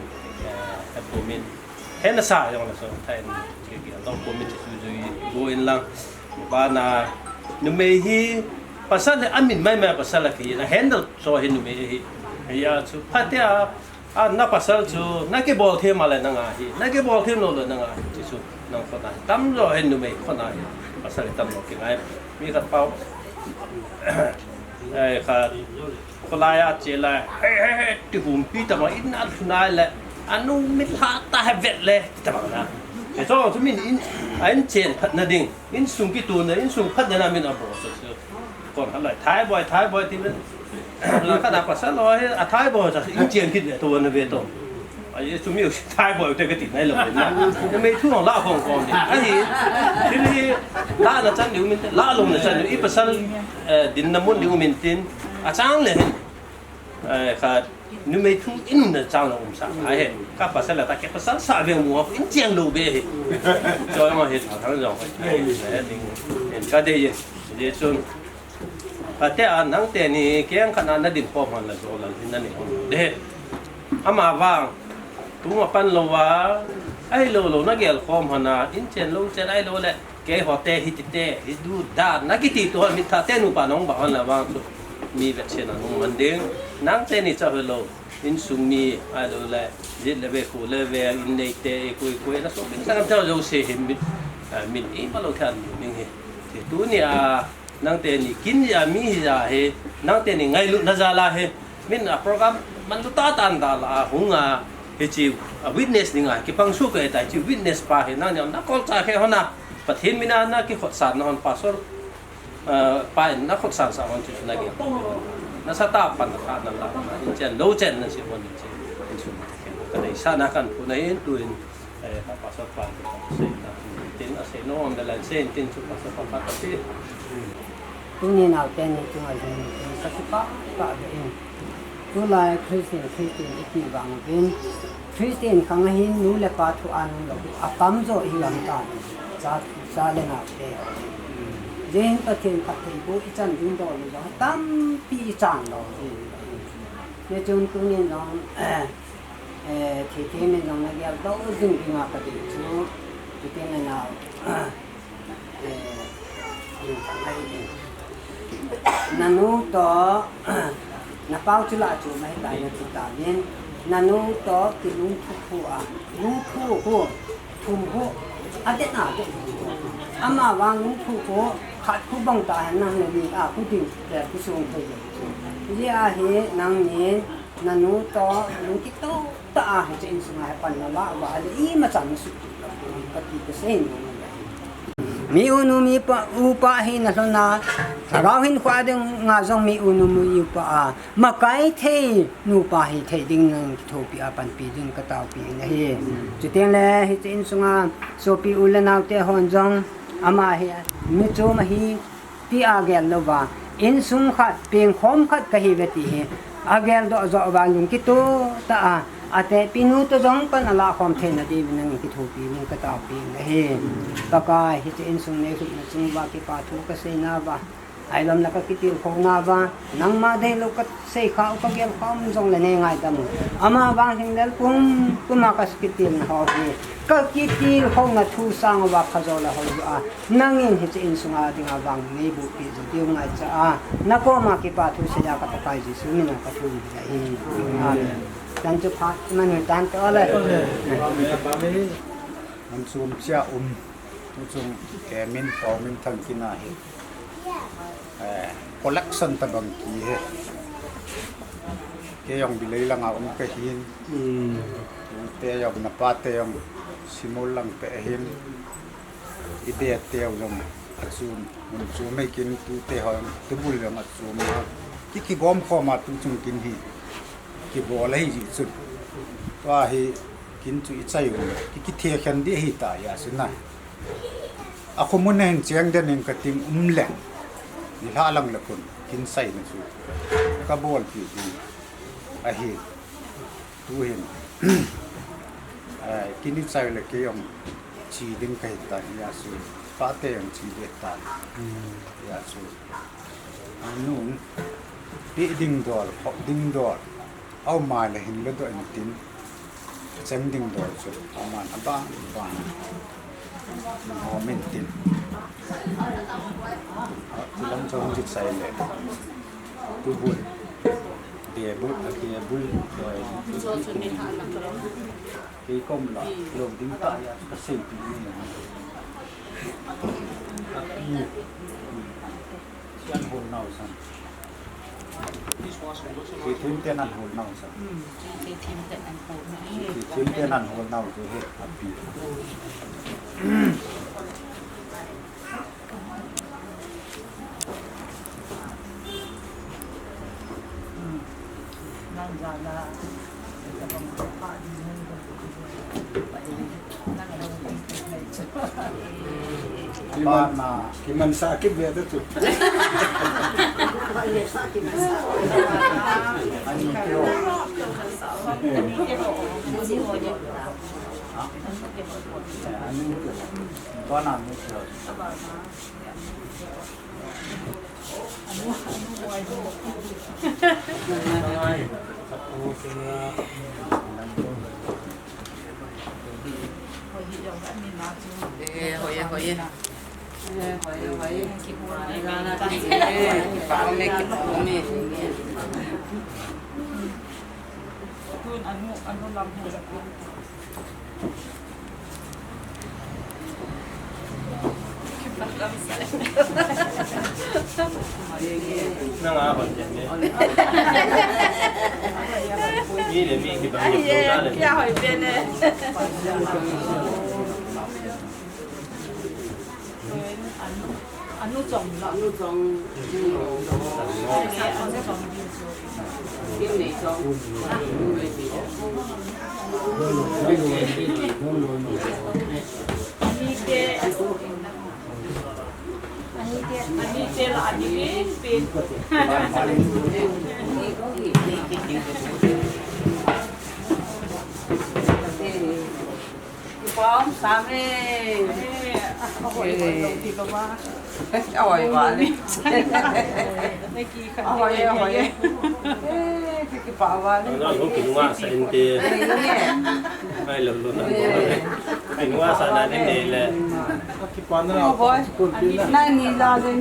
eh, he pu min. He na sa jong na so, tai ni. Ki ki long pu min chi su ju go in lang. Ba na, numei hi, pasal le amin mai mai pasal le ki, na handle so hi numei hi. Ya chu, pa te a, A, na pasal chu, na kibol them a le nang ahi, na kibol them lou le nang ahi, chu chu, nang khut a hi. Tam jo hin numei khut a hi, pasal hi tam jo kingai. Mi khat pao, eh, khat, kholai a che lai, he, he, he, ti humpi tam a, in a lhun a le, a nu mi lha ta he vet le, ti tam a na. He chu, chu min in, a in chen phat na ding, insung kituna, insung phat na na min a bol chu chu. Kon khat lai, Thai boy, Thai boy, ti ven. Lang khat a pasal lo, he, a Thai boy, sa, in chian kit le, to na ve to. A, ye, chu mi u Thai boy, te ka ti nai lo, na. Numei thu la khong khong ni. A hi, thil hi, la na chan diu min, la lo na chan diu, i pasal, eh, din na mun diu min tin, a chang le hin. Eh, khat, numei thu in na chang lo um sa, a he, ka pasal la ta ke pasal sa ve mu, in chian lo ve he. Cho ma he, thang thang jong, eh, ding, en ka de ye, ye chun. Ka te a nang te ni keng khat na na din pom han la jo la hin na ni hon de. Ama vang tu ma pan lo wa ai lo lo na gel khom hana in chen lo chen ai lo le kei ho te hi ti te hi du da na ki ti to mi tha te nu pa nong ba hon la vang tu mi vet chen na nong man ding nang te ni cha lo insung mi ai lo le jit le ve khu le ve in nei te e kui kui na so bin sa ngam cha lo se hi mi min i ma lo than ding hi. Ti tu ni a Nang teni kin ja mi ja he, nang teni ngailut na jal a he, min a program manlu tah tah in dalha a hung a, hichi a witness ding a, kipang suk e tai chi witness pa he, nang jong na kol cha khe hon a, Pathen min a na kikhotsan na hon pastor, eh, pa in na khotsan sa hon chu na ge. Na sa ta pan kha na la, in chen lo chen na chi hon chi, in sum ta khe. Ka dei sa na kan pu na in tu in. Eh, ka pastor pa, ka pastor pa, tin a sei nom, da lan sei, tin chu pastor pa, pa, pa, ti. Tuni nau teni chunga hin, in ka kipah, pah ve in. Tulai Christian, Christian i ti vang uvin. Christian khang a hin nu le pa thu a nung lou, a tam jo i lam ta. Cha, cha le nau te. Jeh in Pathen phattheiboh i chan ding dol u jong, tampi i chan lou. Hichun tuni jong, eh, Eh, thei thei min jong na gel doh jing ding a ka dei chu, thei thei min a, eh, in ka ngai ding. Na nu toh, na pau chu la chu mai tai na chu ta nin. Na nu toh kilungthu khu a, lungthu khu, thum khu, a det na det. Ama vang lungthu khu, khat khu bang ta hen nang na ni a khu ding, eh, khu sung khu. Hijeh a hi nang nin, na nu toh, lungkito ta a, hiche insunga hi pan nala uva ahile imacha nasukha lou ding kati kasei nom ahi. Mi u nu mi pa, upa hina lhona, lhagao hinkho dinga jong mi u nu mi upa a makai thei nupa hithei ding nangin kithopi a panpi din kataopi in ahi. Chuteng le hiche insunga sopi u le naote hon jong ama hi mi chom ahi tia gel louva, insung khat, pengkhom khat kahiuve ti hi ageldoh joh uva lungkitoh tah a, atehpi nu toh jong pan alahkhom theina diuvin nangin kithopi in kataopi in ahi. Pakai, hiche insung neilhuhna chung uva kipa thu kasei nauva, ailom le kakitilkhou nauva, nangma deilou kasei kha u, kagel kha um jongle neingaidam un. Ama vang hinglel pumpum a kakitilna ho hi, kakitilkhouna thu sang uva phajo le hoijo a, nangin hiche insunga dinga vang neibohpi jou diu ngaicha a, nakoma kipa thu seiya ka Pakai Jesu mina kathum ahi. Amen. Chan chu phat iman u tan tole. Mun chom chia um, tuchung, eh, Minthang, Minthang kina hi, eh, collection tabang kihi. Kei jong Bilei langa um kahin. Tute jong, napate jong Simol lang peh ahin. Ibete jong achom, mun chom ahi kin, tute ho jong tubul jong achom a, ki, kigom khom a tuchung kin hi kibol ahi jeh chun, tua hi kin chu ichai u, ki, kithekhen ding ahitai, hijeh chun a, akhomun a hin cheng den ing kating um leng, nilhah lang le khun kin chaina chu kabolpeh ding ahi. Tuhin, eh, kin ichai le kei jong che ding kahitan, hijeh chun pate jong che ding ahitan, hijeh chun, anung, peh ding dol, khop ding dol aum a le hin ladoh intin, cheng ding dol chu aman abang bang hom intin, chulam chu hung kichai le tubul, bebul, a bebul, kei kom la lou ding tah a kaseipeh ni. Api, an hol nau san, kei thim ten an hol nau san, kei thim ten an hol nau chu hi api. Kiman, kiman sa kit ve ta chu. Ani keo. Ani keo. Tua na ani keo. Eh, hoi, hoi. Eh, hoi, hoi. Eh, kipah le kipah me. Nang a hon jen ne. Mi le mi kibang le. Ai, kya hoi pen ne. Anu chong la. Anu chong. Anu chong. Ani te. Ani te. Ani te la ani pin pin. Kipah um sah e. Ahoi, ahoi, ahoi, ahoi. Ahoi, ahoi. Eh, kipah val e. Ana lo kinunga sa inte. Ai lo lo na. Kinunga sa na ni ne le. Kipah na. Ahoi. Nani la den.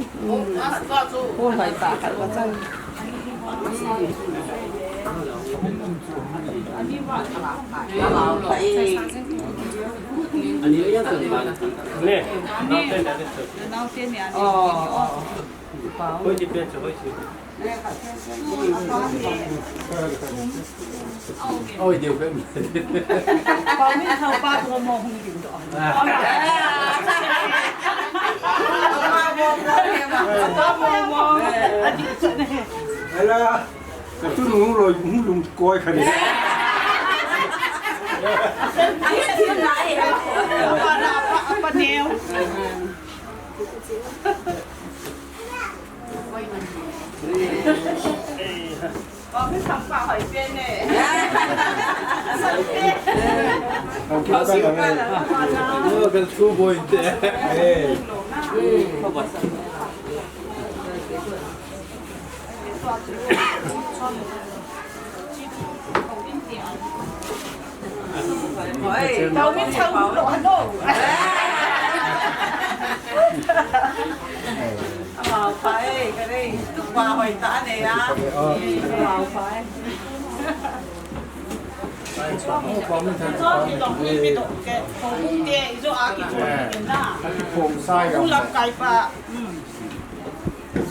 Ko hai ta ka chan. Ani ya tu ba na. Ne, naote ne. Naote ne ani. Oh. Hoi di pen chu, hoi si. Oi, deu pen. Pa mi thau pa ko mo hung di do. Pa mo mo. Adi chu ne. Ala. Ka tu nu lo, nu lung koi kha ni. Ai, ti na e. Pa na, pa, pa neo. Pa mi tham pa hoi pe ne. Ka tu boi te. Eh.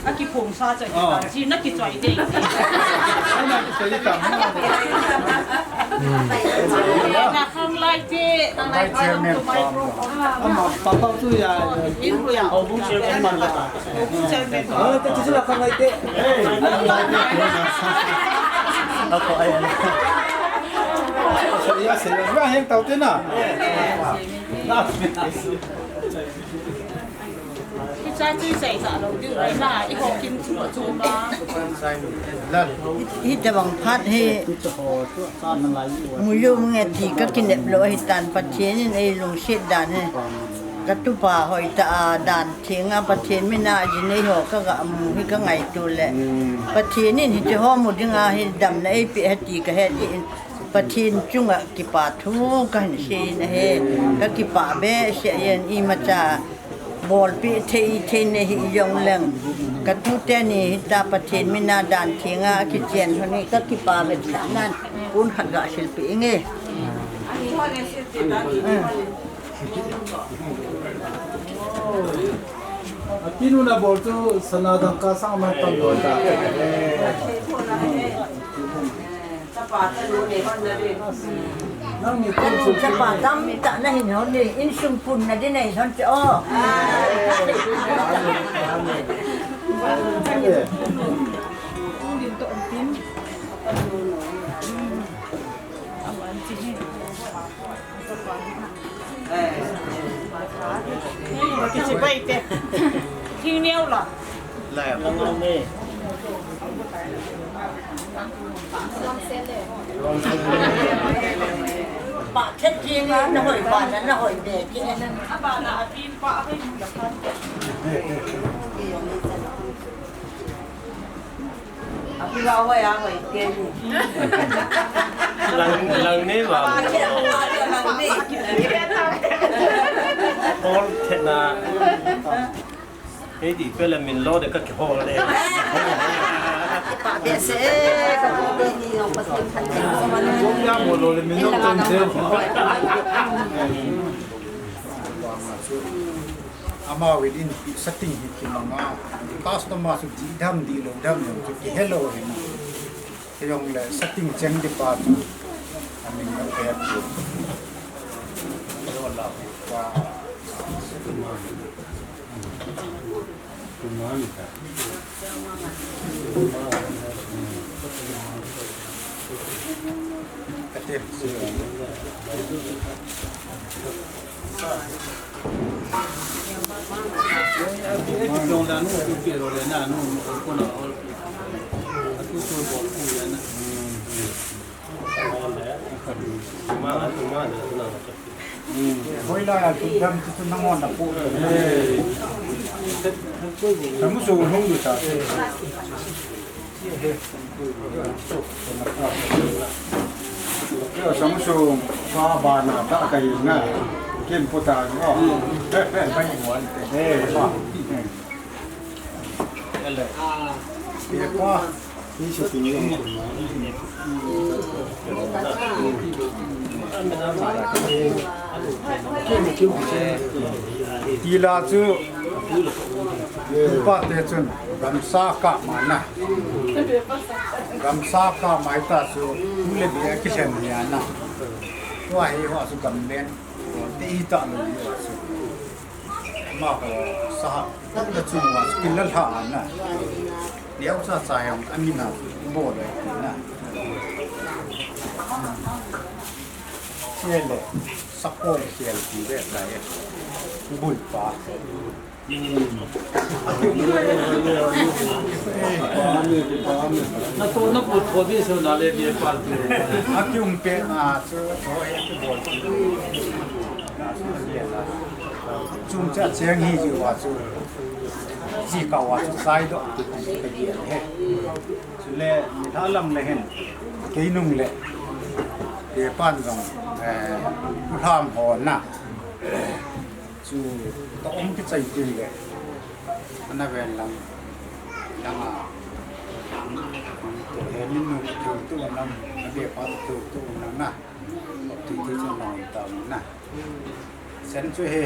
Aki phong sa choi ta, chi na ki choi de. Ana ki choi ta. Na khang lai te. Khang lai chairman. Ama papa tu ya. In ru ya. Au bu chairman man la. Au bu chairman. Ah, te chi la khang lai te. Ako ai. Sa ya se ya heng tau te na. Na. Kicha chi sai sa lo ding rai na, i ho kim chu chu ma. Hi, hi tabang phat hi. Muyu nge ti ka kinep lo hi tan Pathen in ei lungset dan hi. Ka tupa hoi ta a dan theng a Pathen mina ji nei ho ka ga mu hi ka ngaito le. Pathen in hi te ho mu ding a hi damna ei pe ha ti ka he ti in. Pathen chunga kipa thu kahin sei na he, ka kipa behseh in imacha bolpi thei thei nei hi jong leng. Ka tute ni hita Pathen mina dan thenga kichen honi ka kipa behseh nan kun khat ga silpi inge. Apinu na bol tu sana dangka sang man tam dol ta. Nang ni tu chu chapa tam ta na hin hon ni, insung pun na din nei hon che o. Kichi bai te. Thing neo la. Pa thet ki ni na hoi pa na, na hoi be ki na. A ba na a pin pa a hoi mu la khan. Api wa wa ya wa ite ni. Lang, lang ne wa. Lang ne. Hol thena. Hei di pela min lo de ka ki hol de. Pa be se. Ya mo lo le min lo ton se. Ama within setting hi kimanga. Customer chu di dam di lo dam lo chu kihe lo hi na. Kei jong le setting cheng di pa chu. Amin lo he chu. Lo la pa. Hoilai a chu dam chu nanghon na pu. Samusu hung du ta. Samusu pa ba na ta ka hi na. Ken pu ta no. Bai wan te. Eh, pa. Ele. Ele pa. Ni su ti ni. Tila chu, upa te chun gamsa kap ma na. Gamsa kap mai ta chu, tu le bia kilhen nia na. Tua hi ho chu gamlen, te i ta lo ni ho chu. Ma ko sa, le chu ma chu kin la lha na. Liao cha cha yang, a mi na, bo le na. Chele, sakol sial ti ve ta e. Bul pa. Na to na put ko di so na le di pa tu. A kium pe na chu, chu e ki bol. Chung cha cheng hi ji wa chu. Ji ka wa chu sai do. Ka ji he. Chule, mi tha lam le hin, kei nung le, te pan jong, eh, u hlam ho na. Chu, ta um ki chai ti le, ana ven lam, lam a, to he min nu tu tu nam, a be pa tu tu nam na. Ti ti chu nam ta na. Sen chu he.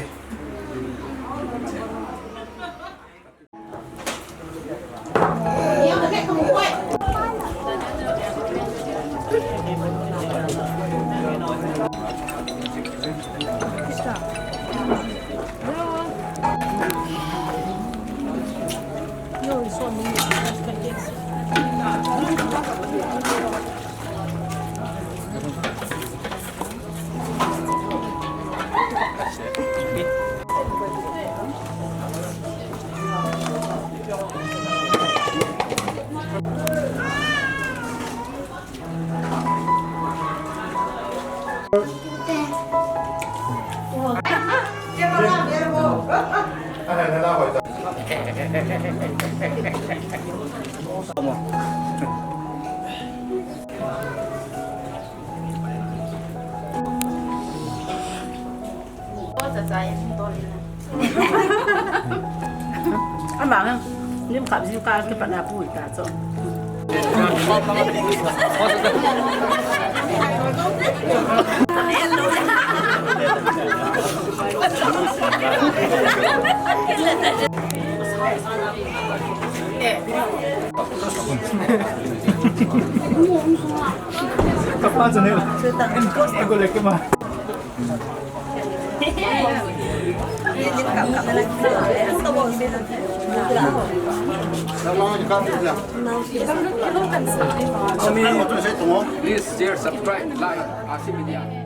Ama, lim kap jing ka, ke pat na pu ta cho. Kapa channel. Endorse ko le ke ma. Please share, subscribe, like, R C Media.